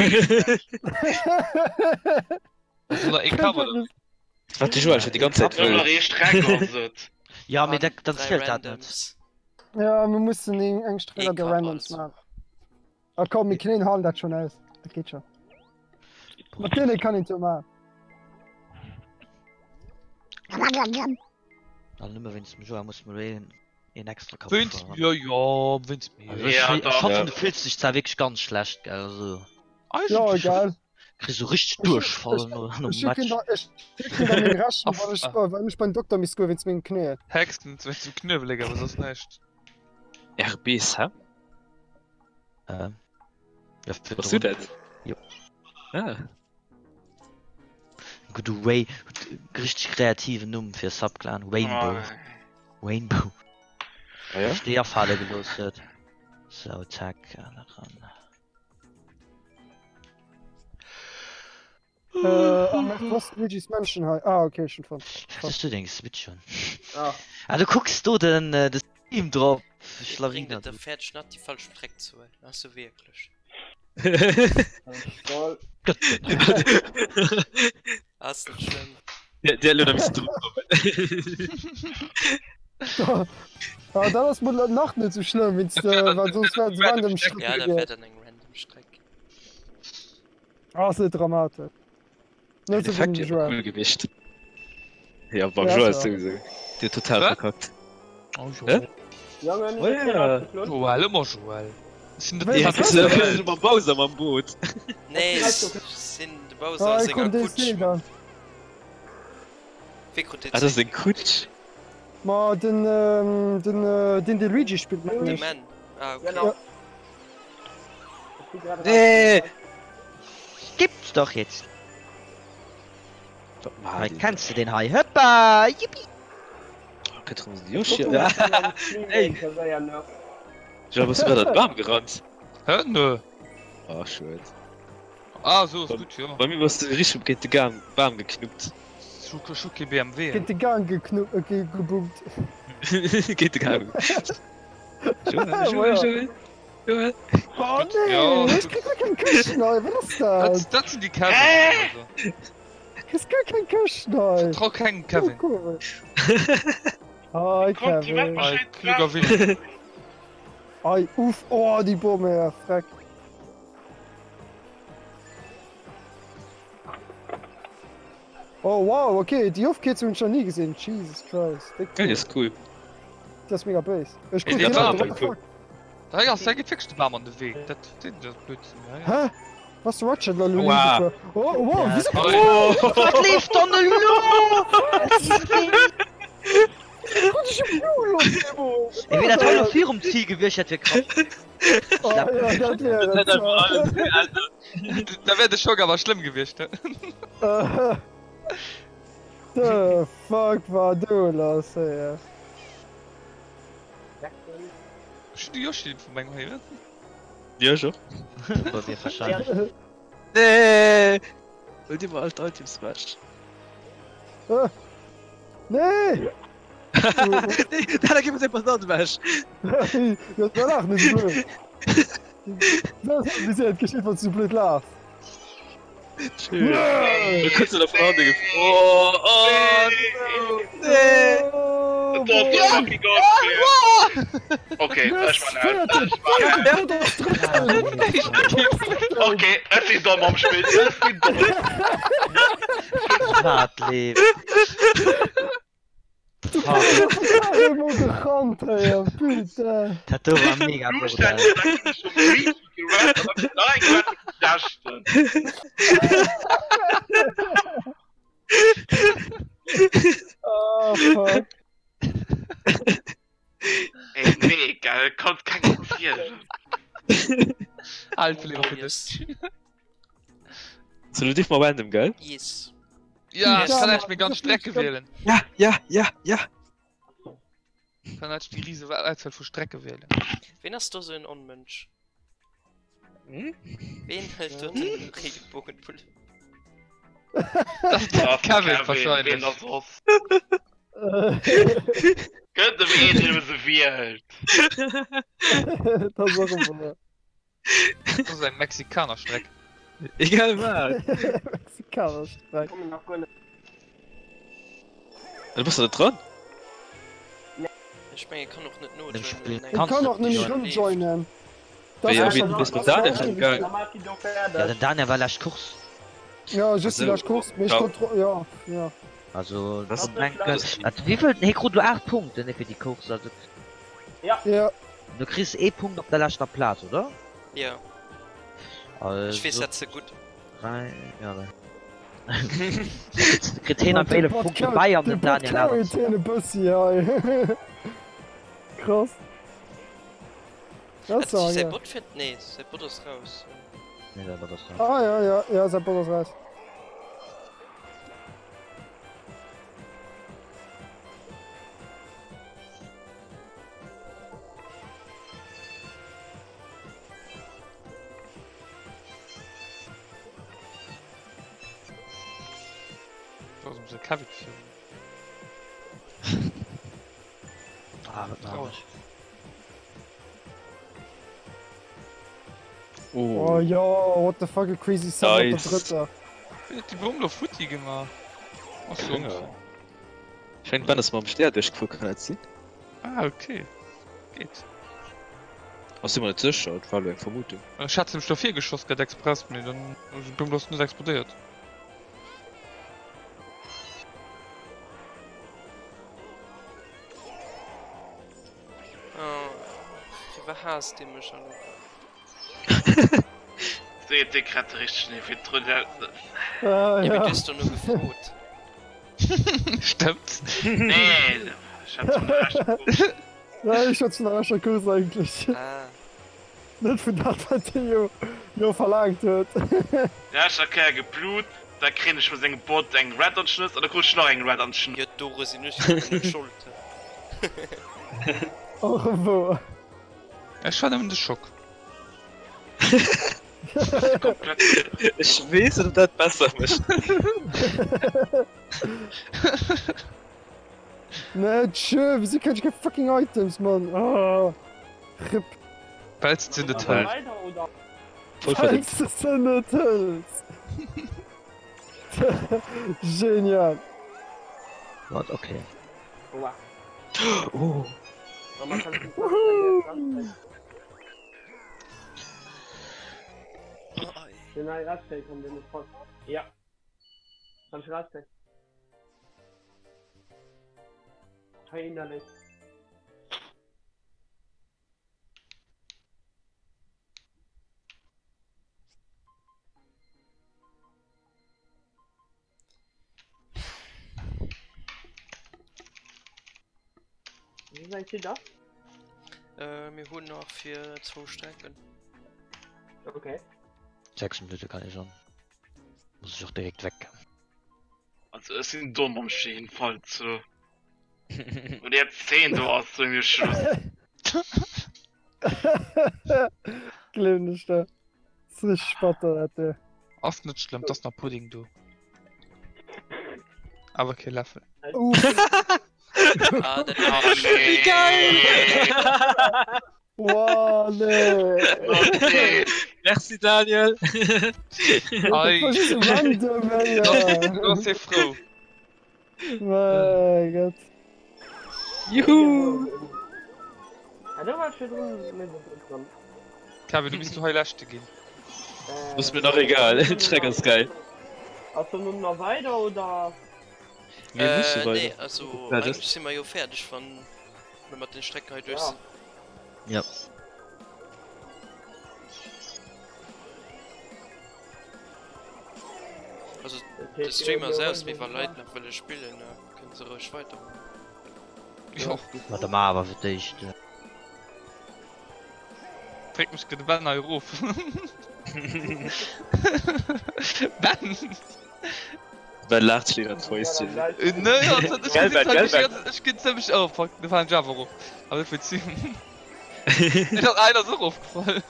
Wat de Joël schon die ganze Zeit Nëmmen wëll. ee Streck ass et. Ja, mee dat, dann Drei zielt dat net. Randoms. Ja, mir mussen eng eng Streck Ee der Cup Randoms also. maachen. Ah komm, mir knéien halen dat schon aus. Dat geet schon. Mat deene kann een jo maachen. Dann nëmme wéinst dem Joa muss mer een, een extra Cup Wéinst fueren. mir, jo, wéinst mir. Also ech, Ja, ech dach. hoffen, Ja. du fills dech zwar wierklech ganz schlecht, gell, also Ja, Eigentlech egal. kriss sou richteg Ech- Duerchfall no, nom Ech schicken Match. der, ech schicken der meng Rechnung, Aff, wann ech, ah. wann ech beim Dokter misst goen wéinst mengen Knéien. Hexen wéinst dem Knuewelek, awer soss näischt. RBs, hä? Ähm, ja, Was du virdrun. dat? Jo. Ah. Gudde Ray, richteg kreativen Numm fir Subclan, Rainbow. Rainbow. Ah, ja? Sech déi afale gelooss huet. Sou, zack, an eran. Äh, ah, mach, was Luigi's Mansion hei. Ah, okay, schon fonnt. Wat hues du deng Switch un? Ah. Ah, du kucks do den, de Stream drop. Bréngt Schlawiner. et der fäerdeg nach déi falsch Streck ze huelen? Ass jo wierklech. Ass net schlëmm. Der, der lo da missen drop kommen. Ah, dat ass mol nach net sou schlëmm, wéinst, äh, well soss wär se random Streck Ja, dat gewiescht. wär dann eng random Streck. Ass net dramatesch. Net esou wéi beim Joël. Cool gewicht. Ja beim Joël souwisou. Dir hutt total verkackt. Oh Joël. Joël, ëmmer Joël. Mam Bowser mam Boot. Nee ech sinn de Bowser a senger Kutsch. Wee krut Ah, dat ass eng Kutsch? Ma den den deen de Luigi spillt mengen ech. De Man. Ah okay. Nee! Gibt's doch jetzt! Hei kenns de den hei, hëppa jippi! Ey! Jo, bass du grad an de Bam gerannt? Hä? Nö. Ah, schued. Ah, sou ass gutt, jo. Bei mir bass de richteg géint de Gam Bam geknuppt. Ech hu kee BMW. Géint de Gang geknu gebummt. Géint de Gang. Joël, Joël, Joël. Oh nee, ech kritt guer keng Këschten hei, wat ass dat? Dat sinn déi Kevin. Kriss guer keng Këschten hei. Vertrau kengem Kevin. Hi Kevin. Hi, kluger Willi. Ei, uff, oh déi Bomme, ja freck. Oh wow, okay, déi Ofkierzung hunn ech nach ni gesinn, Jesus Christ, déck cool. Déi ass cool. Déi ass mega béis. Ech krut keen Auto, what the fuck? Hei ass, hei geet wierklech de Bam an de Wee, dat dat Blödsinn hei. Hä? Was de Ratchet elo gefuer? Oh wow, wieso? Wat leeft dann elo? Krut ech e Blumen op eemol? Ey, wier dat hei elo virum Zil gewiescht, dat wier krass. Oh ja, dat wär et zwar. Da wär de Schock awer schlëmm gewiescht, ne? The fuck war do lass, ey? Ech hunn de Yoshi vu mengem héieren. Jo, ech och. Bei mir wahrscheinlech. Nee! Huel dir mol all d'Items ewech. Nee! Nee, da gi mer seng Banann ewech. Jo, da laach net esou blöd. Wéi séier et geschitt, wann s du esou blöd laachs. Tschüss. Du kënns der vun hanne gef. Oh, oh, nee! Okay, ech man aus. Okay, ech sinn domm am Spill. Ech sinn domm. Wat leeft? Dat do war mega brutal. Oh fuck. Ey, nee, gell, konnt kengem zielen. Alt lieber fir dech. So, du dierf mal random, gell? Yes. Ja, ich kann eigentlich mir ganz Strecke wählen. Ja, ja, ja, ja. Ich kann eigentlich die riese Auswahl vu Strecke wählen. Wen ass do sou en Onmënsch? Hm? Ween hëlt do den Regenbogenpulli? Das ist der Kevin wahrscheinlich. Wen ass soss? Gëtt em een, deen se wielt. Dat ass och emol. Dat ass eng Mexikanerstreck. Egal wat. Mexikanerstreck. Du bass net dran? Ech mengen, kann och net Dem Spill nojoinen. Et kann och net erëmjoinen. Wéi, ja, wéi, bist du Daniel schon gegangen? Ja, den Daniel war lescht Course. Ja, just déi lescht Course, mee ech konnt tro, ja, ja. Also, Das- ech mengen, also wéivill, hie krut lo 8 Punkten, ne, fir déi Course, also Ja. du kriss ee Punkt op der leschter Plaz, oder? Ja, Also, ech weess dat ze gutt. 3, ja, da kritt hien einfach 11 Punkte bäi an den Daniel awer. Carryt hien e bëssi hei. Krass. Dat ass Säi ja. Bot fiert? Nee, säi Bot ass raus. Nee, säi Bot ass raus. Ah ja, ja, ja, säi Bot ass raus. Ah, wat machen ech? Oh jo, what the fuck, a crazy seven op der Nice. drëtter. Wéi huet déi Bomm lo futti gemaach? Ach so. Schéngt Ben ass mam Stär duerchgefuer, kann dat sinn? Ah, okay. Geet. Ech si mer net sécher, et war elo eng Vermutung. Ech hat nämlech do virgeschoss gett express, mee dann ass et net explodéiert. Oh, firwat haasst dir mech elo? Seet dee grad de richtegen Numm fir d'Roulette? Ah, ja. Mee du hues dono gefrot. Stëmmt. Nee, ech hat vun der rechter Course. Ja, ech hat vun der rechter Course eigentlech. Ah. Net vun dat, wat dee jo, jo verlaangt huet. Ja, ech hat Kéier geblut, da kréien ech vu sengem Bot eng Red an d'Schnëss an da krut ech nach eng Red an d'Schnëss. Jo, doru sinn ech jo net schold. Au revoir. Ech war nëmmen de Schock. Ech weess net, ob dat besser mécht. Nee, tschö, wéisou kréien ech keng fucking Items, Mann? Oh, RIP. Wells de se net hëls. Voll verdéngt. Wells de se net hëls. Genial. Wat? Okay. Oh. Äh, mir hunn nach fir zwou Strecken. Okay. 6 Minutte kann ech an. Muss ech och direkt weg. Also ech sinn domm op jeden Fall zu. Wenn der 10 do ass, so mir Schluss. Gleewen ech der. Das ist richtig batter, dat do. Ass net schlëmm, 't ass nach Pudding do. Awer kee Läffel. Uff. Ah, dat war Oh, nee. Wéi geil! Wow, nee. Nee. Merci Daniel! Ei. Das war just random, ey. Du ass hie frou. Mein Gott. Juhu! Kevin, du misst du hei leschte ginn. Ass mir nach egal, d'Streck ass geil. Ass dann nun nach weider oder? Mir musse Äh, weider. nee, also Ja, das- eigentlech si mer jo fäerdeg, wann mir mat den Strecken hei duerch Ja. sinn. Ja. Also de Stream ass aus, mee wa Leit nach wëlle spillen, kënne se roueg weidermaachen. Jo. Ma da mar awer fir d'éischt. Dréck mech de Ben hei erof. Ben! Ben laacht sech iwwer d'Fäustchen. Nee, also, ech Gell, Ben, gell, Ben? Ech ginn zimmlech. Oh fuck, do falen ech awer erof. Awer net wéi d'Sim. Ech hat een ass och erofgefall.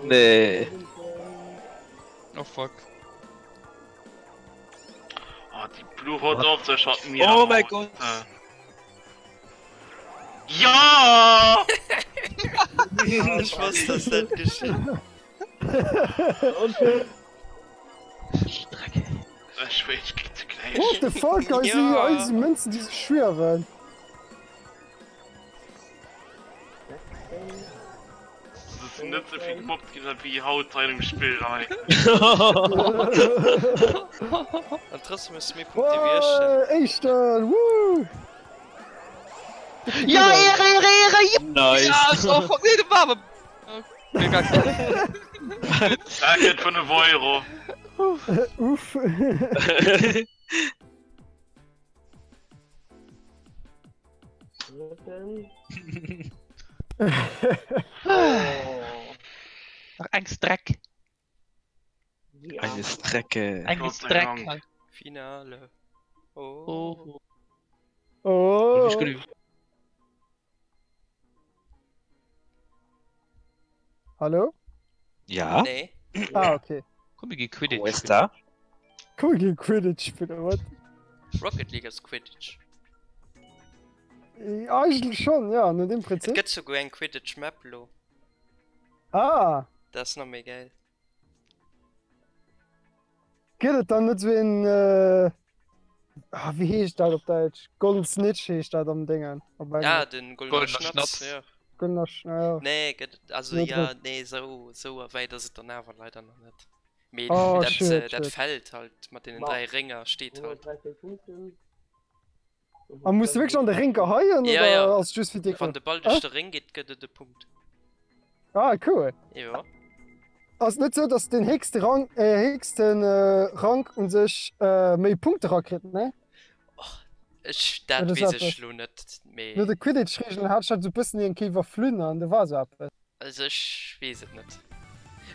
Nee. Oh fuck. Oh, die Blue hört auf zu schatten mir. Oh mein Gott. Ja! Ech wosst, dass dat geschitt. Ech weet, ich krieg ze gläich. What the fuck, eise, Ja. eise Münzen, déi sech schwiewen. Es ist net so viel gemobbt ginn wéi haut hei im Spill hei. An trotzdem hues du méi Punkte wéi ech. Wow, Éischten, woo! Ja, Ehre, Ehre, Ehre! Nice. Ja, oh fuck, nee, de war awer. Okay, gar kein. Da gëtt 5 Euro. Uff. Nach eng Streck. Eine Strecke. Eng Gott sei Streck. Dank. Finale. Oh. Oh. Oh. Hallo? Ja? Nee. Ah, okay. Komm, mir gi Quidditch Wo ist da? Komm, wir gehen Quidditch spillen, what? Rocket League ass Quidditch. Äh, Eigentlech schon, ja, no dem Et Prinzip. gëtt souguer eng Quidditch Map lo. Ah, Dat ass nach méi gäil. gëtt et dann net sou een, äh, Ah, wéi heescht dat op Däitsch? Golden Snitch heescht dat am Déngen, op Ah, Englesch. den goldener Goldener Schnatz, Schnatz. jo. Goldener Sch, ja. Nee, gëtt, also Net ja, drop. nee, sou, sou wäit ass et dann awer leider nach net. Mee Oh, dat, schued, äh, dat schued. Feld halt mat deenen Ma, 3 Rénger steet halt. 113 Punkten. A muss du wierklech an de Réng geheien Ja, oder ja. ass just fir Wann Deko? de Ball duerch Äh? de Réng geet, gëtt et e Punkt. Ah, cool. Jo. Ass net sou, dass den héchste Rang, äh, héchsten äh, Rank un sech äh, méi Punkte rakritt, ne? Och, ech, dat Oder sou weess ech eppes. lo net, mee. No de Quidditch-Regeln hat ech dat sou bëssen iergendwéi iwwerflunn an do war sou eppes. Also ech weess et net.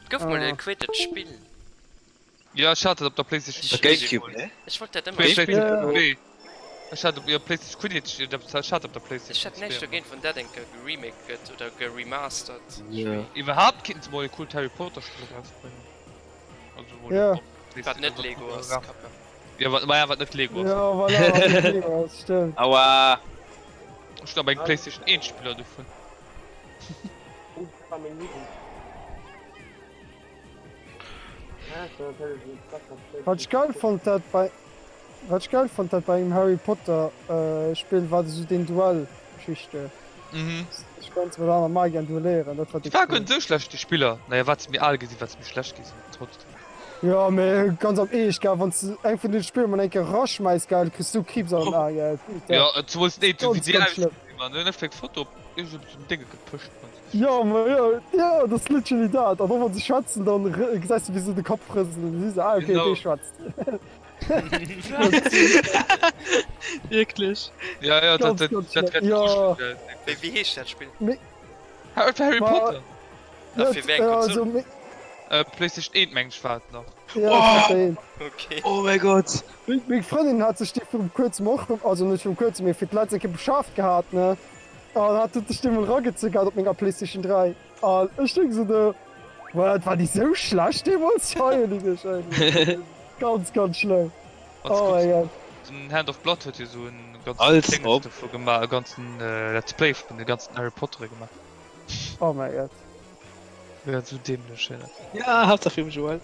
Et gouf mol e Ah. Quidditch-Spill. Jo, ech hat dat op der Playstation Ech Op Gamecube, ne? Ech wollt dat ëmmer Playstation Ja. 2. Ech hat op jo Playstation Quidditch, jo, dat ech hat op der Ech Playstation hätt näischt 2 dogéint wann dat eng Kéier geremaked gëtt oder geremastert. Ja. Iwwerhaapt kéinten se mol e coolt Harry Potter Spill erausbréngen. Also mol Ja. op Wat net Playstation also Lego ass, Kappa. Ja, wat, ma ja, wat net Lego ass. Ja, voilà, wat net Lego ass, stëmmt. Aua! Ech hunn awer eng Playstation 1 Spiller dovun. Wat ech geil fonnt hat bei wat ech geil fonnt hat bei engem Harry Potter Spill war esou den Duell Geschichte. Mhm. Ech konnt mat aner Magiern duelléieren, dat war Déi déck war cool. guer net esou schlecht déi Spiller. Naja wat se méi al gi sinn, wat se méi schlecht gi sinn trotzdem. Jo mee ganz am Eescht gell, wanns de eng vun den Spiller mol eng Kéier raschmäiss gell, kriss du Kriibs an den Aen gell. Putain. Jo zemools nee wéi Ganz déi ganz ausgesinn schlëmm. man, hunn ech eng Foto op iergend esou Dénge gepëscht man. Jo ma jo jo dat ass literally dat an och wann se schwätzen dann gesäis de wéi se de Kapp rëselen an du si se ah okay Genau. dee schwätzt. Wierklech? Ja ja dat Ganz dat ganz dat schlëmm. wäert Jo. kuschelen gell. Wéi wéi heescht dat Spill? Mee Harry Harry ma Potter. A ja fir wéi eng also Konsol? mee Äh Playstation 1 meng ech war et nach. ja ech hat déi. Okay. Oh mäi Gott! Meng Frëndin hat sech déi virum kuerzem och, also net virum kuerzem, mee fir d'letzt eng Kéier beschaaft gehat, ne? An hat huet sech déi mol eragezu gehat op menger Playstation 3. An ech denk sou do, What, war déi sou schlecht deemools? Heilige Scheiße. Ganz, ganz schlëmm. Wann s Oh kucks, mein Gott. den Hand of Blood huet jo sou en ganzen Als Déngens ob. dovu gemaach, e ganzen Let's Play vun de ganzen Harry Pottere gemaach. Oh mein Gott. Wär sou dämlech, hei. Ja, Haaptsaach fir dem Joël.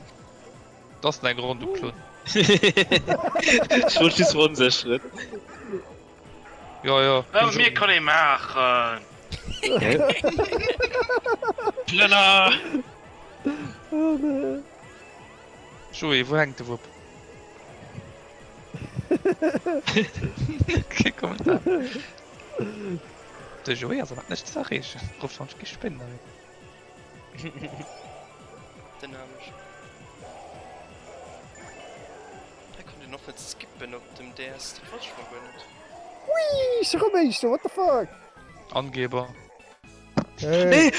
Dat ass eng Ronn, du Klon. Ech wollt just veronsécheren. Jo, jo. Well mir kann ee maachen. Plënner! Oh nee. Joé, wou hänkt de Wupp? Kee Kommentar. De Joé ass awer net ze erreechen. Rufft wann ech gi spéin hei. Den Amesch. Hei konnt een och net skippen op dem DS, dat wosst ech mol guer net. Whee, ech erëm éischter, what the fuck? Angeber. Hey. Nee!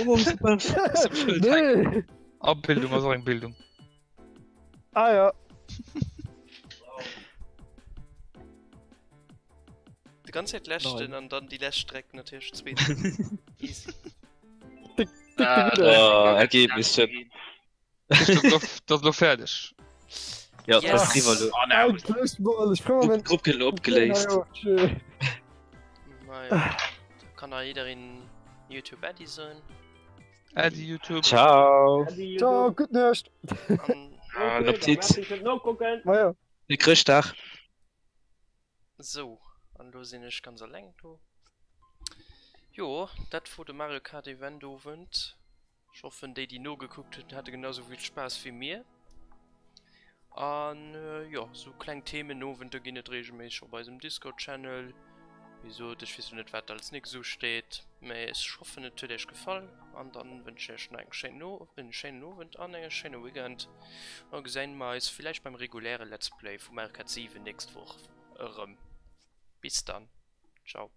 Oh, super. Nee. Abildung ass och eng Bildung. Ah ja. Die ganze Zeit leschten an dann die lescht Streck natierlech zweeten. Easy. Dick, dick, Ah, dick, Oh, Ergebnissen. Dat ass lo fäerdeg. Ja, dat ass Yes. riwwer lo. Oh, nein. Endlech mol, ech freu mech. Grupp gëtt lo opgeléist. Naja, da kann da jiddereen YouTube Äddi soen. Äddi YouTube. Ciao. Ciao, gutt Nuecht. An Guten Appetit. Nokucken. Majo. Fir Chrëschtdag. Sou, an elo sinn ech ganz alleng do. Jo, dat wor de Mario Kart Event Owend. Ech hoffen déi déi nogekuckt hunn hate genau sou vill Spaass wéi mir. An jo, sou kleng Themenowenter ginn et regelméisseg op eisem Discord Channel. Wéi sot, ech weess lo net wat als nächst usteet, mä ech hoffen et huet iech gefall an dann wënschen ech iech nach eng schéin en schéinen Owend an e schéine Weekend. A gesäin mer eis villäicht beim reguläre Let's Play vu Mario Kart 7 nächst Woch erëm. Bis dann, ciao.